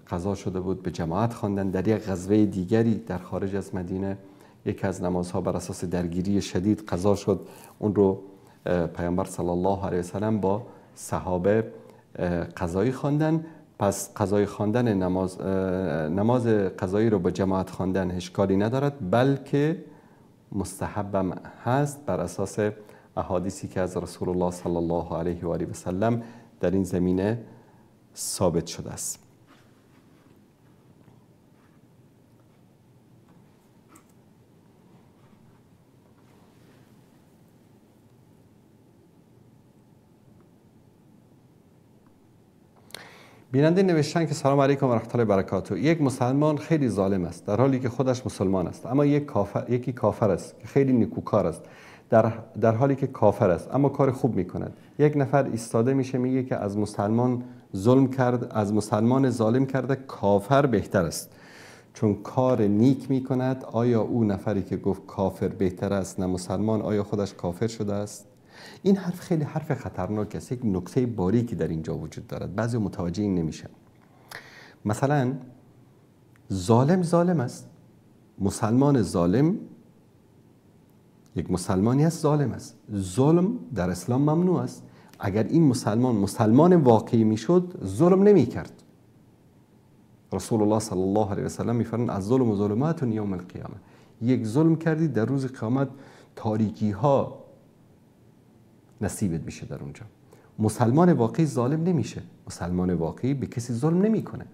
قضا شده بود، به جماعت خواندن. در یک غزوه دیگری در خارج از مدینه یکی از نمازها بر اساس درگیری شدید قضا شد، اون رو پیامبر صلی الله علیه وسلم با صحابه قضایی خواندن. پس قضای خواندن نماز قضایی رو با جماعت خواندن اشکالی ندارد، بلکه مستحب هست بر اساس احادیثی که از رسول الله صلی الله علیه و آله و سلم در این زمینه ثابت شده است. بیننده نوشتن که سلام علیکم و رحمت الله برکاته. یک مسلمان خیلی ظالم است در حالی که خودش مسلمان است، اما یکی کافر است که خیلی نیکوکار است در حالی که کافر است اما کار خوب میکند. یک نفر ایستاده میشه میگه که از مسلمان ظلم کرد، از مسلمان ظالم کرده کافر بهتر است چون کار نیک میکند. آیا او نفری که گفت کافر بهتر است نه مسلمان، آیا خودش کافر شده است؟ این حرف خیلی حرف خطرناک است. یک نکته باریکی در اینجا وجود دارد، بعضی متوجه این نمیشن. مثلا ظالم ظالم است، مسلمان ظالم یک مسلمانی است ظالم است. ظلم در اسلام ممنوع است. اگر این مسلمان مسلمان واقعی میشد ظلم نمیکرد. رسول الله صلی الله علیه و سلم میفرمایند از ظلم و ظلمات یوم القیامه. یک ظلم کردی در روز قیامت تاریکی ها نصیبت میشه در اونجا. مسلمان واقعی ظالم نمیشه، مسلمان واقعی به کسی ظلم نمیکنه.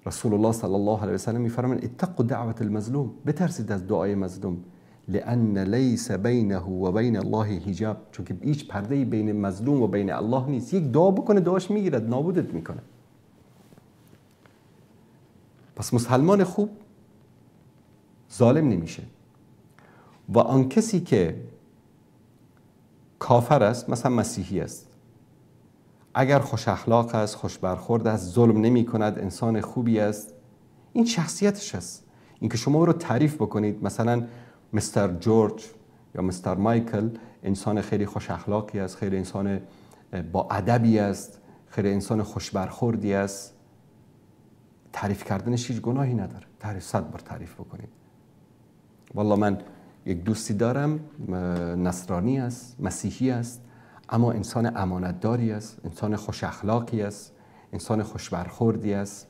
رسول الله صلی الله علیه و سلم میفرمایند اتقوا دعوة المظلوم، بترسید از دعای مظلوم، لان لیس بینه و بین الله حجاب، چون که هیچ پرده‌ای بین مظلوم و بین الله نیست. یک دعا بکنه دعاش میگیرد، نابودت میکنه. پس مسلمان خوب ظالم نمیشه و آن کسی که کافر است، مثلا مسیحی است، اگر خوش اخلاق است، خوش برخورد است، ظلم نمی کند، انسان خوبی است، این شخصیتش است. اینکه شما رو تعریف بکنید مثلا مستر جورج یا مستر مایکل انسان خیلی خوش اخلاقی است، خیلی انسان با ادبی است، خیلی انسان خوش برخوردی است، تعریف کردنش هیچ گناهی نداره. تعریف 100 بار تعریف بکنید. والله من یک دوستی دارم نصرانی است، مسیحی است، اما انسان امانتداری است، انسان خوش اخلاقی است، انسان خوش برخوردی است.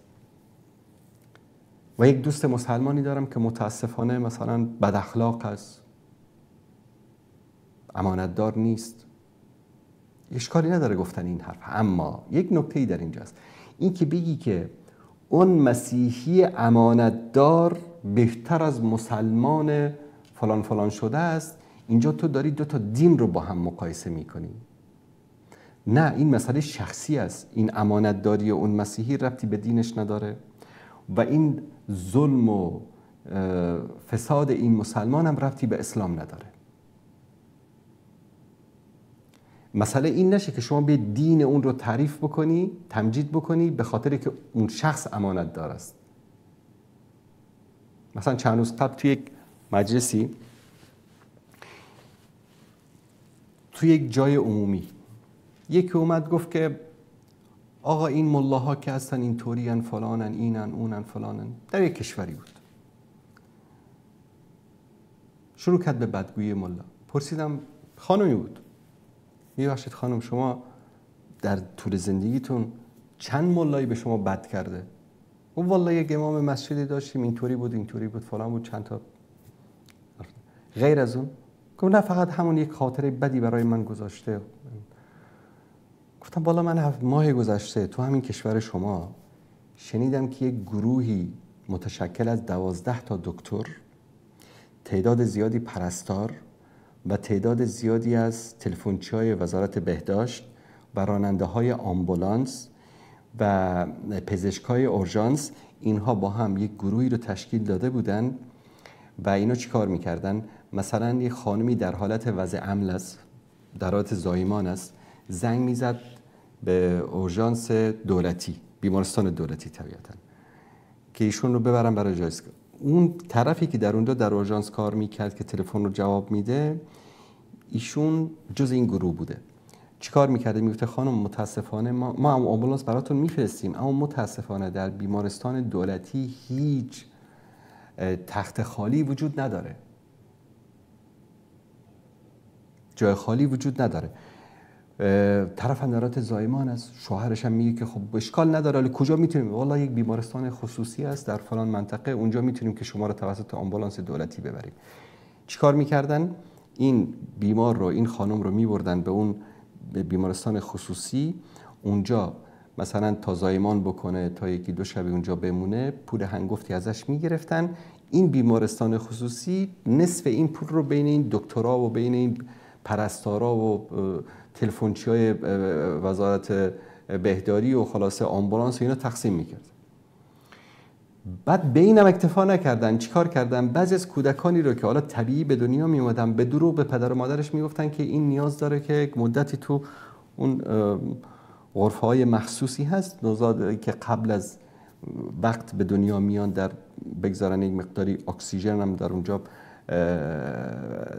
و یک دوست مسلمانی دارم که متاسفانه مثلا بد اخلاق است، امانتدار نیست. اشکالی نداره گفتن این حرف، اما یک نکته‌ای در اینجاست، این که بگی که اون مسیحی امانتدار بهتر از مسلمان فلان فلان شده است، اینجا تو داری دو تا دین رو با هم مقایسه میکنی. نه، این مسئله شخصی است. این امانتداری اون مسیحی ربطی به دینش نداره و این ظلم و فساد این مسلمان هم ربطی به اسلام نداره. مسئله این نشه که شما به دین اون رو تعریف بکنی، تمجید بکنی به خاطر که اون شخص امانتدار است. مثلا چند روز قبل توی یک مجلسی، توی یک جای عمومی، یکی اومد گفت که آقا این ملاها که هستن اینطورین، فلانن، اینن، اونن، فلانن. در یک کشوری بود. شروع کرد به بدگویی ملا. پرسیدم، خانمی بود، میبخشید خانم، شما در طول زندگیتون چند ملایی به شما بد کرده؟ او والله یک امام مسجدی داشتیم، اینطوری بود، اینطوری بود، فلان بود، چند تا غیر از اون. گفت نه، فقط همون یک خاطره بدی برای من گذاشته. گفتم والا من 7 ماه گذشته تو همین کشور شما شنیدم که یک گروهی متشکل از 12 تا دکتر، تعداد زیادی پرستار و تعداد زیادی از تلفنچی‌های وزارت بهداشت و راننده‌های آمبولانس و پزشکای اورژانس، اینها با هم یک گروهی رو تشکیل داده بودن و اینا چیکار میکردن؟ مثلا یک خانمی در حالت وضع حمل است، در حالت زایمان است، زنگ میزد به اورژانس دولتی، بیمارستان دولتی طبیعتا، که ایشون رو ببرن برای جایز. اون طرفی که در اونجا در اورژانس کار میکرد که تلفن رو جواب میده، ایشون جز این گروه بوده. چیکار میکرده؟ میگفته خانم متاسفانه ما هم آمبولانس براتون میفرستیم، اما متاسفانه در بیمارستان دولتی هیچ تخت خالی وجود نداره، جای خالی وجود نداره. طرف اندرات زایمان است، شوهرش هم میگه که خب اشکال نداره، ولی کجا میتونیم؟ والله یک بیمارستان خصوصی است در فلان منطقه، اونجا میتونیم که شما رو توسط آمبولانس دولتی ببریم. چیکار میکردن؟ این بیمار رو، این خانم رو میبردن به اون بیمارستان خصوصی، اونجا مثلا تا زایمان بکنه، تا یکی دو شب اونجا بمونه، پول هنگفتی ازش میگرفتن. این بیمارستان خصوصی نصف این پول رو بین این دکترا و بین این پرستارا و تلفنچی‌های وزارت بهداری و خلاصه آمبولانس و اینا تقسیم میکرد. بعد به اینم اکتفا نکردن، چیکار کردن؟ بعضی از کودکانی رو که حالا طبیعی به دنیا می اومدن، به دروغ به پدر و مادرش میگفتن که این نیاز داره که مدتی تو اون غرفه‌های مخصوصی هست، نوزاد که قبل از وقت به دنیا میان در بگذارن، یک مقداری اکسیژن هم در اونجا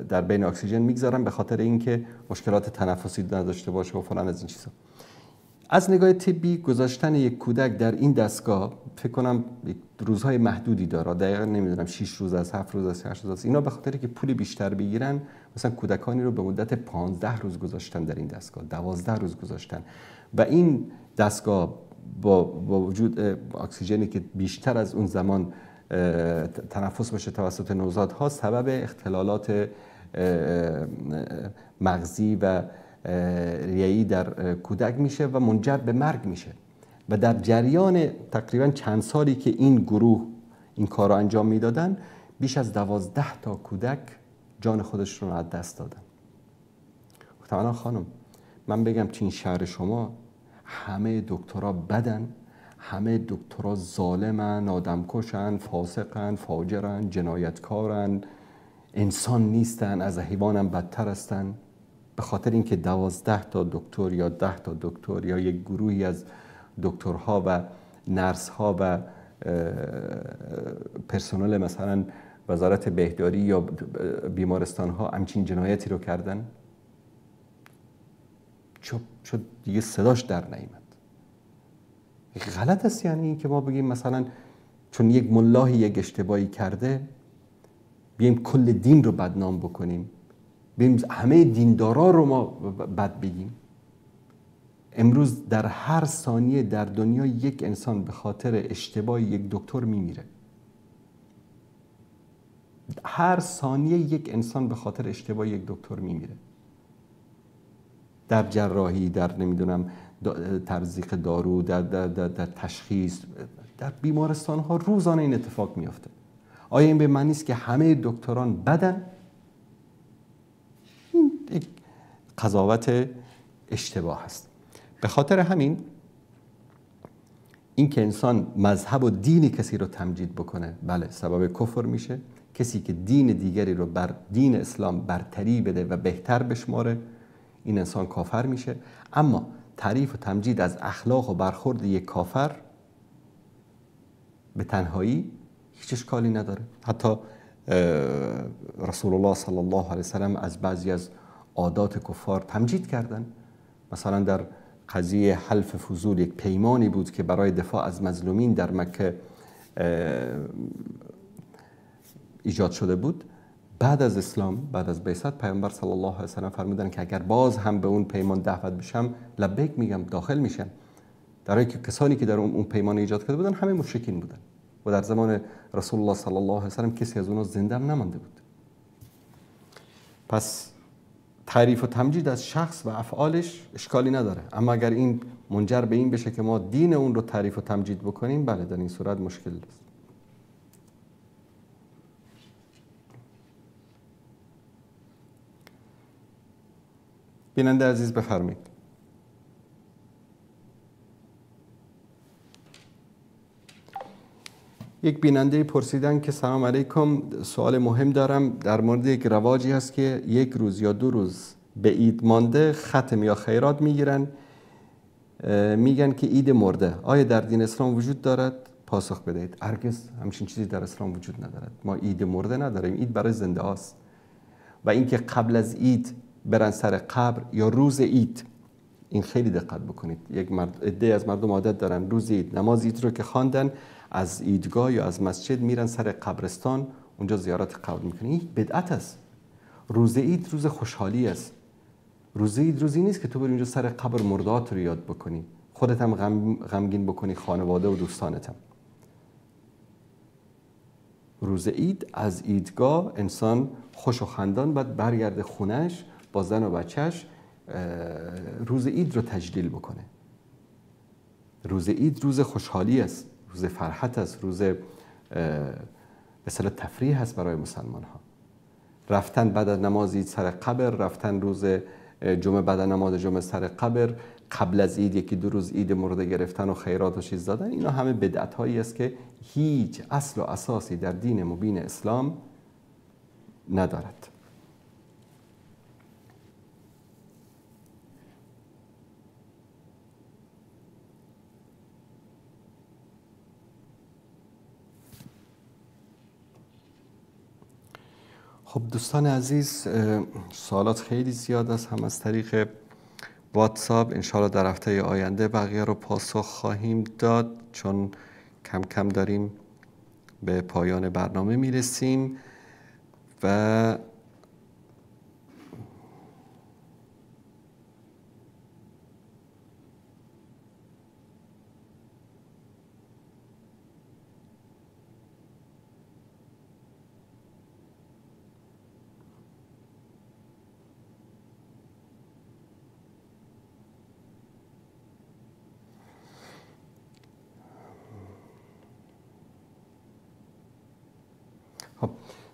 در بین اکسیژن میگذارن به خاطر اینکه مشکلات تنفسی نداشته باشه و فلان از این چیزا. از نگاه طبی گذاشتن یک کودک در این دستگاه فکر کنم روزهای محدودی داره، دقیقا نمیدونم 6 روز از 7 روز از 8 روز از اینا، به خاطر که پول بیشتر بگیرن مثلا کودکانی رو به مدت 15 روز گذاشتن در این دستگاه، 12 روز گذاشتن و این دستگاه با وجود اکسیژنی که بیشتر از اون زمان تنفس باشه توسط نوزادها، سبب اختلالات مغزی و ریه‌ای در کودک میشه و منجر به مرگ میشه. و در جریان تقریبا چند سالی که این گروه این کار رو انجام میدادن، بیش از 12 تا کودک جان خودشون رو از دست دادن. گفتم الان خانم من بگم تو این شهر شما همه دکترا بدن، همه دکترا ظالمن، آدمکشن، فاسقن، فاجرن، جنایتکارن، انسان نیستن، از حیوانم بدتر هستن، به خاطر اینکه 12 تا دکتر یا 10 تا دکتر یا یک گروهی از دکترها و نرسها و پرسنل مثلا وزارت بهداری یا بیمارستانها همچین جنایتی رو کردن، چون دیگه صداش در نیامد. غلط است یعنی این که ما بگیم مثلا چون یک ملاهی یک اشتباهی کرده بیایم کل دین رو بدنام بکنیم، بیایم همه دیندارا رو ما بد بگیم. امروز در هر ثانیه در دنیا یک انسان به خاطر اشتباه یک دکتر میمیره. هر ثانیه یک انسان به خاطر اشتباه یک دکتر میمیره. در جراحی، در نمیدونم ترزیق دارو، در, در, در, در تشخیص، در بیمارستان ها روزانه این اتفاق میفته. آیا این به معنی است که همه دکتران بدن؟ این یک قضاوت اشتباه است. به خاطر همین این که انسان مذهب و دین کسی رو تمجید بکنه، بله سبب کفر میشه. کسی که دین دیگری رو بر دین اسلام برتری بده و بهتر بشماره، این انسان کافر میشه. اما تعریف و تمجید از اخلاق و برخورد یک کافر به تنهایی هیچ اشکالی نداره. حتی رسول الله صلی الله علیه وسلم از بعضی از عادات کفار تمجید کردن. مثلا در قضیه حلف فضول یک پیمانی بود که برای دفاع از مظلومین در مکه ایجاد شده بود. بعد از اسلام، بعد از بعثت، پیامبر صلی الله علیه و سلم فرمودن که اگر باز هم به اون پیمان دعوت بشم لبیک میگم، داخل میشم. در حالی که کسانی که در اون پیمان ایجاد کرده بودن همه مشرکین بودن و در زمان رسول الله صلی الله علیه و سلم کسی از اونها زنده هم نمانده بود. پس تعریف و تمجید از شخص و افعالش اشکالی نداره، اما اگر این منجر به این بشه که ما دین اون رو تعریف و تمجید بکنیم، بله در این صورت مشکل است. بیننده عزیز بفرمایید. یک بیننده پرسیدن که سلام علیکم، سوال مهم دارم در مورد یک رواجی هست که یک روز یا دو روز به عید مانده ختم یا خیرات میگیرن، میگن که عید مرده. آیا در دین اسلام وجود دارد؟ پاسخ بدهید. هرگز همچین چیزی در اسلام وجود ندارد. ما عید مرده نداریم، عید برای زنده هاست. و اینکه قبل از عید برن سر قبر یا روز عید، این خیلی دقت بکنید. یک عده از مردم عادت دارن روز عید نماز عید رو که خواندن از عیدگاه یا از مسجد میرن سر قبرستان، اونجا زیارت قبر میکنن. این بدعت است. روز عید روز خوشحالی است. روز عید روزی نیست که تو بری اونجا سر قبر مردات رو یاد بکنی، خودت هم غمگین بکنی، خانواده و دوستانت هم. روز عید از عیدگاه انسان خوش و خندان باید برگرده خونش با زن و بچهش، روز عید رو تجلیل بکنه. روز عید روز خوشحالی است، روز فرحت است، روز به اصطلاح تفریح است برای مسلمان ها. رفتن بعد از نماز عید سر قبر، رفتن روز جمعه بعد از نماز جمعه سر قبر، قبل از عید یکی دو روز عید مرده گرفتن و خیرات و چیز دادن، اینا همه بدعت هایی است که هیچ اصل و اساسی در دین مبین اسلام ندارد. خب دوستان عزیز، سوالات خیلی زیاد است، هم از طریق واتساپ. انشاءالله در هفته آینده بقیه رو پاسخ خواهیم داد، چون کم کم داریم به پایان برنامه میرسیم و خب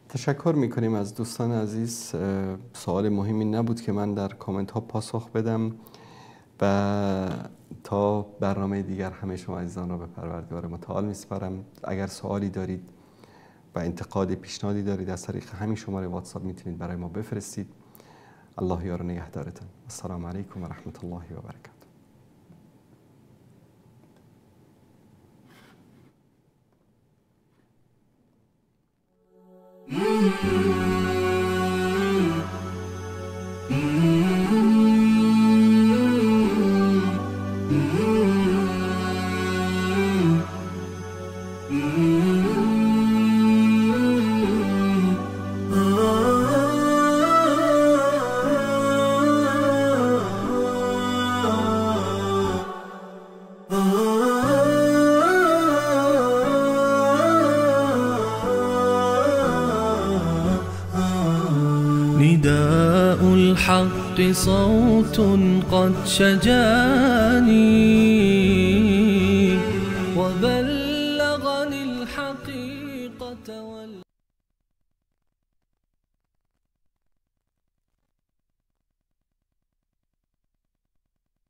تشکر میکنیم از دوستان عزیز. سوال مهمی نبود که من در کامنت ها پاسخ بدم و تا برنامه دیگر همه شما عزیزان را به پروردگار متعال میسپارم. اگر سوالی دارید و انتقاد پیشنهادی دارید از طریق همین شماره واتساپ میتونید برای ما بفرستید. الله یار و نگهدارتان. السلام علیکم و رحمت الله و برکاته. نداء الحق صوت قد شجاني وبلغني الحقيقة.